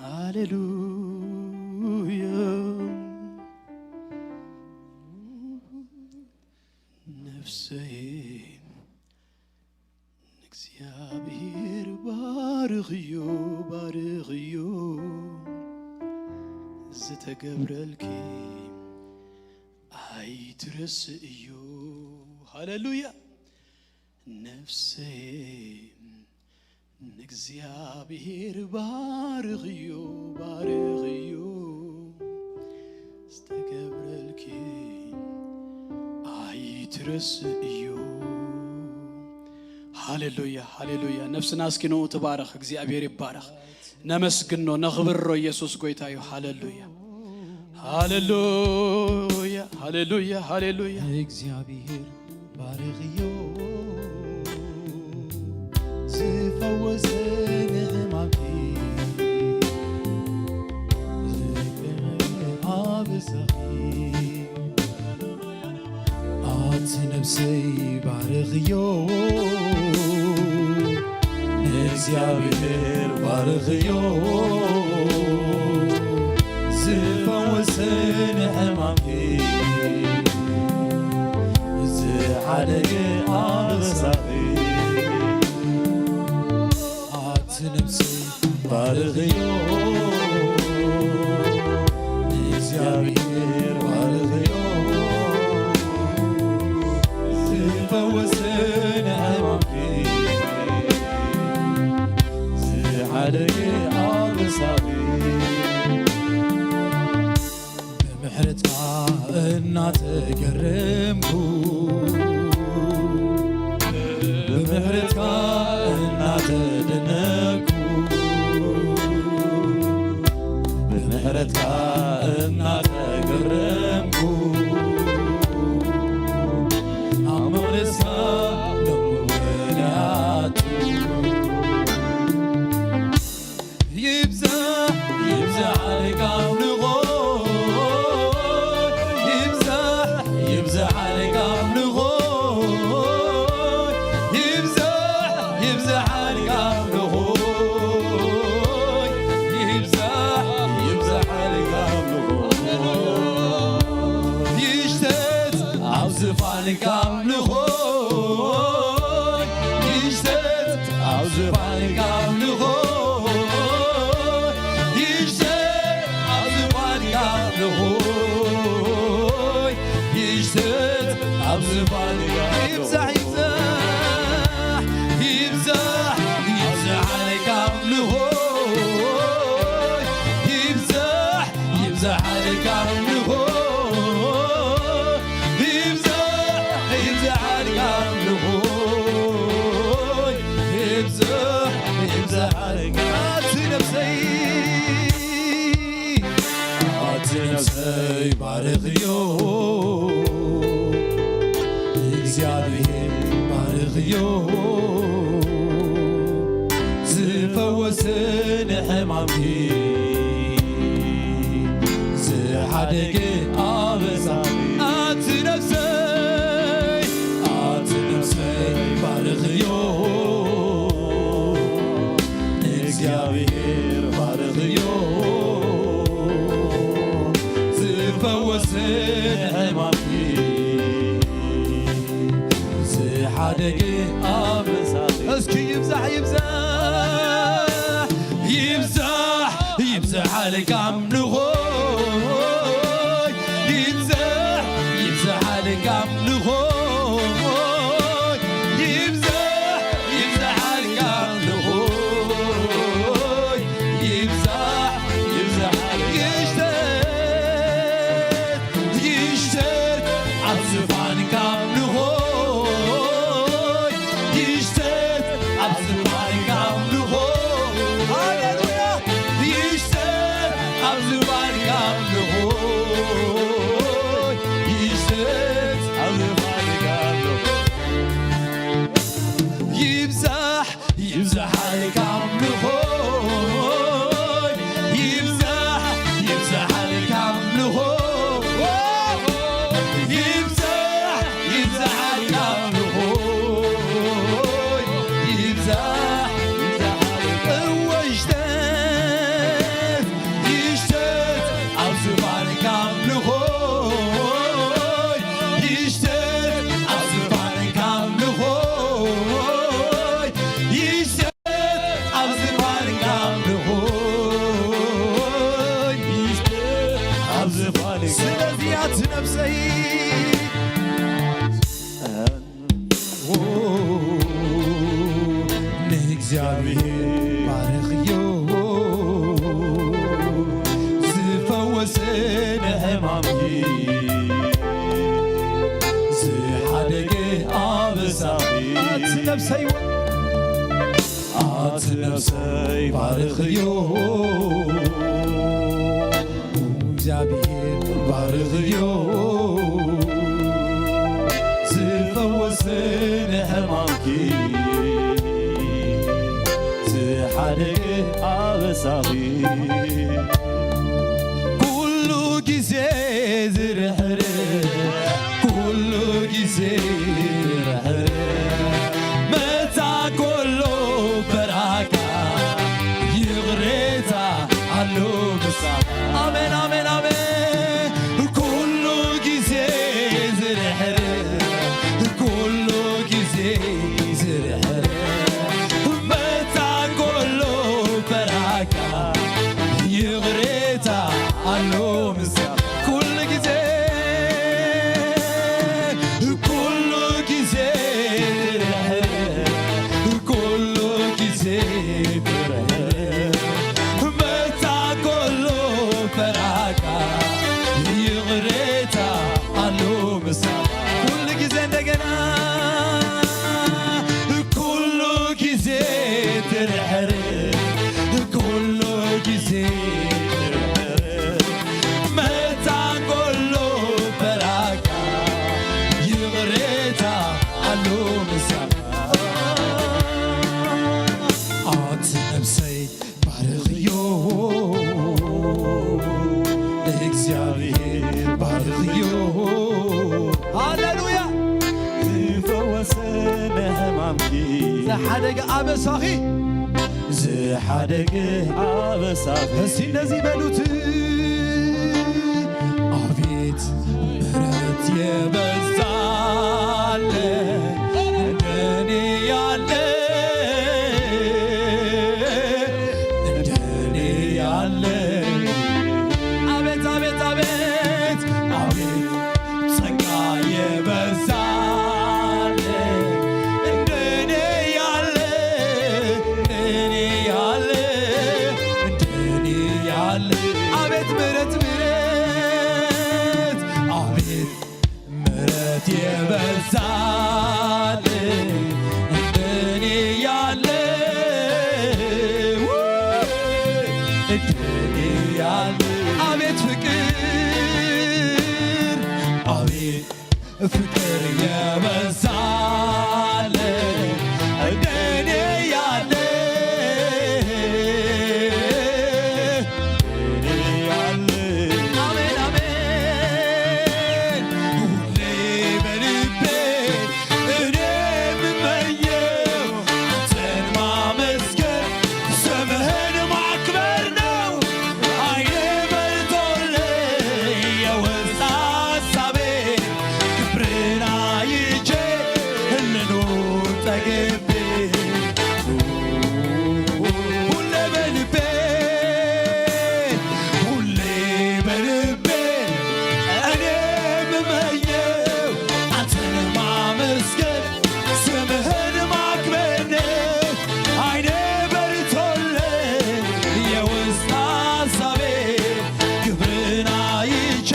ሃሌሉያ። ነፍሰይ ንእግዚኣብሔር ባርኽዮ፣ ባርኽዮ፣ ዝተገብረልኪ ኣይትረስእዮ። ሃሌሉያ። ነፍሰይ ንእግዚኣብሔር ባርኽዮ፣ ባርኽዮ፣ ዝተገብረልኪ ኣይትረስእዮ። ሃሌሉያ፣ ሃሌሉያ። ነፍስና እስኪ ንኡ ትባረኽ። እግዚኣብሔር ይባረኽ። ነመስግኖ፣ ነኽብሮ። ኢየሱስ ጎይታ እዩ። ሃሌሉያ፣ ሃሌሉያ፣ ሃሌሉያ፣ ሃሌሉያ። እግዚኣብሔር ባርኽዮ፣ ዝፈወሰ ንሕማምኪ፣ ዝቅረ ኣበሳኺ። ኣቲ ነፍሰይ ባርኽዮ፣ ንእግዚኣብሔር ባርኽዮ፣ ዝፈወሰ ንሕማምኪ፣ ዝሓደገ ኣበሳኺ። ኣቲ ነፍሰይ ባርኽዮ፣ ንእግዚኣብሔር ባርኽዮ፣ ዝፈወሰ ንሕማምኪ፣ ዝሓደገ ኣበሳኺ። ብምሕረትካ እናተገረምኩ፣ ብምሕረትካ እናተደነቅኩ፣ ብምሕረትካ እናተገረምኩ፣ ይብዛሕ ይብዛሕ ኣምልኾ ይብዛሕ ይብዛሕ ኣምልኾ ይብዛሕ ይብዛሕ ኣምልኾ ይሽተት ኣብ ዝፋንካ ኣምልኾ ይሽተት ኣብ ዝፋንካ ኣምልኾ ይሽተት ኣብ ዝፋንካ ኣምልኾ ይሽተት ኣብ ዝፋንካ ይብዛሕ ይብዛሕ ይብዛሕ ይብዛሕ ዓለካ ኣምልኾ ይብዛሕ ይብዛሕ ዓለካ ኣምልኾ ይብዛሕ ይብዛሕ ዓለካ ኣምልኾ ይብዛሕ ይብዛሕ ዓለካ ኣቲ ነብሰይ ኣቲ ነብሰይ ባርኽዮ እግዚኣብሔር ባርኽዮ ዝፈወሰ ንሕማምኪ ዝሓደገ ኣበሳ ኣቲ ነብሰይ ኣቲ ነብሰይ ባርኽዮ እግዚኣብሔር ባርኽዮ ዝፈወሰ ንሕማምኪ ዝሓደገ ኣበሳ እስኪ ይብዛሕ ይብዛሕ ይብዛሕ ይብዛሕ ዓለካ ኣምልኾ ይብዛሕ ይብዛሕ ዓለካ ኣምልኾ ይብዛሕ ይብዛሕ ዓለካ ኣምልኾ ይብዛሕ ይብዛሕ ይሽተት ይሽተት ኣብ ዝፋንካ ኣምልኾ ይሽተት ኣብ ዝፋንካ ኣምልኾ ሃሌሉያ ይሽተት ኣብ ዝፋንካ ኣምልኾ ይሽተት ኣብ ዝፋንካ ኣምልኾ ይብዛሕ ይብዛሕ ዓለካ ኣምልኾ ይብዛሕ ይብዛሕ ዓለካ ኣምልኾ ይብዛሕ ይብዛሕ ዓለካ ኣምልኾ ይብዛሕ ይብዛሕ ዓለካ እወ ይሽተት ይሽተት ኣብ ዝፋንካ ኣምልኾ ይሽተት ኣብ ዝፋንካ ኣምልኾ ይሽተት ኣብ ዝፋንካ ኣምልኾ ይሽተት ኣብ ዝፋንካ ስለዚ ኣቲ ነብሰይ ንእግዚኣብሔር ባርኽዮ ዝፈወሰ ንሕማምኪ ዝሓደገ ኣበሳኺ ኣቲ ነብሰይ ኣቲ ነብሰይ ባርኽዮ እግዚኣብሔር ባርኽዮ ዝፈወሰ ንሕማምኪ ዝሓደገ ኣበሳኺ ኩሉ ግዜ ዝርሕር ኩሉ ግዜ ዝርሕር መታ ኮሎ በራካ ይቕሬታ ኣሎ ምሳ ኣሜን ኣሜን ኣሜን ኩሉ ግዜ ዝርሕር ኩሉ ግዜ ዝርሕር መታ ኮሎ በራካ ይቕሬታ ኣሎ ምሳ ኩሉ ግዜ ኩሉ ግዜ ትርሕር ኩሉ ግዜ ትርሕር መታ ኮሎ በራካ ይቕሬታ ኣሎ ምሳ ኩሉ ግዜ እንደገና ኩሉ ግዜ ትርሕር ኩሉ ግዜ ትርሕር መታ ኮሎ በራካ ይቕሬታ ኣሎ ምሳ ኣቲ ነብሰይ ባርኽዮ እግዚኣብሔር ባርኽዮ። ሃሌሉያ። ዝፈወሰ ንሕማምኪ። ዝሓደገ ኣበሳኺ። ዝሓደገ ኣበሳኺ። እስቲ እንደዚህ በሉት። አቤት ምሕረት የበዛለ እንደኔ ያለ፣ እንደኔ ያለ። አቤት፣ አቤት፣ አቤት፣ አቤት ጸጋ የበዛለ እንደኔ ያለ፣ እንደኔ ያለ፣ እንደኔ ያለ። አቤት ምሕረት፣ ምሕረት፣ አቤት ምሕረት የበዛል እንደኔ ያለ፣ እንደኔ ያለ። አቤት ፍቅር፣ አቤት ፍቅር የበዛል እንደኔ ያለ፣ እንደኔ ያለ። አሜን፣ አሜን። ሁሌ በልቤ እኔ የምመኘው አንተን ማመስገን፣ ስምህን ማክበር ነው። አይኔ በርቶልኝ የውስጥ ሐሳቤ ክብርን አይቼ ልኑር ጠግቤ። ሁሌ በልቤ፣ ሁሌ በልቤ እኔ የምመኘው አንተን ማመስገን፣ ስምህን ማክበር ነው። አይኔ በርቶልኝ የውስጥ ሐሳቤ ክብርን አይቼ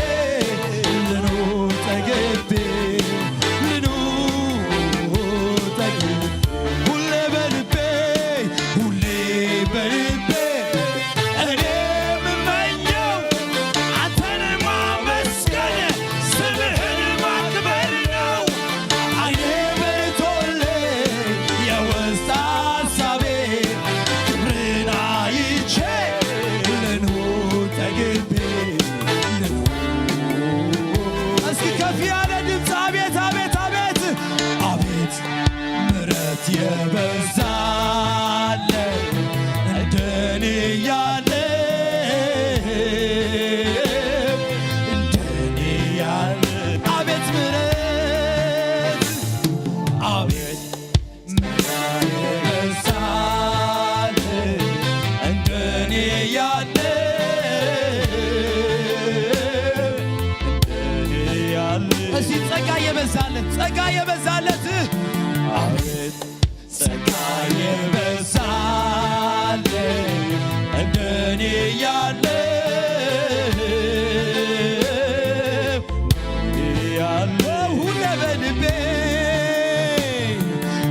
ልኑር ጠግቤ፣ ልኑር ጠግቤ። ሁሌ በልቤ፣ ሁሌ በልቤ እኔ የምመኘው አንተን ማመስገን፣ ስምህን ማክበር ነው። አይኔ በርቶልኝ የውስጥ ሐሳቤ ክብርን አይቼ ልኑር ጠግቤ፣ ልኑር። እስኪ ከፍ ያለ ድምፅ አቤት፣ አቤት፣ አቤት፣ አቤት ምሕረት የበዛለ እንደኔ ያለ፣ እንደኔ ያለ። አቤት ምሕረት፣ አቤት ምሕረት የበዛለ እንደኔ ያለ፣ እንደኔ ያለ። እስቲ ጸጋ የበዛለት፣ ጸጋ የበዛለት። አቤት ጸጋ የበዛለት እንደኔ ያለ፣ ያለ። ሁሌ በልቤ፣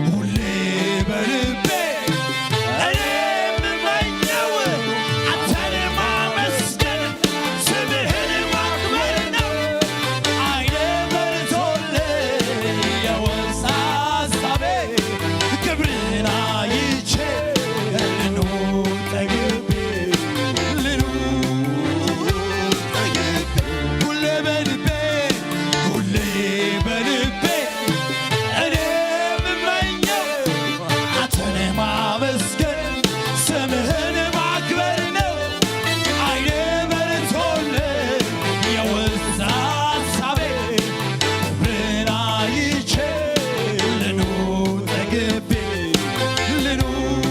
ሁሌ በልቤ እኔ የምመኘው አንተን ማመስገን፣ ስምህን ማክበር ነው። አይኔ በርቶልኝ የውስጥ ሐሳቤ ክብርን አይቼ ልኑር ጠግቤ፣ ልኑር ጠግቤ። ሁሌ በልቤ፣ ሁሌ በልቤ እኔ የምመኘው አንተን ማመስገን፣ ስምህን ማክበር ነው። አይኔ በርቶልኝ የውስጥ ሐሳቤ ክብርን አይቼ ልኑር ጠግቤ፣ ልኑር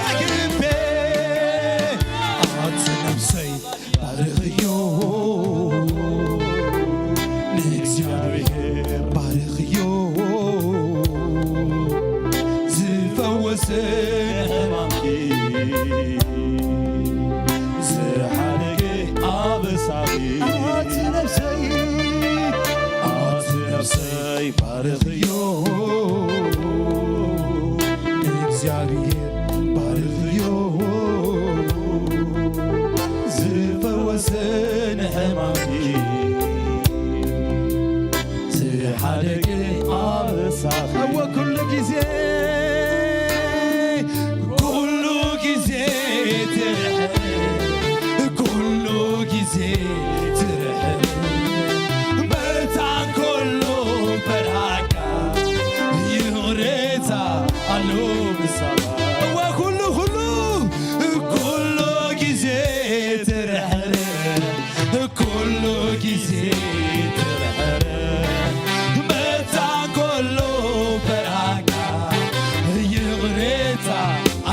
ጠግቤ። ኣቲ ነፍሰይ ባርኽዮ፣ ንእግዚኣብሔር ባርኽዮ፣ ዝፈወሰ ንሕማምኪ፣ ዝሓደገ ኣበሳኺ። ኣቲ ነፍሰይ፣ ኣቲ ነፍሰይ ባርኽዮ፣ ንእግዚኣብሔር ባርኽዮ፣ ዝፈወሰ ንሕማምኪ፣ ዝሓደገ ኣበሳኺ። እወ ኩሉ ግዜ፣ ኩሉ ግዜ ትርሕም፣ ኩሉ ግዜ ትርሕር መታን ኮሎ በርሃካ ይቕሬታ ኣሎ ምሳኻ። እወ ኩሉ ኩሉ ኩሉ ግዜ ትርሕር ኩሉ ግዜ ትርሕር መታን ኮሎ በርሃካ ይቕሬታ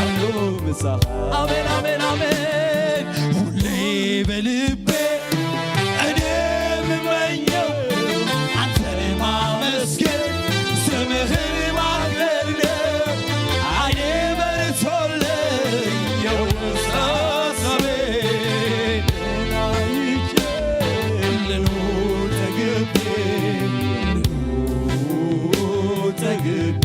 ኣሎ ምሳኻ። ኣሜን ኣሜን ኣሜን። ሁሌ በልቤ እኔ የምመኘው አንተን ማመስገን ስምህን ማክበር ነው። አይኔ በርቶልኝ የውስጥ ሐሳቤን አይቼ ልኑር ተገቤ ልኑር ተገቤ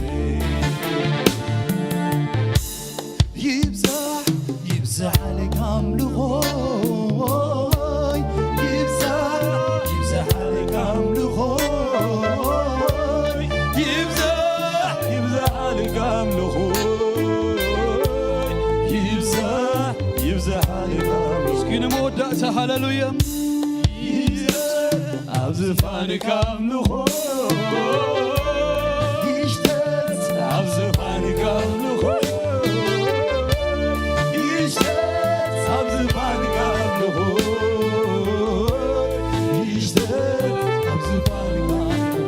ይብዛሕ ይብዛሕ ልክ ኣምልኾይ ይብዛሕ ይብዛሕ ልክ ኣምልኾይ ይብዛሕ ይብዛሕ ልክ ኣምልኾይ ይብዛሕ ይብዛሕ ልክ ኣምልኾይ እስኪ ንመወዳእታ ሃሌሉያ ይብዛሕ ኣብ ዝፋንካ ኣምልኾ ይሽተት ኣብ ዝፋንካ ኣምልኾ ይሽተት ኣብ ዝፋንካ ኣምልኾ ይሽተት ኣብ ዝፋንካ ኣምልኾ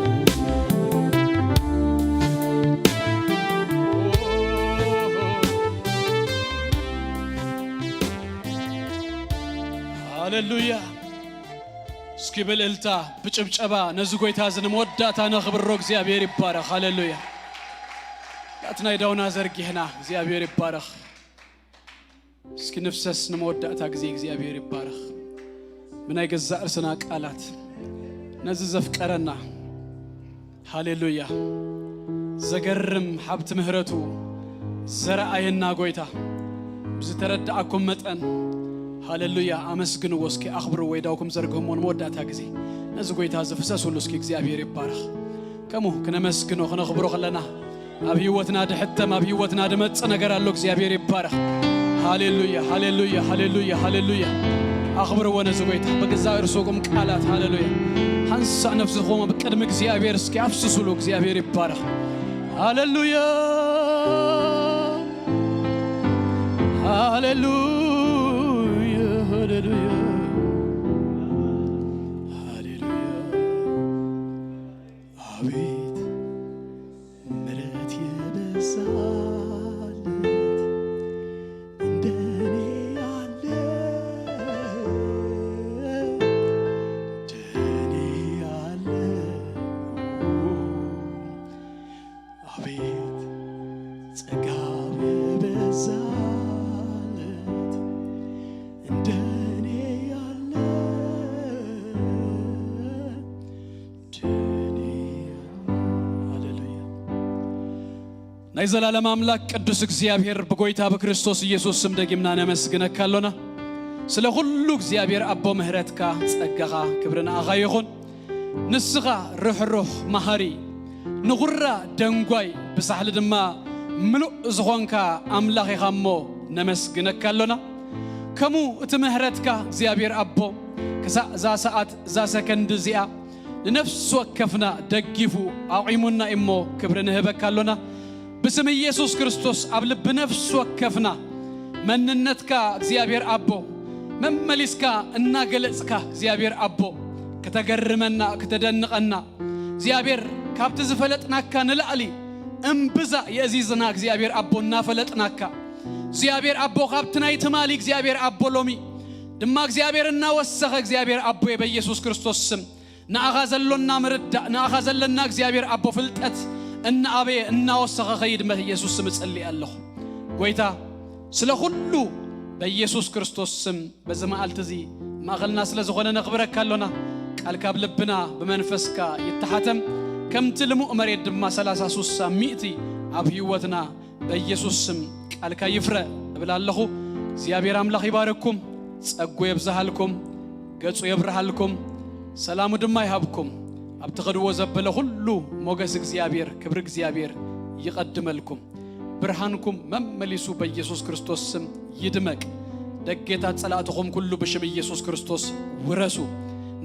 ሃሌሉያ እስኪ ብልልታ ብጭብጨባ ነዚ ጎይታ እዚ ንመወዳእታ ነኽብሮ እግዚኣብሔር ይባረኽ ሃሌሉያ ናትና ይዳውና ዘርጊሕና እግዚኣብሔር ይባረኽ እስኪ ንፍሰስ ንመወዳእታ ግዜ እግዚኣብሔር ይባረኽ ብናይ ገዛእ ርስና ቃላት ነዚ ዘፍቀረና ሃሌሉያ ዘገርም ሃብቲ ምህረቱ ዘረኣየና ጎይታ ብዝተረዳኣኩም መጠን ሃሌሉያ ኣመስግንዎ እስኪ ኣኽብርዎ ኢዳውኩም ዘርግህሞ ንመወዳእታ ግዜ ነዚ ጎይታ ዝፍሰስሉ እስኪ እግዚኣብሔር ይባረኽ ከምኡ ክነመስግኖ ክነኽብሮ ከለና ኣብ ህይወትና ድሕተም ኣብ ህይወትና ድመጽእ ነገር ኣሎ እግዚኣብሔር ይባረኽ ሃሌሉያ ሃሌሉያ ሃሌሉያ ሃሌሉያ ኣኽብርዎ ነዚ ጎይታ በገዛእ ርእስኹም ቃላት ሃሌሉያ ሓንሳእ ነፍስኹም ኣብ ቅድሚ እግዚኣብሔር እስኪ ኣፍስሱሉ እግዚኣብሔር ይባረኽ ሃሌሉያ ሃሌሉያ ሃሌሉያ ሃሌሉያ አቤት ምሕረት የበዛለት እንደኔ ያለ እንደኔ ያለ አቤት ጸጋ የበዛለት እንደኔ ያለ ሃሌሉያ ናይ ዘላለም ኣምላክ ቅዱስ እግዚኣብሔር ብጎይታ ብክርስቶስ ኢየሱስ ስም ደጊምና ነመስግነካ ኣሎና ስለ ኩሉ እግዚኣብሔር ኣቦ ምህረትካ ጸጋኻ ክብሪ ንኣኻ ይኹን ንስኻ ርሕሩሕ መሃሪ ንኹራ ደንጓይ ብሳሕሊ ድማ ምሉእ ዝኾንካ ኣምላኽ ኢኻ እሞ ነመስግነካ ኣሎና ከምኡ እቲ ምህረትካ እግዚኣብሔር ኣቦ ክሳእ እዛ ሰዓት እዛ ሰከንድ እዚኣ ንነፍሲ ወከፍና ደጊፉ ኣቑሙና እሞ ክብሪ ንህበካ ኣሎና ብስም ኢየሱስ ክርስቶስ ኣብ ልቢ ነፍሲ ወከፍና መንነትካ እግዚኣብሔር ኣቦ መመሊስካ እናገለጽካ እግዚኣብሔር ኣቦ ከተገርመና ከተደንቐና እግዚኣብሔር ካብቲ ዝፈለጥናካ ንላዕሊ እምብዛ የእዚዝና እግዚኣብሔር ኣቦ እናፈለጥናካ እግዚኣብሔር ኣቦ ካብቲ ናይ ትማሊ እግዚኣብሔር ኣቦ ሎሚ ድማ እግዚኣብሔር እናወሰኸ እግዚኣብሔር ኣቦ በኢየሱስ ክርስቶስ ስም ንኣኻ ዘሎና ምርዳእ ንኣኻ ዘለና እግዚኣብሔር ኣቦ ፍልጠት እናኣበየ እናወሰኸ ኸይድ መ ኢየሱስ ስም እጸሊ ኣለኹ ጎይታ ስለ ኩሉ በኢየሱስ ክርስቶስ ስም በዚ መዓልቲ እዚ ማእኸልና ስለ ዝኾነ ነኽብረካ ኣሎና ቃልካ ኣብ ልብና ብመንፈስካ ይተሓተም ከምቲ ልሙእ መሬት ድማ ሰላሳ ሱሳ ሚእቲ ኣብ ህይወትና በኢየሱስ ስም ቃልካ ይፍረ እብል ኣለኹ እግዚኣብሔር ኣምላኽ ይባርኩም ጸጉ የብዝሃልኩም ገጹ የብርሃልኩም ሰላሙ ድማ ይሃብኩም ኣብ ትኸድዎ ዘበለ ኩሉ ሞገስ እግዚኣብሔር ክብሪ እግዚኣብሔር ይቐድመልኩም ብርሃንኩም መመሊሱ በኢየሱስ ክርስቶስ ስም ይድመቅ ደጌታት ጸላእትኹም ኩሉ ብሽም ኢየሱስ ክርስቶስ ውረሱ።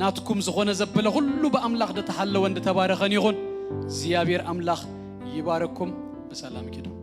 ናትኩም ዝኾነ ዘበለ ኩሉ ብኣምላኽ ዝተሓለወን ዝተባረኸን ይኹን። እግዚኣብሔር ኣምላኽ ይባረኩም። ብሰላም ኪዱ።